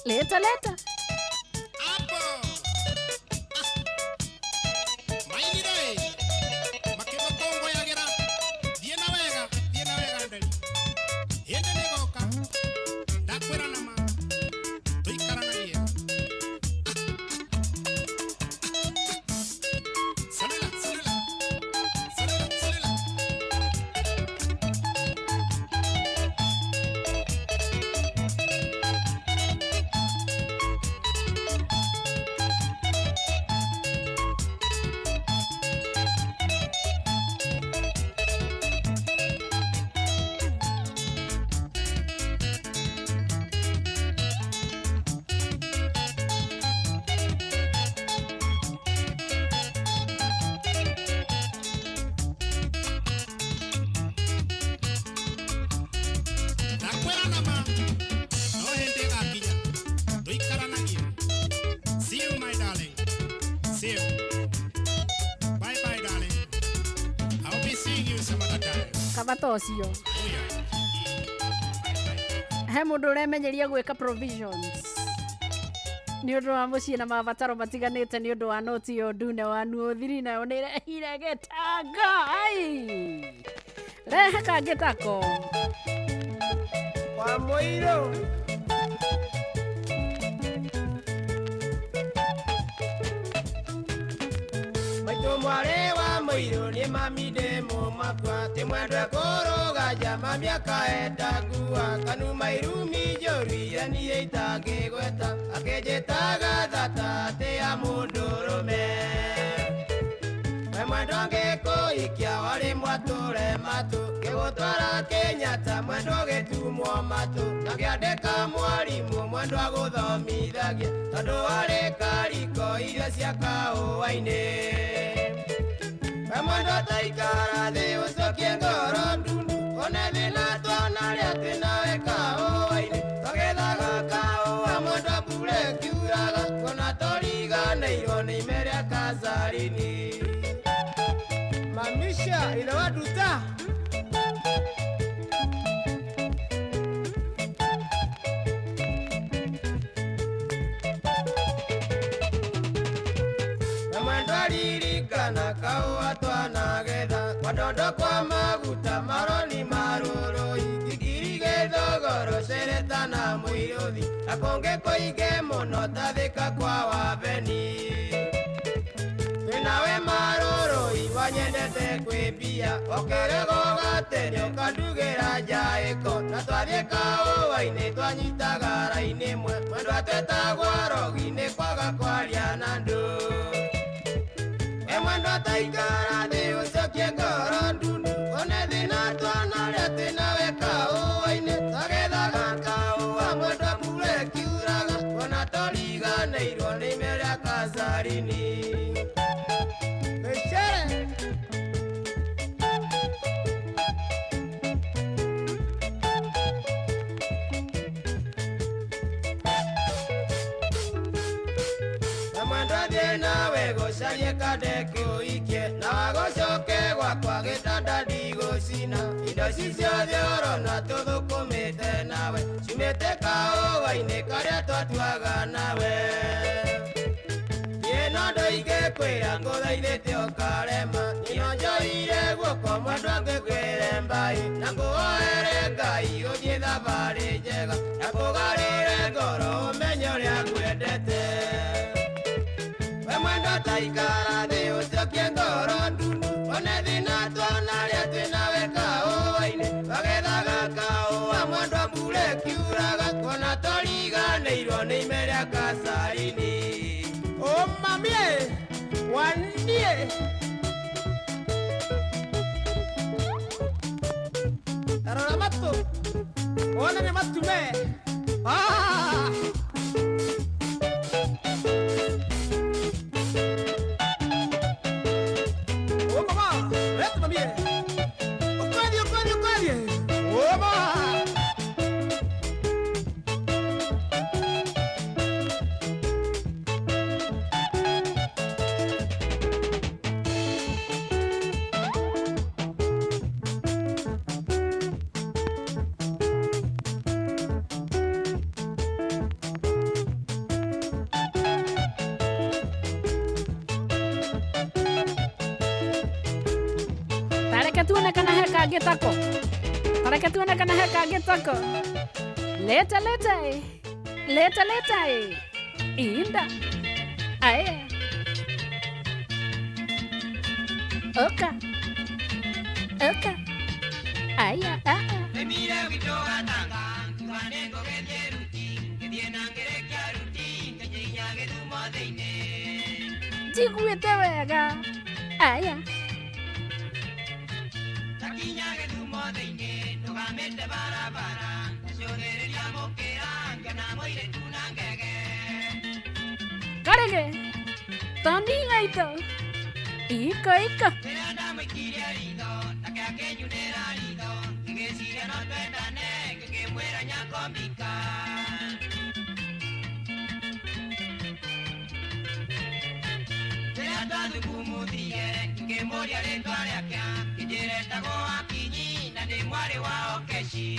Leta leta. See you. Bye bye, darling. I'll be seeing you some other time. Kaba ta ũcio. He mũndũ ũremenyeria gwĩka provisions nĩ ũndũ wa mũciĩ na mabataro matiganĩte nĩ ũndũ wa noti ĩyo ndune wa nuothiri nayo nĩ ĩrehire gĩtanga. Ai, rehe kangĩ tako. Wa mũirũ. Maitũ mwarĩ wa mũirũ nĩ mami ndĩ mũmakwa ti mwendwe kũrũga njama mĩaka endangua kanuma irumi njũru iria niĩ itangĩgweta akĩnjĩtaga thata atĩ ya mũndũrũme. We mwendwa ngĩkũhikia warĩ mwatũre matũ ngĩgũtwara Kenyatta mwendwa ũgĩtumwo matũ na ngĩandĩka mwarimũ mwendwa gũthomithagia tondũ warĩ kariko irio cia kahũa-inĩ. We mwendwa taikara thĩ ũcokie ngoro ndundu one thĩna twanarĩa twĩ nawe kahũa-inĩ tũgethaga kahũa mwendwa mbura ĩkiuraga kuona tũriganĩirwo nĩ ime rĩa kacarini. Mamisha ile waduta. Ririkana kahũa twanagetha kwadondo kwa maguta maroni marũrũi ngigiri gĩthogoro cereta na mũirũthi na kũngĩ kũingĩ mũno tathĩka kwa wabeni. Twĩnawe marũrũi wanyendete kwĩ mbia ũkĩrego gatene ũkandugĩra njaĩko na twathiĩ kahũa-inĩ twanyitaga raini ĩmwe mwendwa twetagwo rogi nĩ kwaga kwaria na andũ. Mwendwa taikara thĩ ũcokie ngoro ndundu one thĩna twanarĩa twĩ nawe kahũa-inĩ twagethaga kahũa mwendwa mbura ĩkiuraga kuona tũriganĩirwo nĩ ime rĩa kacarini. Mĩcere. Mwendwa thiĩ nawe gũcarie kande kũikie na wagũcoke gwakwa gĩtanda ndigũcina indo ici ciothe ũrona tũthũkũmĩte nawe ciumĩte kahũa-inĩ karĩa twatuaga nawe. Niĩ no ndoingĩkwĩra ngũthaithĩte ũkarema niĩ no njoire guoko mwendwa ngĩkwĩre mbaĩ na ngũhoere Ngai ũthiĩ thabarĩ njega na kũgarĩre ngoro ũmenye ũrĩa ngwendete. We mwendwa taikara thĩ ũcokie ngoro ndundu one thĩna twanarĩa twĩ nawe kahũa-inĩ twagethaga kahũa mwendwa mbura ĩkiuraga kuona tũriganĩirwo nĩ ime rĩa kacarini. O mamie wanie. Tarora matũ wone nĩ matume. Ah! Oh mama, leta mamie. Ukweli ukweli ukweli. Oh mama. Tareke tuone kana he kangĩ tako. Tareke tuone kana he kangĩ tako. Leta leta e. Leta leta e. Inda. Ae. Oka. Oka. Aya a a. Njiguĩte wega. Aya. Karege. Toni ngaito. Iko iko. thugumuthie ngĩmũria rĩtwa rĩake kĩnjĩre etagwo Akinyi na nĩ mwarĩ wa Okeshi.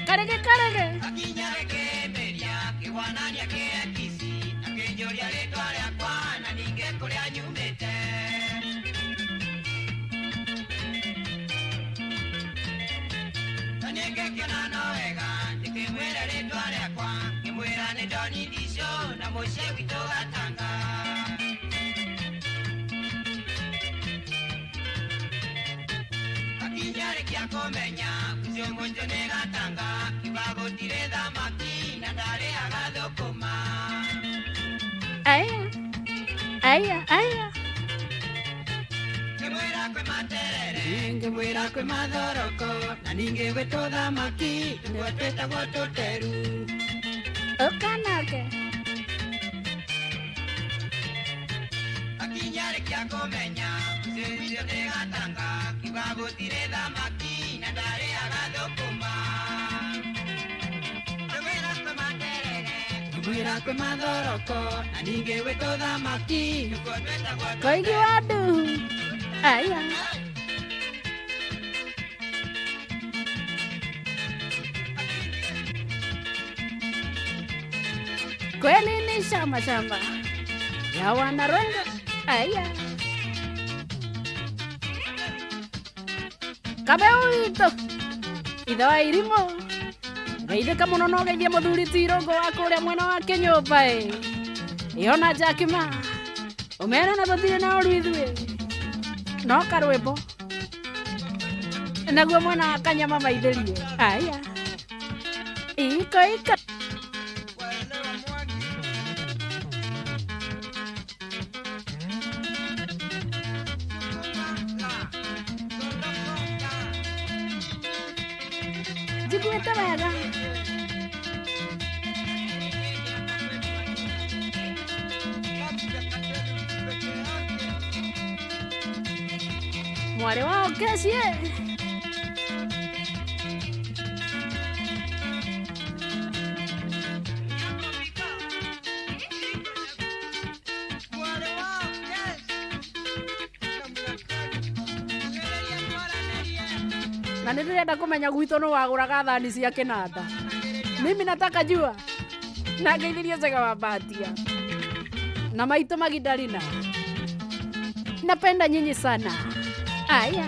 Karege karege. Akinya gĩkĩmĩria kĩgwanania kĩekisi akĩnjũria rĩtwa rĩakwa na ningĩ kũrĩa nyumĩte. Na nĩngĩkĩona no wega ndĩkĩmwĩre rĩtwa rĩakwa ngĩmwĩra nĩ Doni Ndicio na mũciĩ witũ Gatanga. Akinya rĩkia kũmenya ũcio mũciĩ nĩ Gatanga kiuga gũtirĩ thamaki na ndarĩaga thũkũma. Aya. Aya, aya. Ngĩmwĩra kwĩ materere ngĩmwĩra kwĩ mathoroko na ningĩ gwĩ tũthamaki nĩguo twĩtagwo tũteru. Ũkanake. Akinya rĩkia kũmenya mũciĩ witũ nĩ Gatanga kiuga gũtirĩ thamaki na ndarĩaga thũkũma. Ngĩmwĩra kwĩ materere ngĩmwĩra kwĩ mathoroko na ningĩ gwĩ tũthamaki nĩguo twĩtagwo Koigi wa nduhu. Aya. Kweli ni shamba shamba ya wanarongo. Aya. Kabeu witũ ithe wa irimo geithĩka mũno no geithie mũthuri ti Irũngũ wa kũrĩa mwena wa kĩnyũmba ĩ ĩona Jakima ũmere na tũtirĩ na ũru ithuĩ no karwĩmbo naguo mwena wa kanyama maithĩrie. Aya. Iko iko. Njiguĩte wega. Mwarĩ wa Okeshi ĩ. Na nĩ ndĩrenda kũmenya gwitũ nũ wagũraga thani cia kĩnanda. Mimi nataka jua. Na ngeithirie Njega wa Mbatia na maitũ Magdalena. Napenda nyinyi sana. Aya.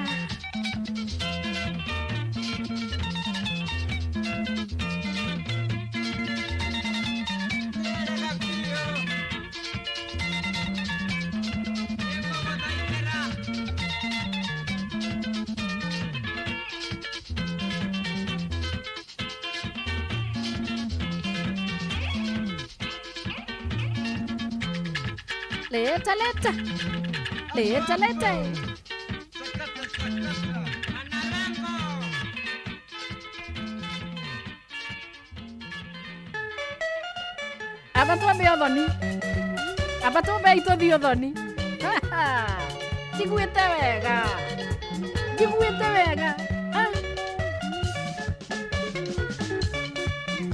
Leta leta. Leta leta. Aba twambe ũthoni. Aba twambe itũthiĩ ũthoni. Njiguĩte wega. Njiguĩte wega.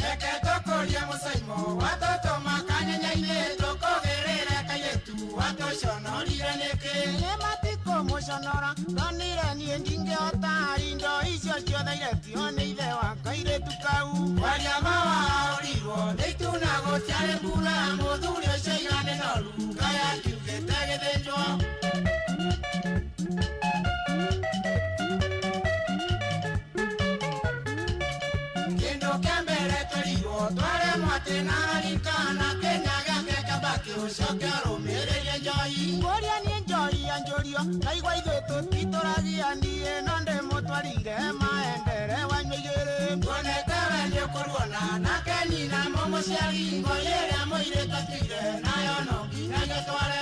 Reke tũkũrie mũcaimo watoto makanyenya-inĩ tũkũgĩrĩre kairĩtu watũconorire nĩkĩ? Nĩ matikũmũconora ndonire niĩ ndingĩhota indo icio ciothe iretio nĩ ithe wa kairĩtu kau. Waria mawaũrirwo nĩ ituna gũtiarĩ mbura mũthuri ũcio igane noru kaya kiugĩte gĩthĩnjwo. Kĩndũ kĩa mbere twerirwo twaremwo atĩ na arikana Kenya gĩake kĩamba ũcoke ũrũmĩrĩrie njohi. Ngũria niĩ njohi ya njũrio ndaigua ithuĩ tũtitũragia niĩ no ndĩmũtwarire maendere wanyua igĩrĩ. Tuonete we nĩũkũruona nake nyina mũmũciari ngũi ĩrĩa mũirĩtu atuire nayo no nginya gĩtware.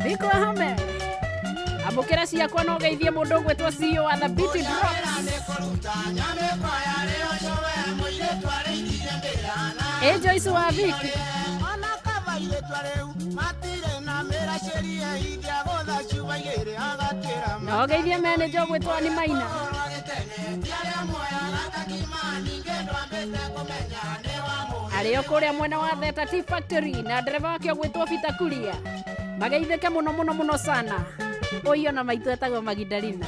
Biko Ahmed. Amũkĩra ciakwa no geithie mũndũ ũgwĩtwo CEO wa The Beauty Drops. Ĩ Joyce wa Viki. Ona kaba irĩtu rĩu matirĩ na mĩracĩrie ithia gũtha cuba igĩrĩ agatĩra No geithie manager ũgwĩtwo Annie Maina. Arĩo kũrĩa mwena wa Theta Tea Factory na ndereba wake ũgwĩtwo Peter Kuria. Mageithĩke mũno mũno mũno sana. Ũyũ na maitũ etagwo Magdalena.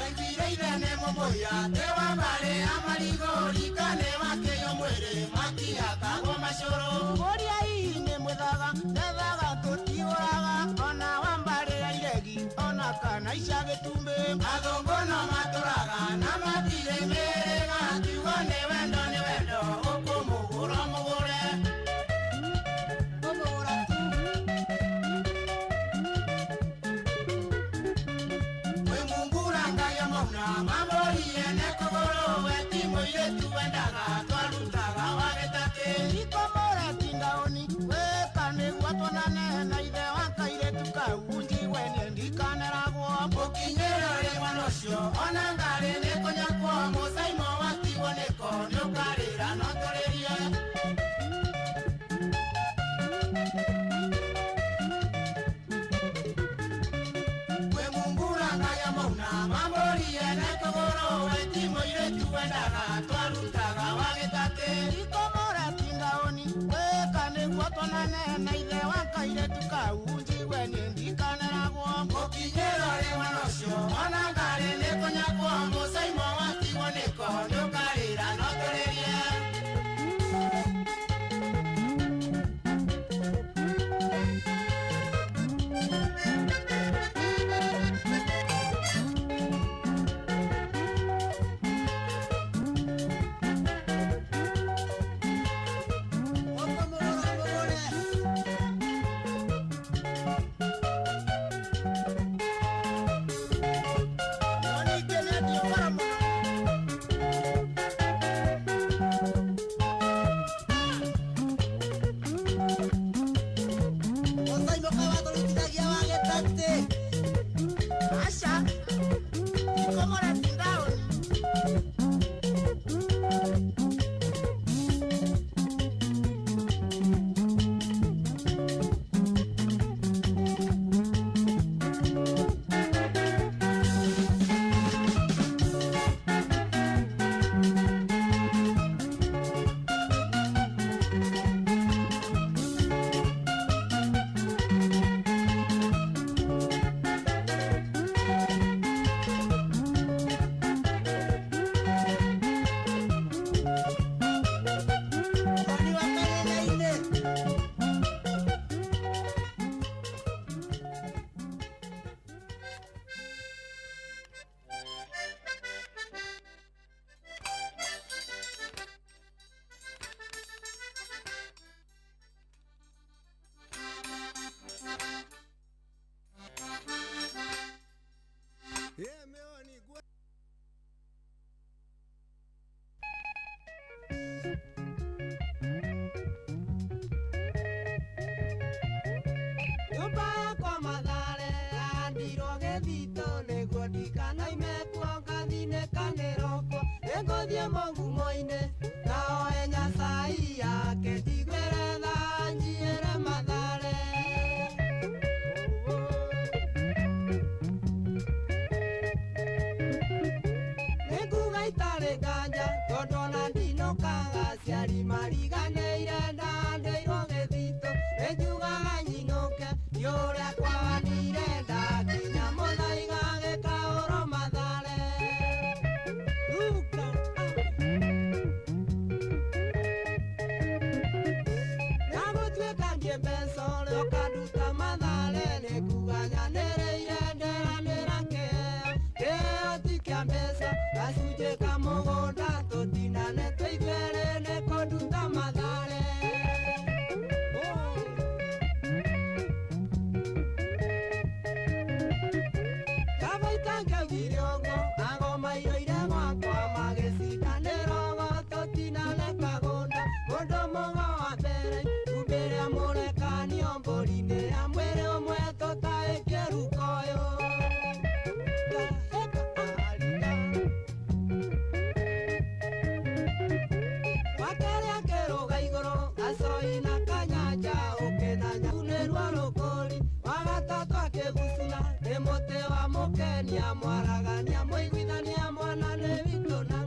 Mwaragania, muiguithania, mwana nĩ witũ na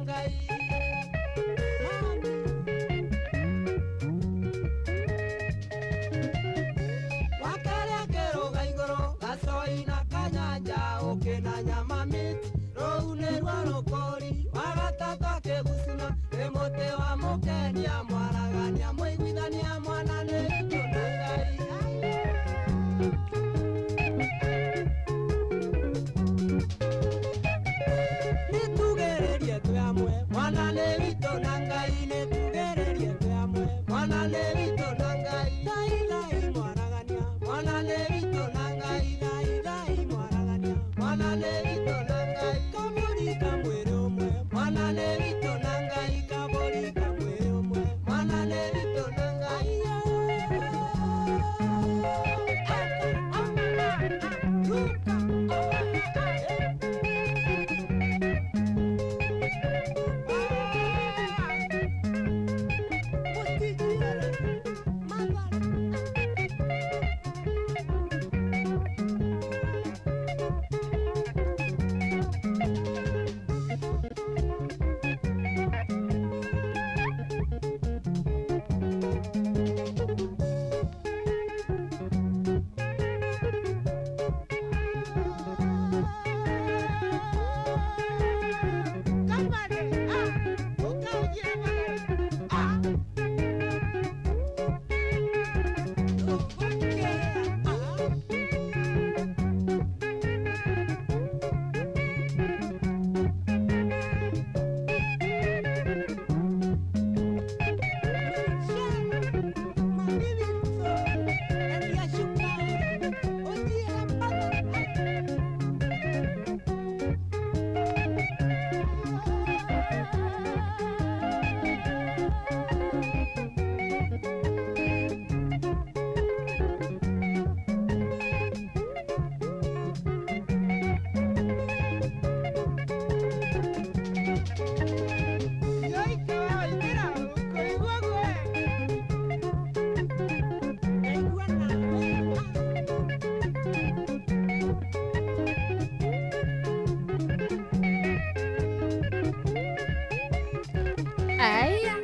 Aya.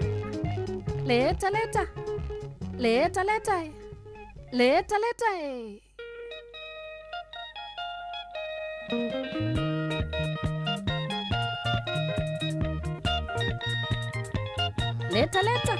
Leta leta. Leta leta. Leta leta. Leta leta.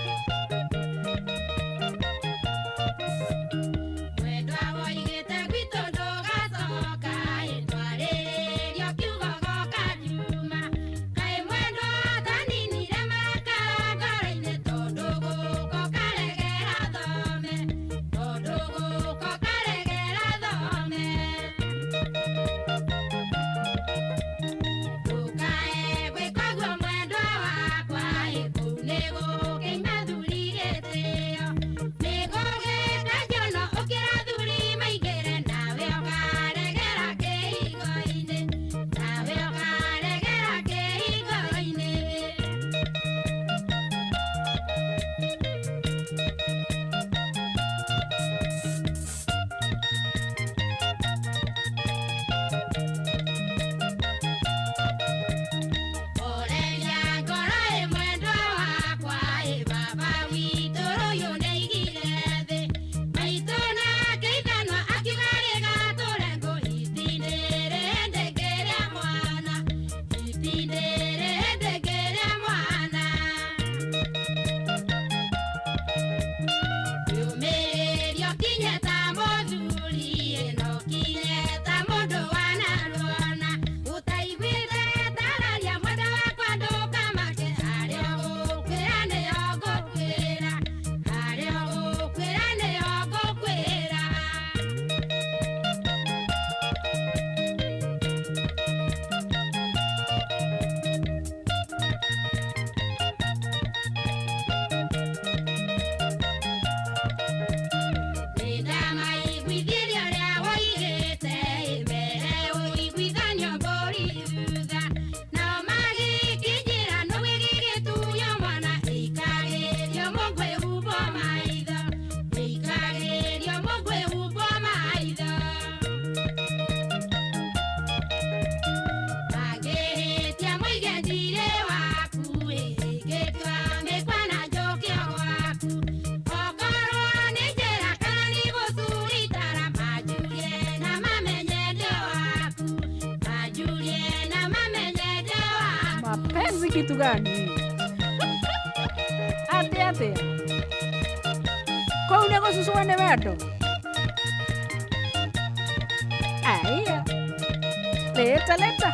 Mapenzi kitu gani? Ate ate. Kwa unego susuane wendo. Aya. Leta leta.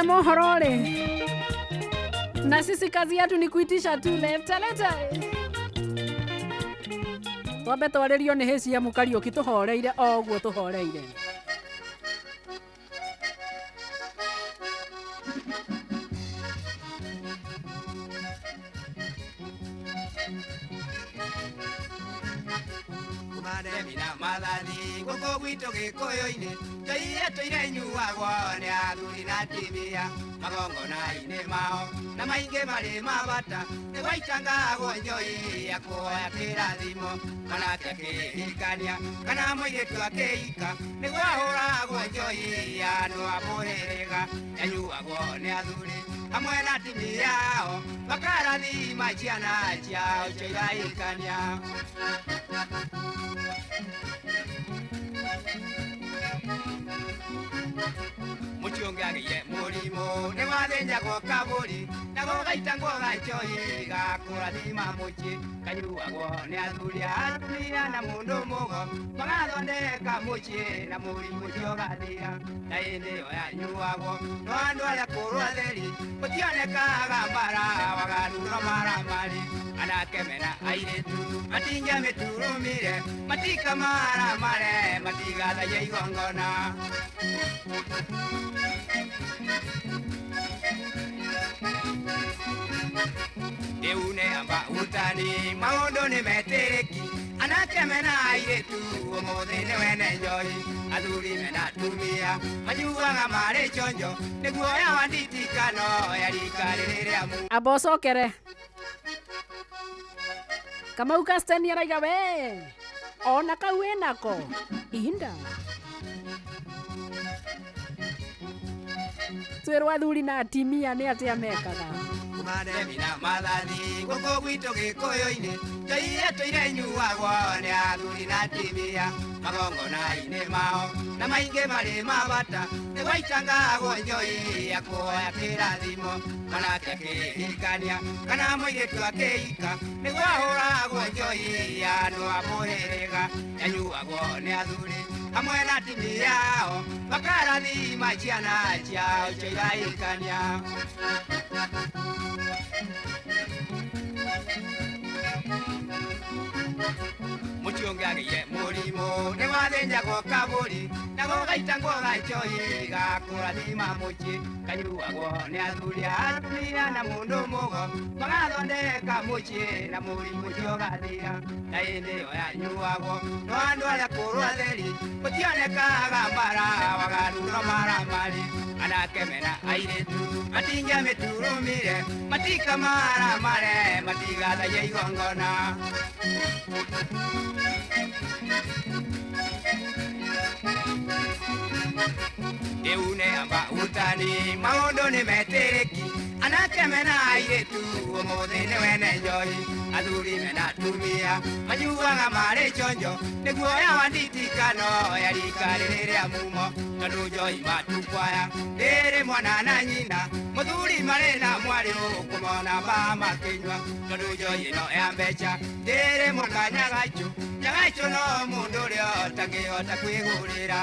Mohorore. Na sisi kazi yetu ni kuitisha tu leta leta. Twambe twarĩrio nĩ hĩcia Mũkariũki tũhoreire o ũguo tũhoreire. Kuma na mathani gũkũ gwitũ gĩkũyũ-inĩ njohi ĩtũire inyuagwo nĩ athuri na atumia magongona-inĩ mao na maingĩ marĩ mabata nĩ gwaitangagwo njohi ya kuoya kĩrathimo mwanake akĩhikania kana mũirĩtu akĩhika nĩ gwahũragwo njohi ya andũ a mũhĩrĩga yanyuagwo nĩ athuri hamwe na atumia ao makarathima ciana ciao icio irahikania. Mũciĩ ũngĩagĩire mũrimũ nĩ wathĩnjagwo kabũri na gũgaitangwo gacohi gakũrathima mũciĩ kanyuagwo nĩ athuri atumia na mũndũ mũgo magathondeka mũciĩ na mũrimũ ũcio ũgathira na hĩndĩ ĩyo yanyuagwo no andũ arĩa akũrũ atheri gũtionekaga mbara waganu no maramari anake mena airĩtu matingĩamĩturumire matikamaramare matigathagia igongona. Rĩu nĩ amba utani maũndũ nĩ metĩrĩki anake mena airĩtu ũmũthĩ nĩ wene njohi athuri mena atumia manyuaga marĩ chonjo nĩguo yawa nditikano ya rika rĩrĩ rĩa mu Amba ũcokere Kamau Kasteni araiga we ona kau wĩnako ihinda twĩrwo athuri na atimia nĩ atĩa mekaga. Kumanemi na mathani gũkũ gwitũ gĩkũyũ-inĩ njohi ĩtũire inyuagwo nĩ athuri na atumia magongona-inĩ mao na maingĩ marĩ mabata nĩ gwaitangagwo njohi ya kuoya kĩrathimo mwanake akĩhikania kana mũirĩtu akĩhika nĩ gwahũragwo njohi ya andũ a mũhĩrĩga yanyuagwo nĩ athuri hamwe na atumia ao makarathima ciana ciao icio irahikania. Mũciĩ ũngĩagĩire mũrimũ nĩ wathĩnjagwo kabũri na gũgaitangwo gacohi gakũrathima mũciĩ kanyuagwo nĩ athuri atumia na mũndũ mũgo magathondeka mũciĩ na mũrimũ ũcio ũgathira na hĩndĩ ĩyo yanyuagwo no andũ arĩa akũrũ atheri gũtionekaga mbara waganu no maramari anake mena airĩtu matingĩamĩturumire matikamaramare matigathagia igongona. Rĩu nĩ amba utani maũndũ nĩ metĩrĩki anake mena airĩtu ũmũthĩ nĩ wene njohi athuri mena atumia manyuaga marĩ chonjo nĩguo yawa nditikano ya rika rĩrĩ rĩa mumo tondũ njohi matukwaya rĩrĩ mwana na nyina mũthuri marĩ na mwarĩ ũkũmona mbaa makĩnyua tondũ njohi ĩno ya mbeca rĩrĩ mwana nyagachũ nyagachũ no mũndũ ũrĩa ũtangĩhota kwĩgũrĩra.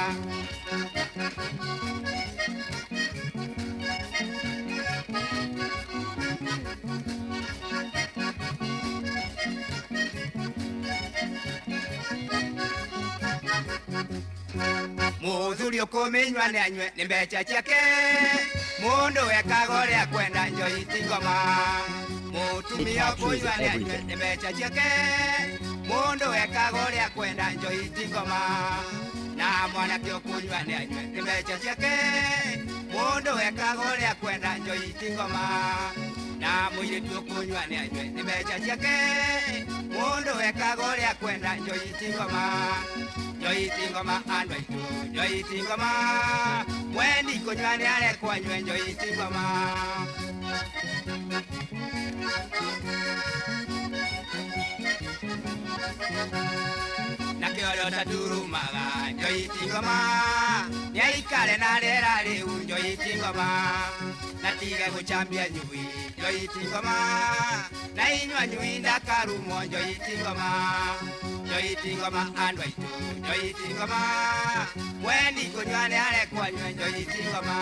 Mũthuri ũkũmĩnyua nĩ anyue nĩ mbeca ciake mũndũ ekaga ũrĩa kwenda njohi ti ngoma mũtumia ũkũnyua nĩ anyue nĩ mbeca ciake mũndũ ekaga ũrĩa kwenda njohi ti ngoma na mwanake ũkũnyua nĩ anyue nĩ mbeca ciake mũndũ ekaga ũrĩa kwenda njohi ti ngoma na mũirĩtu ũkũnyua nĩ anyue nĩ mbeca ciake mũndũ ekaga ũrĩa kwenda njohi ti ngoma njohi ti ngoma andũ aitũ njohi ti ngoma mwendi kũnyua nĩ arekwo anyue njohi ti ngoma. Nakĩo ũrĩa ũtaturumaga njohi ti ngoma nĩaikare na rĩera rĩu njohi ti ngoma na tige gũcambia nyui njohi ti ngoma na inyua nyui ndakarumwo njohi ti ngoma njohi ti ngoma andũ aitũ njohi ti ngoma mwendi kũnyua nĩ arekwo anyue njohi ti ngoma.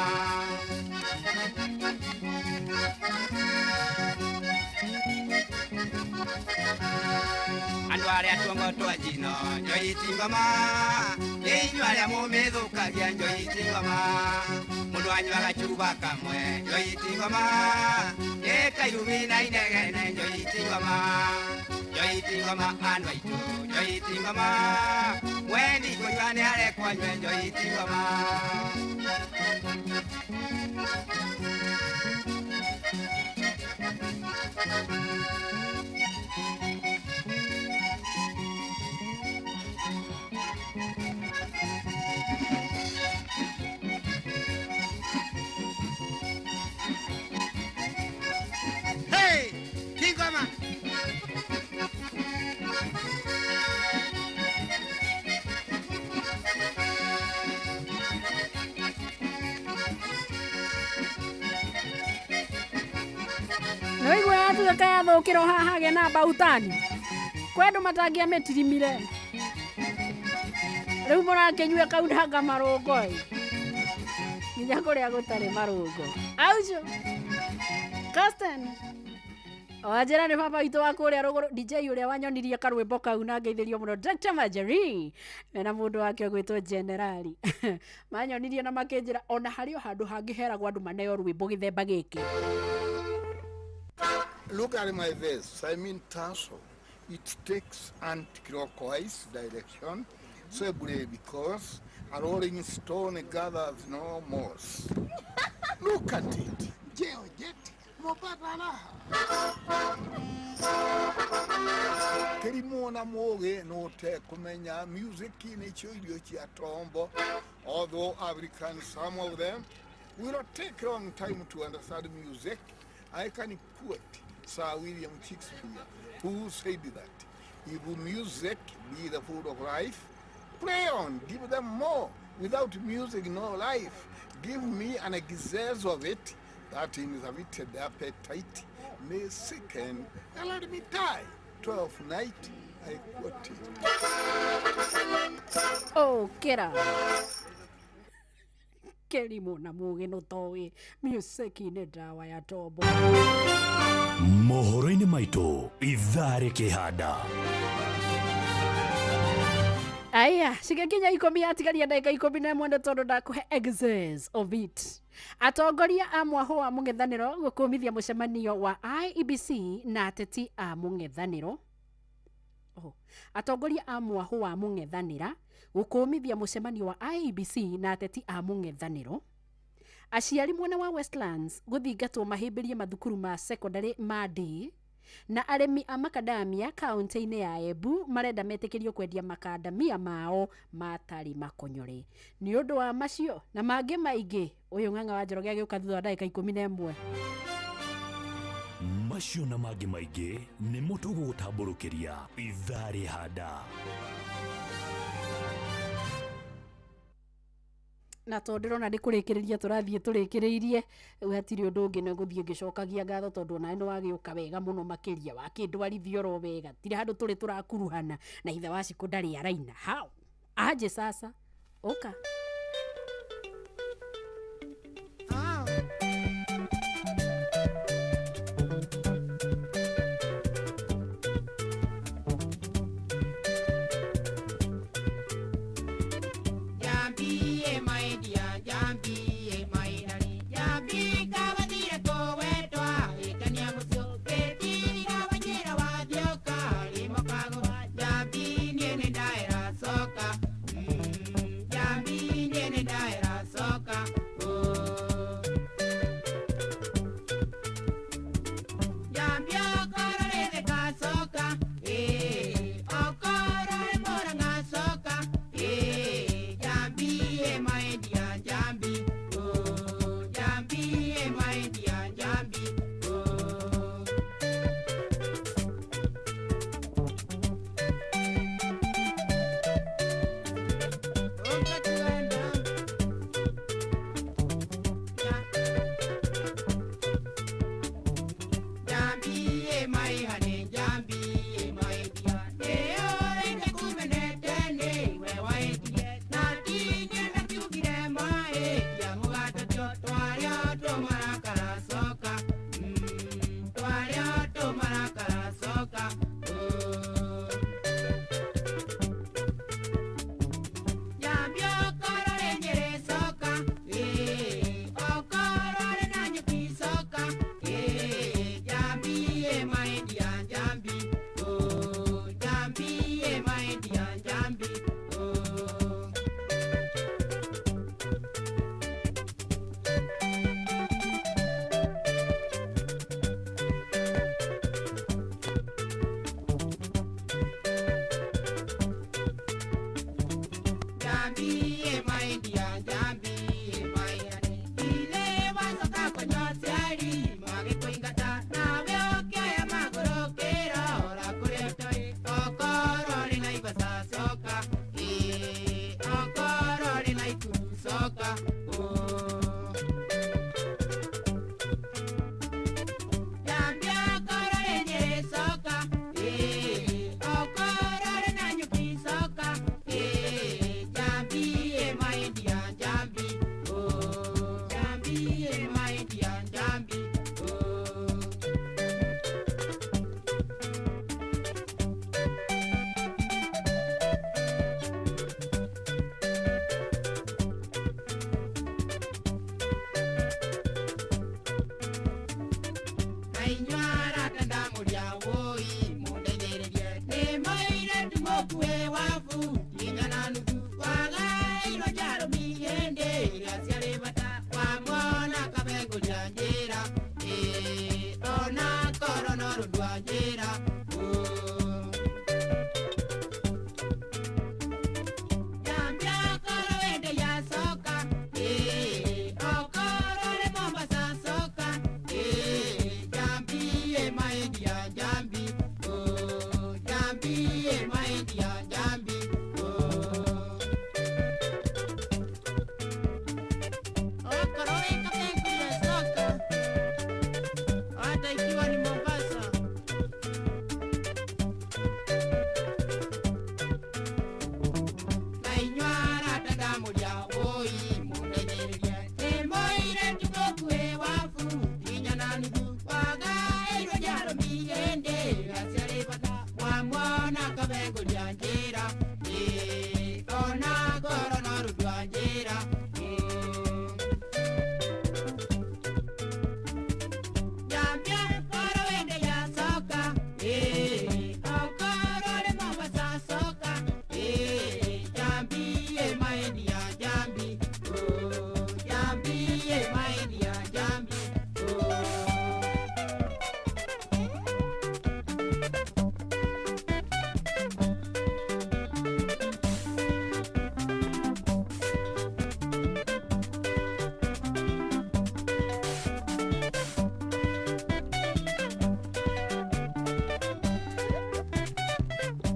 Andũ arĩa tuongo twa njino njohi ti ngoma, inyuĩ arĩa mũmĩthũkagia njohi ti ngoma. Mũndũ anyuaga cuba kamwe njohi ti ngoma, ĩkairumi na inegene njohi ti ngoma. Njohi ti ngoma andũ aitũ, njohi ti ngoma, mwendi kũnyua nĩ arekwo anyue njohi ti ngoma. Hey, Kingoma. Nĩwaigua yatuĩka yathũkĩrwo haha hagĩa na mbautani kwĩ andũ matangĩamĩtirimire rĩu mũrakĩnyua kaunanga marũngo ĩ nginya kũrĩa gũtarĩ marũngo aucio Caston wanjĩra nĩ baba witũ wa kũrĩa rũgũrũ DJ ũrĩa wanyonirie karwĩmbo kau na ngeithĩrio mũno Dr. Marjorie mena mũndũ wake ũgwĩtwo Generali manyonirie na makĩnjĩra ona harĩ o handũ hangĩ heragwo andũ maneo rwĩmbo gĩthemba gĩkĩ. Look at my vest. I'm in tassel. It takes anti-clockwise direction, simply because a rolling stone gathers no moss. Look at it. Geojet, mopata raha. Kĩrimũ na mũgĩ no ũtekũmenya music nĩcio irio cia tombo. Although African, some of them will take long time to understand music. I can quote Sir William Shakespeare, who said that if music be the food of life, play on, give them more. Without music, no life. Give me an excess of it, that inhibited appetite may sicken and let me die. 12 night, I quote it. Oh, kera. Kĩrimũ na mũgĩ no toĩ music nĩ ndawa ya tombo. Mohoro-inĩ maitũ ithaa rĩkĩhanda. Aya, cigĩkinya 10 yatigaria ndagĩka 11 nĩ tondũ ndakũhe excess of it. Atongoria a mwahũ wa mũng'ethanĩro gũkũmithia mũcemanio wa IEBC na ateti a mũng'ethanĩro. Atongoria a mwahũ wa mũng'ethanĩra gũkũmithia mũcemanio wa IEBC na ateti a mũng'ethanĩro. Aciari mwena wa Westlands gũthingatwo mahĩmbĩrie mathukuru ma secondary ma D, na arĩmi a makadamia kaunti-inĩ ya Embu marenda metĩkĩrio kwendia makadamia mao matarĩ makonyore. Nĩ ũndũ wa macio na mangĩ maingĩ, ũyũ Ng'ang'a wa Njoroge agĩũka thutha wa ndagĩka 11. Macio na mangĩ maingĩ nĩmo tũgũgũtambũrũkĩria ithaa rĩhanda. Na tondũ ndĩrona nĩ kũrĩkĩrĩria tũrathiĩ tũrĩkĩrĩirie, rĩu hatirĩ ũndũ ũngĩ nĩ gũthiĩ ngĩcokagia ngatho tondũ onawe nĩ wagĩũka wega mũno makĩria wakĩndwarithia oro wega tirĩ handũ tũrĩ tũrakuruhana na ithe wa Cikũ ndarĩ araina hau aje sasa ũka. Jambi.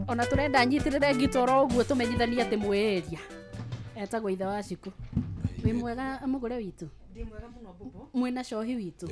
Ona tũrenda nyitĩrĩre ngita oro ũguo tũmenyithanie atĩ mwĩĩria. Etagwo ithe wa Cikũ. Wĩ mwega mũgũre witũ? Ndĩ mwega mũno Bobo. Mwĩna cohi witũ?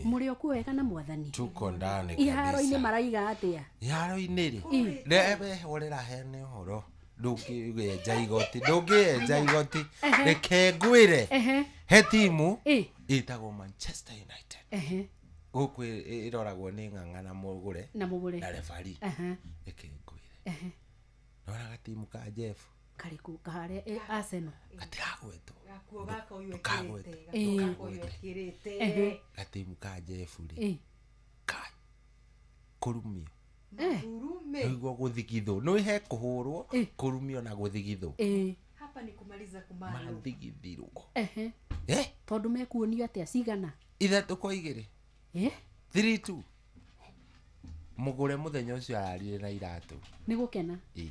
Mũrĩ o kuo wega na mwathani? Tuko ndani Iharo-inĩ kabisa. maraiga atĩa? Iharo-inĩ rĩ Ĩ. rebe ũrĩra hene ũhoro ndũngĩenja igoti, ndũngĩenja igoti. Ehe. Reke ngwĩre, Ehe. he timu Ĩ. ĩtagwo Manchester United Ehe. gũkũ ĩroragwo nĩ ng'ang'a na mũgũre Na mũgũre. na refari. Ehe. Reke ngwĩre, Ehe. nona gatimu ka Jeff Karĩkũ kaharĩa Arsenal. Gatiragwetwo. Gakuo gaka ũyũ Ndũkagwete. ekĩrĩte. Ĩ. Gakuo gaka ũyũ ekĩrĩte. Ehe. Gatimu ka Jeff rĩ, Ĩ. kai kũrumio Makurume. nĩguo gũthigithwo, nĩ he kũhũrwo, kũrumio na gũthigithwo. Ĩ. Hapa ni kumaliza kumalo. Mathigithirwo. Ehe. Eh? Tondũ mekuonio atĩa cigana? 3-2. Eh? 3-2. Mũgũre mũthenya ũcio ararire na iratũ. Nĩ gũkena. Ĩ.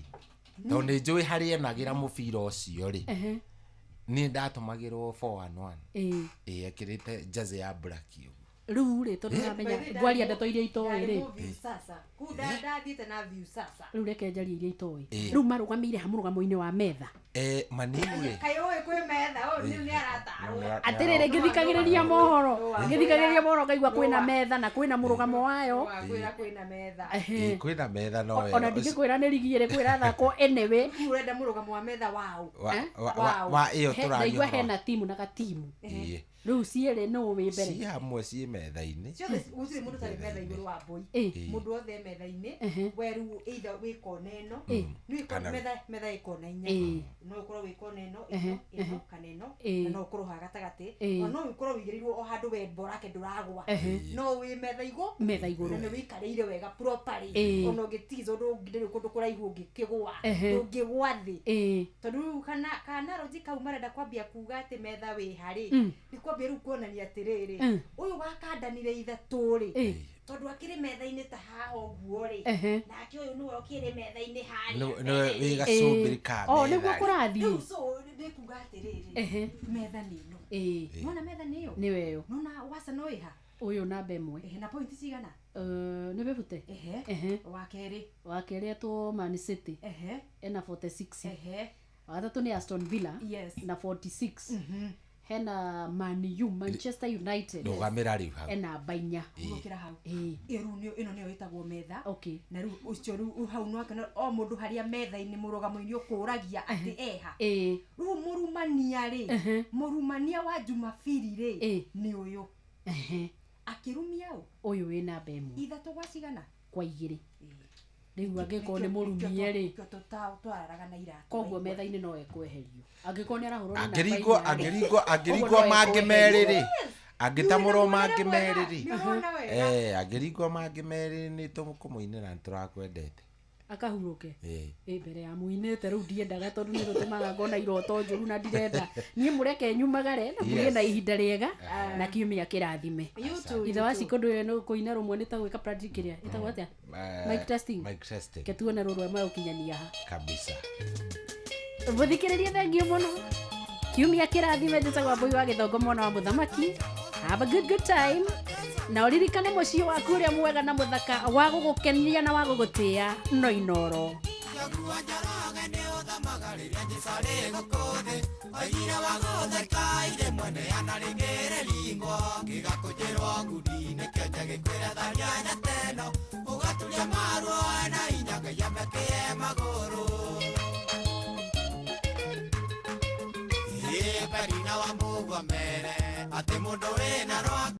Tondũ nĩ njũĩ harĩa enagĩra mũbira ũcio rĩ, Ehe. niĩ ndatũmagĩrwo 411. Ĩ. Ĩ, ekĩrĩte jersey ya black ũguo. Rĩu rĩ, tondũ ndĩramenya ngwaria ndeto iria itoĩ rĩ. View sasa. Kuu ndathiĩte na view sasa. Rĩu reke njarie iria itoĩ. Ĩ. Rĩu marũgamĩire ha mũrũgamo-inĩ wa metha. Eh, maniu rĩ. Kaĩ ũĩ kwĩ metha ũyũ nĩ nĩ aratarwo. Atĩrĩrĩ, ngĩthikagĩrĩria mohoro, ngĩthikagĩrĩria mohoro ngaigua kwĩna metha na kwĩna mũrũgamo wayo. Wakwĩra kwĩna metha. Ehe. Ĩ, kwĩna metha no Ona ndingĩkwĩra nĩ rigi ĩrĩkũ ĩrathakwo anyway. Rĩu ũrenda mũrũgamo wa metha waũ? Wa ĩyo tũraria Ndaigua ũhoro. hena timu na gatimu. Ĩ. Rĩu cierĩ nũ wĩ mbere? Ciĩ hamwe ciĩ metha-inĩ. Ciothe gũtirĩ mũndũ ũtarĩ metha igũrũ wa mbũi. Ĩ. Mũndũ wothe e metha-inĩ. Ehe. We rĩu either wĩ kona ĩno. Ĩ. Nĩ wĩ Kana- metha metha ĩ kona inya. Ĩ. No ũkorwo wĩ kona ĩno, Ehe, ĩno, ĩno ehe. kana ĩno. Ĩ. Na no ũkorwo haha gatagatĩ. Ĩ. Na no ũkorwo wĩigĩrĩirwo o handũ we borake ndũragwa. Ehe. No wĩ metha igũ. Metha igũrũ. Na nĩ wĩikarĩire wega properly. Ĩ. Ona ũngĩtiza ũndũ ũngĩ kũndũ kũraihu ũngĩkĩgũa. Ehe. Ndũngĩgwa thĩ. Ĩ. Tondũ rĩu kana roji kau marenda kwambia kuga atĩ metha wĩ harĩ nĩ kwambia rĩu kuonania atĩrĩrĩ, ũyũ wakandanire ithatũ rĩ, Ĩ. tondũ akĩrĩ metha-inĩ ta haha ũguo rĩ, Ehe. nake ũyũ nĩwe ũkĩrĩ metha-inĩ harĩa Nĩwe wĩ gacumbĩrĩ ka O, nĩguo metha. kũrathiĩ. Rĩu so nĩ kuga atĩrĩrĩ, Ehe. metha nĩ ĩno. Ĩ. Nona metha nĩ ĩyo? Nĩwe ĩyo. Nona Arsenal ĩha? Ũyũ namba ĩmwe. Ehe, na point cigana? Nĩ bĩbute? Ehe. Ehe. Wa kerĩ? Wa kerĩ etwo Man City. Ehe. Ena 46. Ehe. Wa gatatũ nĩ Aston Villa. Yes. Na 46. Hena Man U, Manchester United. Rũgamĩra rĩu hau. Ena namba inya. Hurũkĩra hau. Ĩ. Ĩyo rĩu nĩyo ĩno nĩyo ĩtagwo metha. Okay. Na rĩu ũcio rĩu hau no o mũndũ harĩa metha-inĩ mũrũgamo-inĩ ũkũragia atĩ eha. Ĩ. Rĩu mũrumania rĩ, Ehe. mũrumania wa Jumabiri rĩ, Ĩ. nĩ ũyũ. Ehe. Akĩrumia ũ? Ũyũ wĩ namba ĩmwe. 3 kwa cigana? Kwa 2. Rĩu angĩkorwo nĩ mũrumie rĩ, Nĩkĩo twararaga na iratũ. koguo metha-inĩ no ekweherio. Angĩkorwo nĩ arahũrwo nĩ namba Angĩringwo inya rĩ, angĩringwo angĩringwo ũguo no mangĩ ekweherio. merĩ rĩ, angĩtamũrwo mangĩ merĩ rĩ, Nĩũrona wega? eh, angĩringwo mangĩ merĩ nĩ tũkũmũinĩra nĩ tũrakwendete. Akahurũke. Ĩ. Ĩ mbere ya mũinĩte rĩu ndiendaga tondũ nĩ rũtũmaga ngona iroto njũru na ndirenda niĩ mũreke nyumagare na mũgĩe Yes. na ihinda rĩega na kiumia kĩrathime. You too, Ithe you wa too. Cikũ ndũĩ nĩ kũina rũmwe nĩ ta gwĩka practice kĩrĩa ĩtagwo atĩa? Mic testing. Mic testing. Ke tuone rũrũ megũkinyania ha. Kabisa. Mũthikĩrĩrie thengiũ mũno. Kiumia kĩrathime njĩtagwo Mbũi wa Gĩthongo mwana wa mũthamaki. Have a good good time. Na ũririkane mũciĩ waku ũrĩa mwega na mũthaka wa gũgũkenia na wa gũgũtĩa no Inooro. Oigire wagũtheka irĩ mwene anarĩngĩrĩringwo gĩgakũnjĩrwo ngundi nĩkĩo njagĩkwĩra tharia nyateno ũgaturia maruo na hinya Ngai amekĩe magũrũ. Ĩ Perina wa mũguo mere atĩ mũndũ wĩna